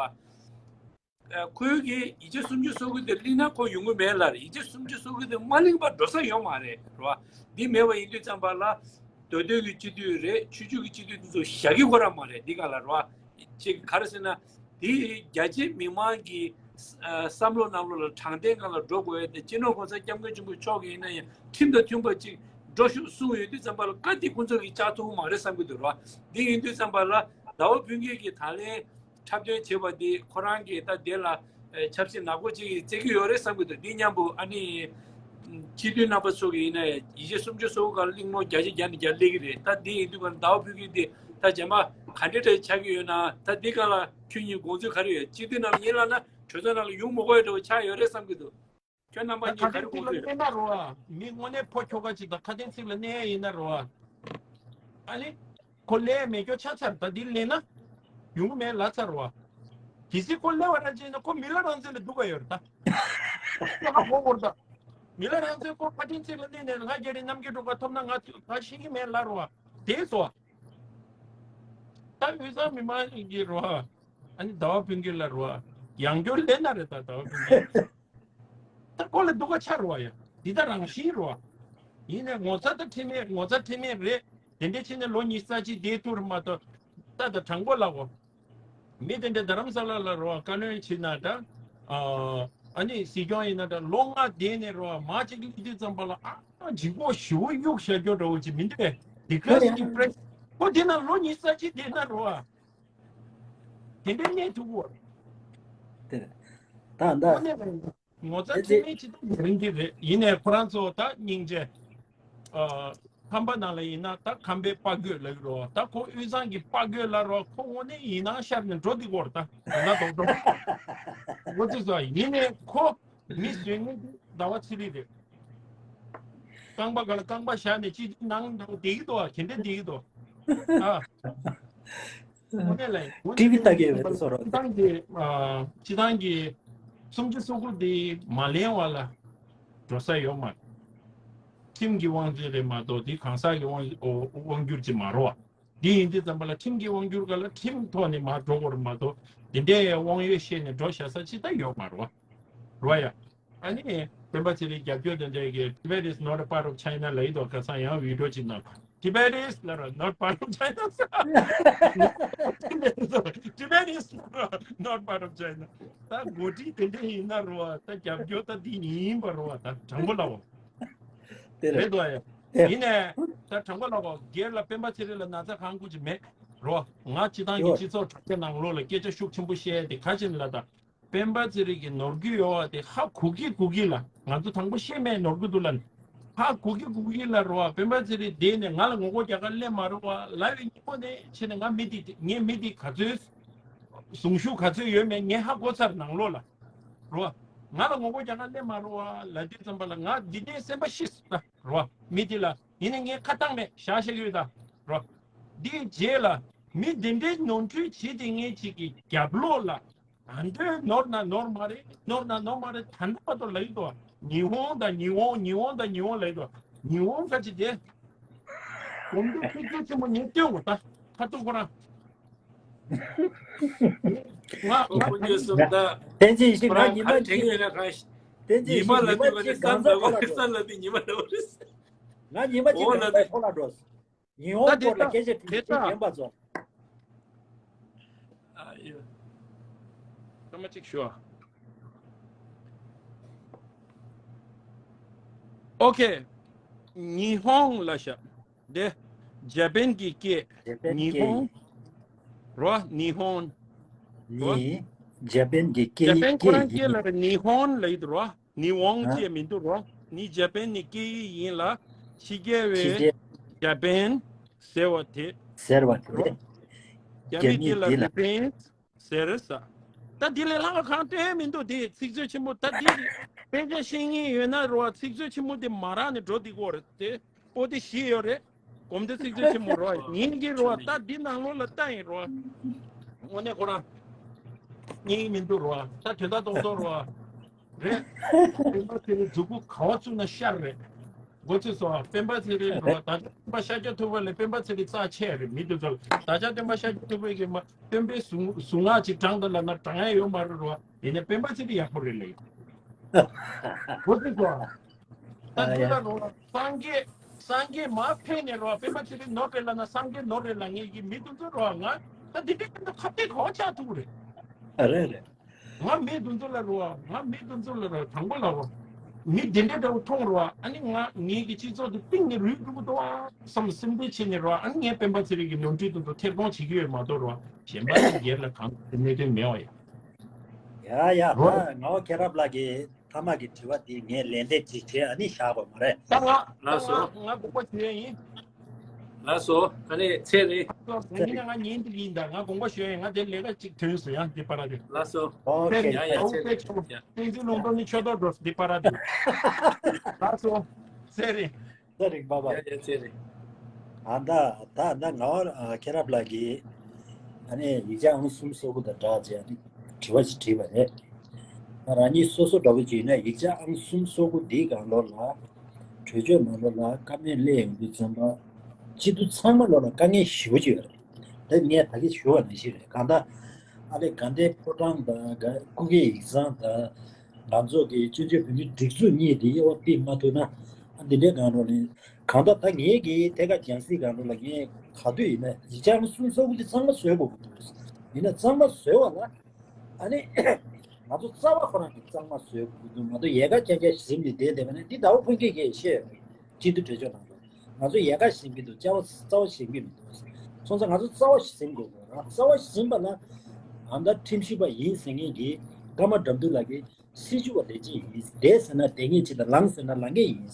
ཁོས་ཀྱིས་ཡིན་གཅིག་སུམ་ཅུ་སོ་དགུ་དེ་གླེང་ན་ཁོ་ཡོང་གི་མེད་ལ། ཡིན་གཅིག་སུམ་ཅུ་སོ་དགུ་དེ་མ་གླེང་བར་འགྲོ་ས་ཡོད་མ་རེད་རེད་བ། འདི་མེད་པ་ཡིན་དུས་ཙམ་པ་ལ་མདོ་སྟོད་ཀྱི་སྤྱི་འཐུས་རེད། ཆོས་བརྒྱུད་ཀྱི་སྤྱི་འཐུས་དེ་ཚོ་བཞག་གི་ཁོ་རང་མ་རེད། འདི་ག་ལ་རེད་བ། ཅིག་ག་རེ་ཟེར་ན་དེ་རྒྱ་ཆེ་མི་མང་གི་བསམ་བློ་ནང་ལོགས་ལ་དྲང་བདེན་སྒང་ལ་འགྲོ་དགོས་ཡ་དེ་སྤྱི་ནོར་གོང་ས་སྐྱབས་མགོན་ཆེན་པོ་མཆོག་གིས་ཡིན་ན་ཡང་ཁྲིམས་དང་མཐུན་པ་ཅིག་འགྲོ་ཤོག་གསུངས་ཡོད་དུས་ཙམ་པ་ལ་བཀའ་དེ་ཁོང་ཚོ་གིས་བཅག་ཐུབ་ཀྱི་མ་རེད་བསམ་གྱི་འདུག་རེད་བ། འདི་ཡིན་དུས་ཙམ་པ་ལ་ཟླ་བ་ཕུན་སྐྱིད་ཀྱིས་ད་ལན་འཁྲབ་སྟོན་བྱས་པ་འདི་ཁོ་རང་གིས་ད་དེ་ལ་ཨེ་ཆབ་སྲིད་ནག་པོ་ཅིག་རྩེད་ཀྱི་ཡོད་རེད་བསམ་གྱི་འདུག་འདི་མཉམ་པོ་ཨ་ནི་སྤྱི་འཐུས་རྣམ་པ་ཚོ་གིས་ཡིན་ན་ཡིན་གཅིག་སུམ་ཅུ་སོ་དགུ་སྒང་གླེང་མོ་བརྒྱ་ཆ་བརྒྱ་ནས་བརྒྱ་སླེབས་ཀྱི་རེད། ད་འདི་ཡིན་དུས་ཀ་ཟླ་བ་ཕུན་སྐྱིད་འདི་ད་རྗེས་མ་ག་འདྲ་འདྲ་ཆགས་ཀྱི་ཡོད་ན། ད་འདི་སྒང་ལ་ཁྱོད་གཉིས་དགོངས་ཚུལ་ག་རེ་ཡོད། སྤྱི་འཐུས་རྣམ་པ་གཉིས་ལབ་ན་གྲོས་ཚོགས་ནང་ལ་ཡོང་མི་དགོས་ཡ་འདྲ་བོ་ཆགས་ཡོད་རེད་བསམ་གྱི་འདུག་ཁྱོད་རྣམ་པ་ད་གཉིས་ག་ཁ་རེ་དེ་དགོངས་ཚུལ་ཡོད། ལབ་ན་རོ་ཨ། མི་དངོས་གནས་ཕོ་ཁྱོ་ག་ཅིག་དང་ཁ་དན་ཚིག་ལ་གནས་ཡ་ཡིན་ན་རོ་ཨ། ཨ་ནི། ཁོ་སླེབས་མེད་སྐྱོ་ཆགས་ཚར། ད་འདི་སླེབས་ན། ཡོང་གི་མེད་ལབ་ཚར་རོ་ཨ། གལ་སྲིད་ཁོ་སླེབས་པ་རང་ཅིག་ཡིན་ན་ཁོ་མི་ལ་རང་བཙན་ལ་འདུག་ག་ཡོད་རེད་ད། ཁྱོད་ཧ་གོ་དགོས་རེད་ད། མི་ལ་རང་བཙན་ཁོ་ཁ་དན་ཚིག་ལ་གནས་ནས་ལྷ་རྒྱ་རི་རྣམ་རྒྱལ་སྒྲོལ་དཀར་ཐོབ་ན་ང་ད་ཤེས་ཀྱི་མེད་ལབ་རོ་ཨ། དེ་སོ་ཨ། ད་དབུས་གཙང་མི་མང་གི་རོ་ཨ། ཨ་ནི་ཟླ་བ་ཕུན་སྐྱིད་ལ་རོ་ཨ། ཡང་སྐྱར་སླེབས་ན་རེད་ད་ཟླ་བ་ཕུན་སྐྱིད། ད་ཁོ་ལ་སྡུག་ག་ཆགས་རོ་ཡ། འདི་ད་རང་བཞིན་རོ། ཡིན་ནའི་ངོ་ཚ་ད་ཁྲེལ་མེད་ངོ་ཚ་ཁྲེལ་མེད་རེད། དེ་འདྲ་བྱས་ནས་ལོ་ཉི་ཤུ་རྩ་གཅིག་བསྡད་ཐུབ་རེད་མ་གཏོགས། ད་ད་དྲང་པོ་ལབ་གོ། མི་དེ་འདྲ་རྡ་རམ་ས་ལ་ལ་རོ་བཀའ་བློན་ཕྱིན་ན་ད། ཨ་ནི་སྲིད་སྐྱོང་ཡིན་ན་ད་ལོ་ལྔ་བསྡད་ནས་རོ་མ་གཅིག་སླེབས་དུས་ཙམ་པ་ལ་ཨ་ལྗིད་ཁོག་ཞེ་པོ་གཡུག་བཞག་རྒྱུ་འདྲ་བོ་ཅིག་མི་འདུག་གས། དེ་ག་ཡིན་སི་ཀི་པི་རེ་སི་ཁོ་དེ་ན་ལོ་ཉི་ཤུ་རྩ་གཅིག་བསྡད་ན་རོ་ཨ། དེ་འདྲའི་གནས་ཐུབ་བོ། དེ་རེད། ད་ད། དངོས་གནས་རེད། ངོ་ཚ་དེ་ཁྲེལ་མེད་ཅིག་ཡིན་གྱི་རེད། ཡིན་ནའི་ཁོ་རང་ཚོ་ད་སྙིང་རྗེ། ཨ། ཁམས་པ་ནང་ལ་ཡིན་ན་ད་ཁམས་པའི་དཔའ་རྒོད་ལབ་ཀྱི་རེད་བ། ད་ཁོ་དབུས་གཙང་གི་དཔའ་རྒོད་ལབ་རེད་བ། ཁོ་དངོས་གནས་ཡིན་ནའང་ཤར་ནས་འགྲོ་འདི་གོ་རེད། ད་ད་ལྟ་རྡོག་རྡོག་འགོ་ཚུགས་སོང་། ཡིན་ནའི་ཁོ་མི་བཟོས་མཁན་དེ་ཟླ་བ་ཚེ་རིང་རེད། རྐང་པ་སྒང་ལ་རྐང་པ་བཞག་ནས་སྤྱི་འཐུས་ནང་འགྲོ་བསྡད་ཀྱི་འདུག་བ། ག་འདྲ་བསྡད་ཀྱི་འདུག་ཨ། དངོས་གནས་ལ་ཊི་ཝི་ལྟ་གི་ཡོད་པའི་བཟོ་འདྲ། སྤྱི་བཏང་གི་ཨ། སྤྱི་བཏང་གི་སུམ་ཅུ་སོ་དགུ་དེ་མ་ལེན་པ་ལ་འགྲོ་ས་ཡོད་མ་རེད། ཁྲིམས་ཀྱི་དབང་ཆ་རེད་མ་གཏོགས་དེ་གང་ཟག་གི་དབང་དབང་སྒྱུར་ཅིག་མ་རེད་བ། འདི་ཡིན་དུས་ཙམ་པ་ལ་ཁྲིམས་ཀྱི་དབང་སྒྱུར་སྒང་ལ་ཁྲིམས་ཐོག་ནས་མར་འགྲོ་དགོས་རེད་མ་གཏོགས་དེ་འདྲའི་དབང་ཡོད་བཤད་ནས་འགྲོ་བཞག་ས་ཅིག་ད་ཡོད་མ་རེད་བ། རེད་བ་ཡ། ཨ་ནི་སྤེན་པ་ཚེ་རིང་རྒྱབ་སྐྱོར་དེ་འདྲས་ཀྱི་Tibet is not a part of China ལབ་ཡི་འདུག་ཁ་སང་ཡང་བི་ཌི་ཡོ་ཅིག་ནང་Tibet is ལབ་ར་not part of China Tibet is not part of China ད་འགོ་ཁྲིད་དེ་འདྲས་ཡིན་ན་རེད་བ། ད་རྒྱབ་སྐྱོར་ད་འདི་ཡིན་པ་རེད་བ། ད་དྲང་པོ་ལབ་བ། དེ་རེད། རེད་འདུག་ཡ། ཡིན་ནའི་ད་དྲང་པོ་ལབ་བ། སྒེར་ལ་སྤེན་པ་ཚེ་རིང་ལ་ན་ཚ་གང་དགོས་ཀྱི་མེད་རེད་བ། ང་སྤྱི་བཏང་གི་སྤྱི་ཚོགས་དྲ་རྒྱ་ནང་ལོགས་ལ་སྐད་ཆ་ཤུགས་ཆེན་པོ་བཤད་དེ་ག་ཅིག་ལ་ད། སྤེན་པ་ཚེ་རིང་གི་ནོར་རྒྱུ་ཡོད་བ་དེ་ཧ་གོ་གི་གོ་གི་ལ། ང་ཚོ་དང་པོ་བཤད་མེད་ནོར་རྒྱུ་འདུག་ལ་ནི། ཧ་གོ་གི་གོ་གི་ལ་རེད་བ། སྤེན་པ་ཚེ་རིང་བསྡད་ནས་ང་ལ་ངོ་རྒོལ་རྒྱག་ག་སླེབས་མ་རེད་བ་ལབ་པའི་ཉིན་མོ་ནས་བྱས་ནས་ང་མི་དེ་ངའི་མི་དེ་ག་ཚོད་གཟུངས་གཞུག་ག་ཚོད་ཡོད་མེད་ངས་ཧ་གོ་ཚར་ནང་ལོགས་ལ་རེད་བ། ང་ལ་ངོ་རྒོལ་རྒྱག་ག་སླེབས་མ་རེད་བ་ལབ་དུས་ཙམ་པ་ལ་ང་འདི་འདྲའི་སེམས་པ་ཤི་སོང་ད་རེད་བ། མི་དེ་ལ་ཡིན་ན་ངས་ཁ་བཏང་མེད་བཞག་བཞག་གི་ཡོད་ད་རེད་བ། འདིའི་རྗེས་ལ་མི་འདི་འདྲའི་ནོར་འཁྲུལ་བྱེད་དེ་ངས་ཅིག་གི་རྒྱབ་ལོགས་ལ། ད་དུང་ནོར་ན་ནོར་མ་རེད། ནོར་ན་ནོར་མ་རེད། ད་ལྟ་བར་དུ་ལབ་ཀྱི་འདུག་ཉི་ཧོང་དང་ཉི་ཧོང་ཉི་ཧོང་དང་ཉི་ཧོང་ལབ་ཀྱི་འདུག་ཉི་ཧོང་ག་ཅི་དེ། གོམ་བགྲོད་ཆུ་ཚོད་ཆེན་པོ་ངས་སྟོན་དགོས་ད་ཁ་ཐུག་ཁོ་རང་། ང་ང་ཁོ་ཚོས་སོང་ད། བསྟན་འཛིན་ཞིག་ང་ཉི་མ་གཅིག་བསྟན་འཛིན་ཞིག་ཉི་མ་གཅིག་གང་ཟག་ཁོ་ལ་འགྲོ། ང་ཉི་མ་གཅིག་གང་ཟག་ཁོ་ལ་འགྲོ། ང་ཉི་མ་གཅིག་གང་ཟག་ཁོ་ལ་འགྲོ། ཉི་ཧོང་སྐོར་ལ་སྐད་ཆ་དྲི་ཞིག་རྒན་པ་ཚོ། ཨ་ཡོ། སྐར་མ་གཅིག་ཞུ་ཨ། ཨོ་ཁེ། ཉི་ཧོང་ལ་ཤ། དེ། ཇ་པན་གྱི་སྐད། ཇ་པན་ཉི་ཧོང་། རོ། ཉི་ཧོང་། རོ། ནི། ཇ་པན་གྱི་སྐད་ཇ་པན་ཁོ་རང་སྐད་ཡིན། སྐད་ལ་ཉི་ཧོང་ལབ་ཡོད་རོ། ནི་ཝོང་ཅེས་མི་འདུག་རོ། ནི་ཇ་པན་ནི་སྐད་ཡིག་ཡིན་ལ། ཕྱི་རྒྱལ་བས་ཇ་པན་ཟེར་བ་དེ་ཟེར་བ་དེ་རོ། རྒྱ་མི་དེ་ལ་རི་པིན་ཟེར་ས། ད་དེ་ལས་ལྷག་གང་སྟོན་མི་འདུག་དེ་ཚིག་མཛོད་ཆེན་མོ་ད་དེ་དཔེ་ཆ་ཤེས་མཁན་ཡོད་ན་རོ། ཚིག་མཛོད་ཆེན་མོ་དེ་མ་རག་ནས་འགྲོ་དེ་གོ་རེད་དེ། པོ་ཏི་བཞི་ཡོད་རེད། གོམ་སྟོན་ཚིག་མཛོད་ཆེན་མོ་རོ། ཉིན་གྱི་རོ། ད་འདི་ནང་ལོགས་ལ་ལྟ་ཡིན་རོ། དངོས་གནས་ཁོ་རང་རྙེད་མི་འདུག་རོ། ད་དོན་དག་རྡོག་རྡོག་རོ། རེད། སྤེན་པ་ཚེ་རིང་མཛུབ་གུ་ག་བ་བཙུགས་ན་ཤར་རེད། མགོ་ཚོས་སོ་སྤེན་པ་ཚེ་རིང་རོ། ད་ཆ་སྟོན་པ་ཤཱཀྱ་ཐུབ་པ་ལས་སྤེན་པ་ཚེ་རིང་རྩ་ཆེ་རེད་མི་འདུག་ཚོ། ད་ཆ་སྟོན་པ་ཤཱཀྱ་ཐུབ་པའི་གི་མ་སྟོན་པའི་གཟུངས་གཟུངས་སྔགས་ཅིག་བགྲངས་ད་ལབ་ན་བགྲང་ཡ་ཡོད་མ་རེད་རོ། ཡིན་ནའི་སྤེན་པ་ཚེ་རིང་ཡག་པོ་རེད་ལབ་ཡིན། མགོ་ཚོས་སོ། ད་ཨ་འདི་ཡ། ལ་རོ། སངས་རྒྱས་སངས་རྒྱས་མར་ཕེབས་ནས་རོ། སྤེན་པ་ཚེ་རིང་ནོར་རེད་ལབ་ན་སངས་རྒྱས་ནོར་རེད་ལབ་ངེས་ཀྱི་མི་དེ་ཚོ་རོ། ང་ད་འདི་འདྲའི་ཁ་གཏད་ག་བ་ཆགས་ཐུབ་རེད། ཨ་རེད་རེད། ང་མི་དེ་ཚོ་ལ་རོ། ང་མི་དེ་ཚོ་ལ་རོ། དྲང་པོ་ལབ་རོ། མི་དེ་འདྲའི་འདྲ་བོ་མཐོང་རོ། ཨ་ནི་ང་ངེས་ཀྱི་སྤྱི་ཚོགས་དེ་གཏིང་ནས་རུལ་འགྲོ་གི་འདུག་ཨ་བསམ་སེམས་ཁྲལ་བྱས་ནས་རོ། ཨ་ནི་ངས་སྤེན་པ་ཚེ་རིང་གི་ནོར་འཁྲུལ་དེ་ཚོ་ཐེར་གཏོང་བྱེད་ཀྱི་ཡོད་མ་གཏོགས་རོ། གཞན་པ་ནི་སྒེར་ལ་གང་གནད་དོན་མེད་བ་ཡ། ཡ་ཡ། རོ། ད་ངག་དབང་མཁྱེན་རབ་ལགས་ཀྱི་མཐའ་མ་གི་དྲི་བ་འདི་ངས་ལན་འདེབས་ཅིག་བྱས་ཨ་ནི་བཞག་པ་མ་རེད། ད་ང་ད་ལགས་སོ། ང་ང་དགོངས་པ་ཞུ་ཡ་ཡིན། ལགས་སོ། ཨ་ནི་ཚེ་རིང་། ལགས་སོ། ངས་ང་ཉན་འདི་ཡིན། ད་ང་དགོངས་པ་ཞུ་ཡ་ཡིན། ང་དེ་ལས་ཀ་ཅིག་ཐོན་སོང་ཡང་འདི་པར་རེད། ལགས་སོ། ཨོ་ཚེ་ཁེ། རིང་། ཡ་ཡ། ཨོ་ཚེ་ཚེ་རིང་ཚེ་རིང་། ཡ། བསྟན་འཛིན་ལུང་རྟོགས་ནི་ཆོས་ཐོག་འགྲོ་འདི་པར་རེད། ལགས་སོ། ཚེ་རིང་། ཚེ་རིང་པ་པ། ཡ་ཡ་ཚེ་རིང་། ཨ་ད་ད་ད་ངག་དབང་མཁྱེན་རབ་ལགས་ཀྱིས་ཨ་ནི་ཡིག་ཆ་ཨང་གསུམ་སོ་དགུ་དང་སྦྲགས་བྱས་ཨ་ནི་དྲི་བ་ཞིག་དྲིས་པ་རེད། ད་རང་ཉིད་སོ་སོ་འདྲ་བོ་ཅིག་ཡིན་ན་ཡིག་ཆ་ཨང་གསུམ་སོ་དགུ་འདིའི་སྒང་ལོགས་ལ་གྲོས་ཆོད་ནང་ལོགས་ལ་བཀའ་མོལ་སླེབས་ཡོང་དུས་ཙམ་པ་སྤྱི་འཐུས་ཚང་མ་ལོགས་ལ་དཀའ་ངལ་ཞེ་པོ་ཅིག་ཡོད་རེད། དེ་ངས་ད་གིན་ཞུ་བ་ནང་བཞིན་རེད། གང་ལྟར་ཨ་ནི་དགའ་ལྡན་ཕོ་བྲང་དང་སྐུ་སྒེར་ཡིག་ཚང་དང་། ང་ཚོ་གི་བཙན་བྱོལ་བོད་མིའི་སྒྲིག་འཛུགས་གཉིས་དེ་དབྱེ་བ་ཕྱེ་མ་ཐུབ་ན། ཨ་འདི་འདྲའི་སྒང་ལོགས་ནས་གང་ལྟར་ད་ངེད་ཀྱིས་ཐད་ཀར་རྒྱང་སྲིང་སྒང་ལོགས་ལ་ངས་ག་དུས་ཡིན་ན་ཡིག་ཆ་ཨང་གསུམ་སོ་དགུ་དེ་གཙང་མ་བཟོ་དགོས་ཀྱི་འདུག་ཡིན་ན་གཙང་མ་བཟོ་བ་ལ་ཨ་ནི་ང་ཚོ་རྩ་བ་ཁོ་རང་གི་གཙང་མ་བཟོ་དགོས་ཀྱི་འདུག་མ་གཏོགས་ཡལ་ག་རྐྱང་རྐྱང་ཟིན་ནས་བསྡད་བསྡད་པ་ན་འདི་ཟླ་བ་ཕུན་སྐྱིད་ཀྱིས་བཤད་ཡོད་རེད། སྤྱི་འཐུས་གྲོས་ཚོགས་ནང་དུ་ང་ཚོ་ཡལ་ག་ཟིན་གྱི་འདུག་རྩ་བ་རྩ་བ་ཟིན་གྱི་མི་འདུག་སོང་ཙང་ང་ཚོ་རྩ་བ་ཞིག་ཟིན་དགོས་དགོས་རེད། རྩ་བ་ཞིག་ཟིན་པ་ན་ཨ་མདའ་ཁྲིམས་ཞིབ་པ་ཡིན་ཟེར་མཁན་གྱི་ཀརྨ་དགྲ་འདུལ་ལགས་ཀྱིས། སྲིད་བྱུས་པ་ལས་ཅི་ཡིན། བསྡད་ཟེར་ན་བསྡད་ངེས་ཅི་དང་ལངས་ཟེར་ན་ལངས་ངེས་ཡིན།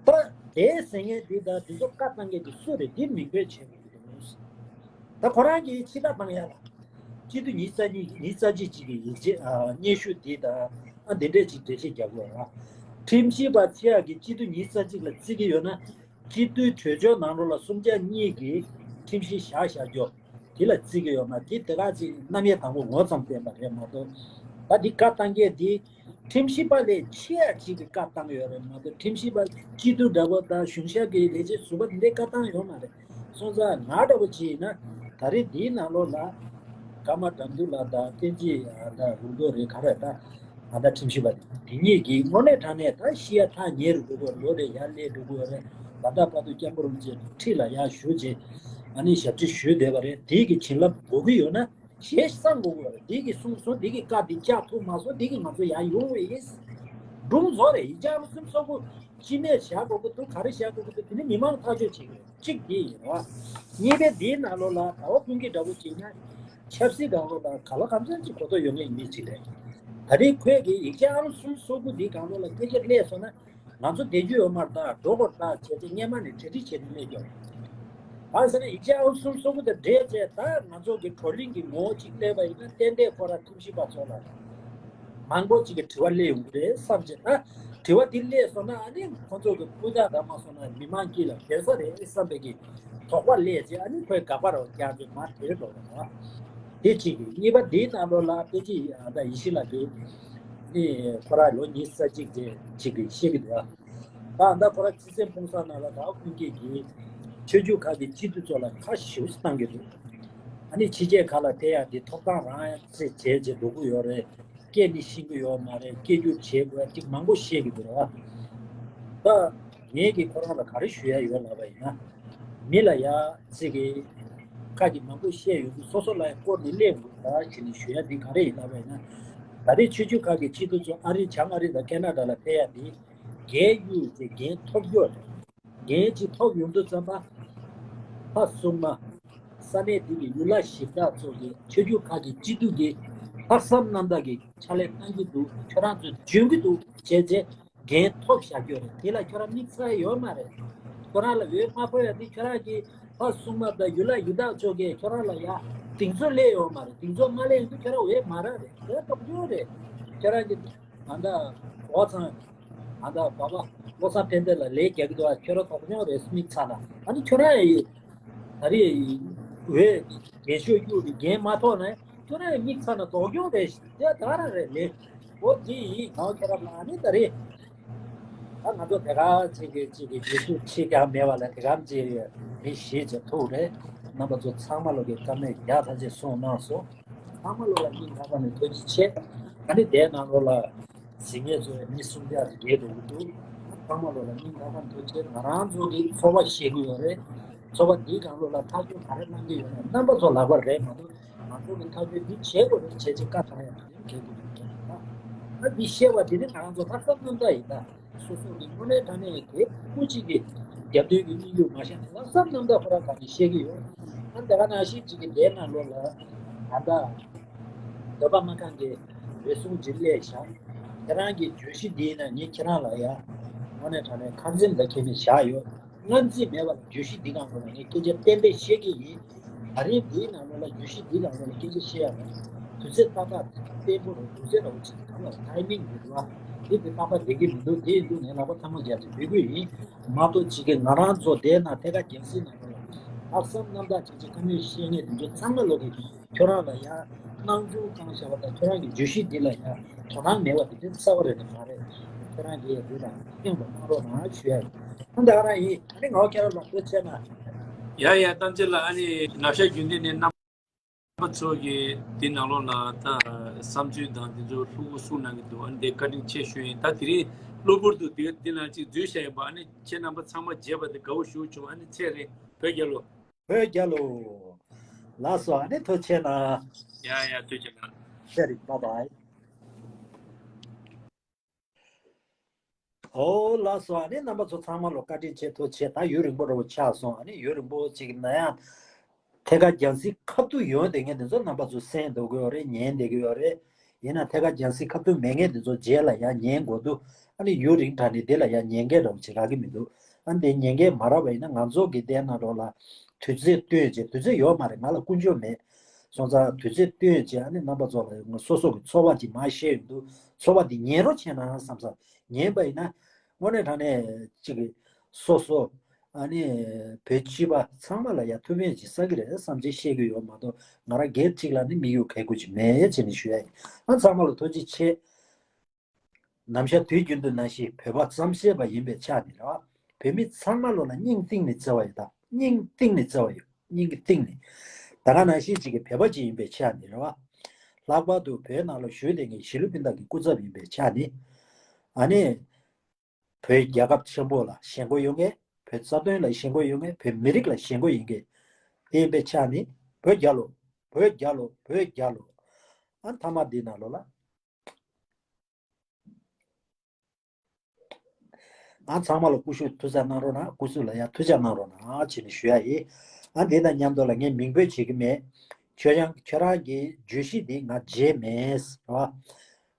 ད་ དེ་ཟེར་མཁན་འདི་དང་འདི་ཚོ་བཀའ་བཏང་མཁན་འདི་སུ་རེད། འདི་མིང་འབོད་བྱེད་དགོས་ཀྱི་འདུག་ད་ཁོ་རང་གིས་ཕྱི་བལྟ་བཏང་ཡ་ལ། སྤྱི་འཐུས་ཉི་ཤུ་རྩ་གཉིས་ཉི་ཤུ་རྩ་གཅིག་ཅིག་གི་ཡིག་ཆ་ཨ་སྙན་ཞུ་འདི་དང་ཨ་འདི་འདྲས་ཅིག་འགྲེལ་བཤད་རྒྱག་དགོས་ར། ཁྲིམས་ཞིབ་པ་ཆེ་ཡག་གི་སྤྱི་འཐུས་ཉི་ཤུ་རྩ་གཅིག་ལ་བརྩི་གི་ཡོད་ན། སྤྱི་འཐུས་གྲོས་ཆོད་ནང་ལོགས་ལ་གསུམ་ཆ་གཉིས་ཀྱིས་ཁྲིམས་གཞི་བཞག་བཞག་རྒྱུ་དེ་ལ་བརྩི་གི་ཡོད་མ་རེད། དེ་དེ་ག་ཅིག་རྣམ་དབྱེ་དང་པོ་ངོ་ཙམ་བསྟན་པ་རེད་མ་གཏོགས། ད་འདི་བཀའ་བཏང་མཁན་འདི་ཁྲིམས་ཞིབ་པ་ལས་ཆེ་ཡ་ཅིག་གིས་བཀའ་བཏང་ཡོད་རེད་མ་གཏོགས། ཁྲིམས་ཞིབ་པ་སྤྱི་འཐུས་འདྲ་པོ་དང་གཞུང་ཞབས་ཀྱི་ལས་བྱེད་ཟུར་པ་འདི་འདྲའི་བཀའ་བཏང་ཡོད་མ་རེད། སོང་ཙང་ང་འདྲ་པོ་ཅིག་ཡིན་ན་ད་རེས་འདིའི་ནང་ལོགས་ལ་ཀརྨ་དགྲ་འདུལ་ལགས་དང་བསྟན་སྐྱིད་ཨ་ད་ལུང་རྟོགས་རེད་ག་རེ་ད། ད་ལྟ་ཁྲིམས་ཞིབ་པ་དེ་གཉིས་ཀྱིས་དངོས་གནས་དྲང་གནས་ད་ཤི་ཡ་ཐག་ཉེ་རུ་འགྲོ་གི་ཡོད་རེད། ལོ་རེ་ཡར་སླེབས་འགྲོ་གི་ཡོད་རེད། ད་ལྟ་བར་དུ་སྐྱབས་མགོན་རིན་པོ་ཆེ་ཁྲི་ལ་ཡར་བཞུགས་བྱས་ཨ་ནི་ཞབས་ཕྱི་ཞུས་བསྡད་པ་རེད། དེ་གི་བྱིན་རླབས་དགོས་ཀྱི་ཡོད་ན་ཞེས་བསམ་དགོས་ཀྱི་ཡོད་རེད། དེ་གི་གསུངས་སོང་། དེ་གི་བཀའ་དེ་བཅག་ཐུབ་མ་སོང་། དེ་གི་ང་ཚོ་ཡར་ཡོང་བས་ཡིན། སྒྲུང་བཟོ་རེད། ཡིག་ཆ་ཨང་གསུམ་སོ་སོ་ཅི་ནས་བཞག་དགོས་ཀྱི་འདུག་ག་རེ་བཞག་དགོས་ཀྱི་འདུག་དེ་ནི་མི་མང་ཐག་གཅོད་བྱེད་ཀྱི་རེད། གཅིག་དེ་ཡིན་རེད་བ། གཉིས་པའི་དེའི་ནང་ལོགས་ལ་ཟླ་བ་ཀུན་དགའ་འདྲ་པོ་ཅིག་ན་ཆབ་སྲིད་སྒང་ལོགས་ལ་ག་ལ་གང་འཚམ་ཅིག་གོ་རྟོགས་ཡོད་མཁན་མི་ཅིག་རེད། ད་རེས་ཁོས་ཀྱི་ཡིག་ཆ་ཨང་གསུམ་སོ་དགུ་འདིའི་སྒང་ལོགས་ལ་སྐད་ཆ་སླེབས་སོང་ན་ང་ཚོ་བསྡད་རྒྱུ་ཡོད་མ་རེད། ད་འགྲོ་དགོས་རེད། ད་བྱས་ཏེ་སྔས་མ་ནས་གྲ་སྒྲིག་བྱས་ནས་སླེབས་རྒྱུ་རེད། གང་ཟེར་ན་ཡིག་ཆ་ཨང་གསུམ་སོ་དགུ་དང་འབྲེལ་བྱས་ད་ང་ཚོ་གི་བགྲོ་གླེང་གི་ངོ་བོ་ཅིག་སླེབས་པ་ཡིན་ན་ཏན་ཏན་ཁོ་རང་ཁྲིམས་ཞིབ་པ་ཚོ་ལ་མང་པོ་ཅིག་གི་དྲི་བ་སླེབས་ཡོང་གི་རེད་བསམ་བྱས། ད་དྲི་བ་དེ་སླེབས་སོང་ན་ཨ་ནི་ཁོ་ཚོ་གི་སྤུས་དག་འདྲ་མ་སོང་ན་མི་མང་དཀྱིལ་ལ་བསྡད་ས་རེད་བསམ་པའི་གི་དོགས་པ་སླེབས་རྗེས་ཨ་ནི་ཁོས་དགག་པ་རོགས་རྒྱག་རྒྱུ་མ་དེ་འགྲོ་བ་དང་། དེ་གཅིག་གི། གཉིས་པ་དེའི་ནང་ལོགས་ལ་དཔེ་ཅིག་ཨ་ད་ཡེ་ཤེས་ལགས་ཀྱིས་ནི་ཁོ་རང་ལོ་ཉི་ཤུ་རྩ་གཅིག་ཅེས་གཅིག་གི་བཤད་ཀྱི་འདུག་ད་ད་ཁོ་རང་ཚེ་བཙན་ཕུང་གསར་ནང་ལ་ད་ཁོང་གིས་ཀྱི་ཆོས་བརྒྱུད་ཁག་གི་སྤྱི་འཐུས་ཚོ་ལ་ཁ་ཞེ་པོ་བཏང་གི་འདུག་ཨ་ནི་ཕྱི་རྒྱལ་ཁག་ལ་ཕེབས་ཡག་འདི་ཐོབ་ཐང་རང་ཡང་ཚེ་བྱས་བྱས་འགྲོ་གི་ཡོད་རེད། སྐད་ནི་ཤེས་ཀྱི་ཡོད་མ་རེད། སྐད་སྒྱུར་བྱེད་དགོས་ཅིག་མང་པོ་བཤད་ཀྱི་འདུག་ར། ད་ངས་ཀྱིས་ཁོ་རང་ལ་ག་རེ་ཞུ་ཡ་ཡོད་ལབ་པ་ཡིན་ན། མི་ལ་ཡ་ཚིག་གི་ཁ་གི་མང་པོ་བཤད་ཡོང་དུས་སོ་སོ་ལ་ཡ་བསྐོར་ནས་སླེབས་འདུག་ད་ཞུ་ནས་ཞུ་ཡ་འདི་ག་རེ་ཡིན་ལབ་པ་ཡིན་ན། ད་རེས་ཆོས་བརྒྱུད་ཁག་གི་སྤྱི་འཐུས་ཚོ་ཨ་རི་བྱང་ཨ་རི་དང་ཁེ་ན་ཌ་ལ་ཕེབས་ཡ་འདི་རྒན་གཡུག་ཅིག་འགན་ཐོབ་རྒྱུ་རེད། འགན་ཅིག་ཐོབ་ཡོང་དུས་ཙམ་པ། ཕ་སྲུང་མ། ས་གནས་འདི་གི་ཡུལ་ལྷ་གཞི་བདག་ཚོ་གི་ཆོས་བརྒྱུད་ཁག་གི་སྤྱི་འཐུས་ཀྱི་ལྷག་བསམ་རྣམ་དག་གི་ཕྱག་ལས་གནང་གི་འདུག་ཁྱོད་རང་ཚོས་འཇོན་གི་འདུག་བྱས་རྗེས་འགན་ཐོབ་བཞག་རྒྱུ་རེད། དེ་ལ་ཁྱོད་རང་མིག་ཚ་ཡོད་མ་རེད། ཁྱོད་རང་ལ་འོས་མ་ཕོག་ཡ་དེ་ཁྱོད་རང་གི་ཕ་སྲུང་མ་དང་ཡུལ་ལྷ་ཡུལ་བདག་ཚོ་གིས་ཁྱོད་རང་ལ་ཡ་གདེང་ཚོད་སླེབས་ཡོད་མ་རེད། གདེང་ཚོད་མ་སླེབས་ཡོང་དུས་ཁྱོད་རང་འོས་མ་རག་རེད། འོས་ཐོབ་རྒྱུ་རེད། ཁྱོད་རང་གི་ཨ་ད་འོ་ཚང་། ཨ་ད་བ་བ་བློ་བཟང་ཕན་བདེ་ལ་ལས་རྒྱག་གི་འདུག་ཨ་ཁྱོད་རང་དོགས་སྙོམས་རེད་མིག་ཚ་ན། ཨ་ནི་ཁྱོད་རང་ཡི་ད་རེས་འོས་རྒན་ཤོས་གཡུག་གི་འགན་མ་ཐོག་ན་ཁྱོད་རང་ཡི་མིག་ཚ་ན་དོགས་སྙོམས་རེད། དེ་ད་རང་རེད་ལས། འོ་དེ་ཡིན་ནའང་ཁྱོད་རང་ལ་ཨ་ནི་ད་རེས་ད་ང་ཚོ་དེ་ག་ཅིག་གི་ཅིག་གི་རྒྱུ་ཤུགས་ཆེ་རྐྱང་མེད་པ་ལ་དེ་ག་ཅིག་མི་ཞིག་ཅིག་ཐུག་རེད། རྣམ་པ་ཚོ་ཚང་མ་ལོ་གི་བཀའ་མོལ་རྒྱག་ཐག་ཆོད་གསུངས་གནང་སོང་། ཚང་མ་ལོ་ལ་སྙིང་ཐག་པ་ནས་ཐུགས་རྗེ་ཆེ། ཨ་ནི་དེའི་ནང་ལོགས་ལ་གཟིགས་མཁན་ཚོ་མི་སུམ་བརྒྱ་ཙམ་བརྒལ་འགྲོ་གི་འདུག་ཚང་མ་ལོ་ལ་སྙིང་ཐག་པ་ནས་ཐུགས་རྗེ། ང་རང་ཚོ་གི་ཚོགས་པ་ཤེས་ཀྱི་ཡོད་རེད། ཚོགས་པ་འདིའི་སྒང་ལོགས་ལ་ཐག་གཅོད་ག་རེ་གནང་གི་ཡོད་ན་རྣམ་པ་ཚོ་ལག་པར་རེད་མ་གཏོགས་ང་ཚོ་གི་ཐག་གཅོད་འདི་བྱེད་དགོས་རེད་བྱས་ཚེ་བཀའ་བཏང་ཡ་དང་འགལ་གྱི་མི་འདུག་ད་འདི་བཤད་པ་འདི་ནི་ང་རང་ཚོ་ལྷག་བསམ་རྣམ་དག་ཡིན་ད། སོ་སོ་གི་དངོས་གནས་དྲང་གནས་དེ་ཀུན་གཅིག་གི་རྒྱབ་མདུན་གྱི་སྙིང་རུས་མ་བཞག་ནས་ལྷག་བསམ་རྣམ་དག་ཁོ་རང་ག་ནས་བཤད་ཀྱི་ཡོད། ཨ་ད་ག་ནང་བཞིན་གཅིག་གི་དེའི་ནང་ལོགས་ལ་ད་ལྟ་འདོད་པ་སྨྲ་ཁང་གི་རེ་ཟུང་ཅིག་སླེབས་བཞག་དེ་རང་གི་བརྗོད་གཞི་འདིའི་ནང་ངས་ཁྱེད་རང་ལ་ཡ་དངོས་གནས་དྲང་གནས་ཁ་འཛིན་ལ་ཁྱེད་ནས་བཞག་ཡོད། སྔ་འཛིན་མེད་པ་ལ་བརྗོད་གཞི་འདི་གང་དགོས་ན་ངས་སྐད་ཆ་གཏན་འབེབས་བཤད་ཀྱི་ཡིན། ད་རིང་འདིའི་ནང་ལོགས་ལ་བརྗོད་གཞི་འདིའི་ནང་ལོགས་ལ་སྐད་ཆ་བཤད་ཡ་ལ་དུས་ཚོད་ཏག་ཏག་བརྟན་པོ་རེད། དུས་ཚོད་ལ་འོ་ཅིག་གང་ལ་ཊའི་མིང་མི་འདུག་ཨ། འདི་འདི་ཏག་ཏག་བསྡད་ཀྱི་མི་འདུག་དེ་ཡིན་དུས་ངས་ལག་པ་ཐལ་མོ་སྦྱར་ཏེ་འབུལ་དགོས་ཡིན། མ་གཏོགས་གཅིག་གིས་ང་རང་ཚོ་དེའི་ནང་ཐད་ཀར་རྒྱང་སྲིང་ནང་ལོགས་ལ་ལྷག་བསམ་རྣམ་དག་ཅིག་ཅིག་བཀའ་མོལ་བཤད་མཁན་དེ་ཚོ་ཚང་མ་ལོག་གི་ཁྱོད་རང་ལ་ཡ་སྣང་ཆུང་བཏང་བཞག་པ་དང་ཁྱོད་རང་གི་བརྗོད་གཞི་འདི་ལ་ཡ་དོ་སྣང་མེད་པ་དེ་དོན་གསར་པ་རེད་ནི་མ་རེད། ཁྱོད་རང་གིས་འདི་དང་སྙིང་ལ་གནང་རོགས་གནང་ཞུ་ཡ་ཡིན། ཨ་འདི་ག་རང་ཡིན། ཨ་ནི་ངའོ་ཁྱེད་རང་ལ་ཐུགས་རྗེ་ཆེ་གནང་། ཡ་ཡ་ཐམས་ཅད་ལ་ཨ་ནི་ནག་ཤ་རྒྱུན་ལྡན་ནས་རྣམ་པ་ཚོ་གི་འདི་ནང་ལོགས་ལ་ད་བསམ་ཚུལ་དང་འདི་ཚོ་ལྷུག་པོ་གསུངས་གནང་གི་འདུག་ཨ་ནི་དེ་བཀའ་དྲིན་ཆེ་ཞུ་ཡིན། ད་དེ་རིང་གློ་བུར་དུ་འདི་འདི་ནང་ཅིག་འཛུལ་བཞག་ཡིན་པ། ཨ་ནི་ཁྱེད་རྣམ་པ་ཚང་མ་མཇལ་བ་དེ་དགའ་བོ་ཞེ་པོ་བྱུང་། ཨ་ནི་ཚེ་རིང་བོད་རྒྱལ་ལོ། བོད་རྒྱལ་ལོ། ལགས་སོ། ཨ་ནི་ཐུགས་རྗེ་གནང་། ཡ་ཡ་ཐུགས་རྗེ་གནང་། ཚེ་རིང་། བཱའི་བཱའི། ཨོ་ལགས་སོ། ཨ་ནི་རྣམ་པ་ཚོ་ཚང་མ་ལོ་བཀའ་དྲིན་ཆེ་ཐུགས་རྗེ་ཆེ། ད་ཡུན་རིང་པོ་ར་བོ་ཆགས་སོང་། ཨ་ནི་ཡུན་རིང་པོ་ཅིག་ན་ཡང་ཐད་ཀར་རྒྱང་སྲིང་ཁ་ཐུག་ཡོང་བསྡད་མཁན་དེ་ཚོ་རྣམ་པ་ཚོ་གསན་འདུག་གི་ཡོད་རེད། ཉན་བསྡད་ཀྱི་ཡོད་རེད། ཡིན་ན་ཐད་ཀར་རྒྱང་སྲིང་ཁ་ཐུག་མེད་མཁན་དེ་ཚོ་རྗེས་ལ་ཡང་ཉན་དགོས་འདུག་ཨ་ནི་ཡུན་རིང་དྲགས་ནས་དེ་ལ་ཡང་ཉན་མཁན་འདྲ་བོ་ཅིག་རག་གི་མི་འདུག་ཨ་འདི་ཉན་མཁན་མ་རག་པ་ཡིན་ན། ང་ཚོ་གི་དེ་ནང་ལོགས་ལ་དུས་ཚོད་བཏོན་བྱས། དུས་ཚོད་ཡོད་མ་རེད། ང་ལ་ཀུན་སྤྱོད་མེད། སོང་ཙང་དུས་ཚོད་བཏོན་བྱས། ཨ་ནི་རྣམ་པ་ཚོ་ལ་སོ་སོ་གི་ཚོར་བ་ཅིག་མར་བཤད་ཡོང་དུས། ཚོར་བ་འདི་ཉན་རོགས་བྱས་ན་བསམ་ས། ཉན་པ་ཡིན་ན་དངོས་གནས་དྲང་གནས་ཅིག་གི་སོ་སོ། ཨ་ནི་བོད་སྤྱི་པ་ཚང་མ་ལ་ཡ་ཐུགས་ཕན་ཅིག་བསགས་ཀྱི་རེད་བསམ་བྱས་བཤད་ཀྱི་ཡོད་མ་གཏོགས། ང་རང་སྒེར་གཅིག་ལ་ནི་དམིགས་ཡུལ་གལ་དགོས་ཅིག་མེད་ཅེས་ནས་ཞུ་ཡ་ཡིན། ཨ་ཚང་མ་ལ་ཐུགས་རྗེ་ཆེ། ནམ་ཞག་དུས་རྒྱུན་དུ་ནང་བཞིན་བོད་པ་རྩམ་ཟ་བ་ཡིན་པའི་ཆ་ནས་རེད་བ། བོད་མི་ཚང་མ་ལོ་ལ་སྙིང་གཏིང་ནས་བརྩེ་བ་ཡོད་ད། སྙིང་གཏིང་ནས་བརྩེ་བ་ཡོད། སྙིང་གི་གཏིང་ནས། ད་ག་ནང་བཞིན་ཅིག་གི་བོད་པ་ཅིག་ཡིན་པའི་ཆ་ནས་རེད་བ། ལྷག་པར་དུ་བོད་ནང་ལ་བཞུགས་བསྡད་མཁན་གཞིས་ལུས་སྤུན་ཟླ་གི་སྐུ་ཚབ་ཡིན་པའི་ཆ་ནས། ཨ་ནི་བོད་རྒྱལ་ཁབ་ཆེན་པོ་ལ་ཞེན་ཁོག་ཡོད་མཁན། བོད་རྩ་དོན་ལ་ཞེན་ཁོག་ཡོད་མཁན། བོད་མི་རིགས་ལ་ཞེན་ཁོག་ཡིན་མཁན་དེ་ཡིན་པའི་ཆ་ནས། བོད་རྒྱལ་ལོ། བོད་རྒྱལ་ལོ། བོད་རྒྱལ་ལོ། ཨ་མཐའ་མ་འདི་ནང་ལོགས་ལ། ང་ཚང་མ་ལ་ཀུ་ཤུ་ཐུགས་ཚ་གནང་རོགས་གནང་། སྐུ་གཟུགས་ལ་ཡང་ཐུགས་ཅག་གནང་རོགས་གནང་ཅེས་ནས་ཞུ་ཡ་ཡིན། ཨ་འདི་དང་མཉམ་དུ་ལ་ངས་མིང་འབོད་བྱེད་ཀྱི་མེད། ཁྱོད་རང་ཁྱོད་རང་གི་བརྗོད་གཞི་འདི་ང་བརྗེད་མེད་རེད་བ།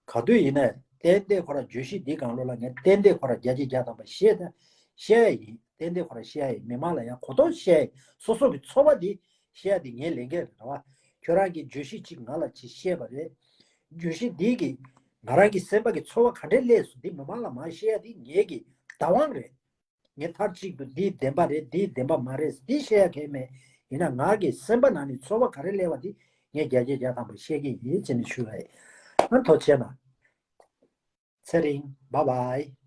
ག་དུས་ཡིན་ན་ཏན་ཏན་ཁོ་རང་བརྗོད་གཞི་འདི་སྒང་ལོགས་ལ་ངས་ཏན་ཏན་ཁོ་རང་བརྒྱ་ཆ་བརྒྱ་ཐམ་པ་བཤད་ད། བཤད་ཡ་ཡིན། ཏན་ཏན་ཁོ་རང་བཤད་ཡ་ཡིན། མི་མང་ལ་ཡང་གོ་རྟོགས་བཤད་ཡ་ཡིན། སོ་སོ་གི་ཚོར་བ་འདི་བཤད་ཡ་འདི་ངའི་ལས་འགན་རེད་བ། ཁྱོད་རང་གིས་བརྗོད་གཞི་གཅིག་ང་ལ་ཅིག་བཤད་པ་རེད། བརྗོད་གཞི་འདི་གིས་ང་རང་གི་སེམས་པ་གི་ཚོར་བ་ག་འདྲས་སླེབས་སོང་འདི་མི་མང་ལ་མར་བཤད་ཡ་འདི་ངེད་ཀྱི་བདག་དབང་རེད། ངས་མཐའ་གཅིག་ཏུ་འདི་བདེན་པ་རེད། འདི་བདེན་པ་མ་རེད་འདི་བཤད་ཡ་གལ་མེད། ཡིན་ན་ང་གི་སེམས་པ་ནང་ནས་ཚོར་བ་ག་རེ་སླེབས་པ་འདི་ངས་བརྒྱ་ཆ་བརྒྱ་ཐམ་པ་བཤད་ཀྱི་ཡིན་ཅེས་ནས་ཞུ་བ་ཡིན། ཨ་ཐུགས་རྗེ་ཆེ་གནང་། ཚེ་རིང་། བཱའི་བཱའི།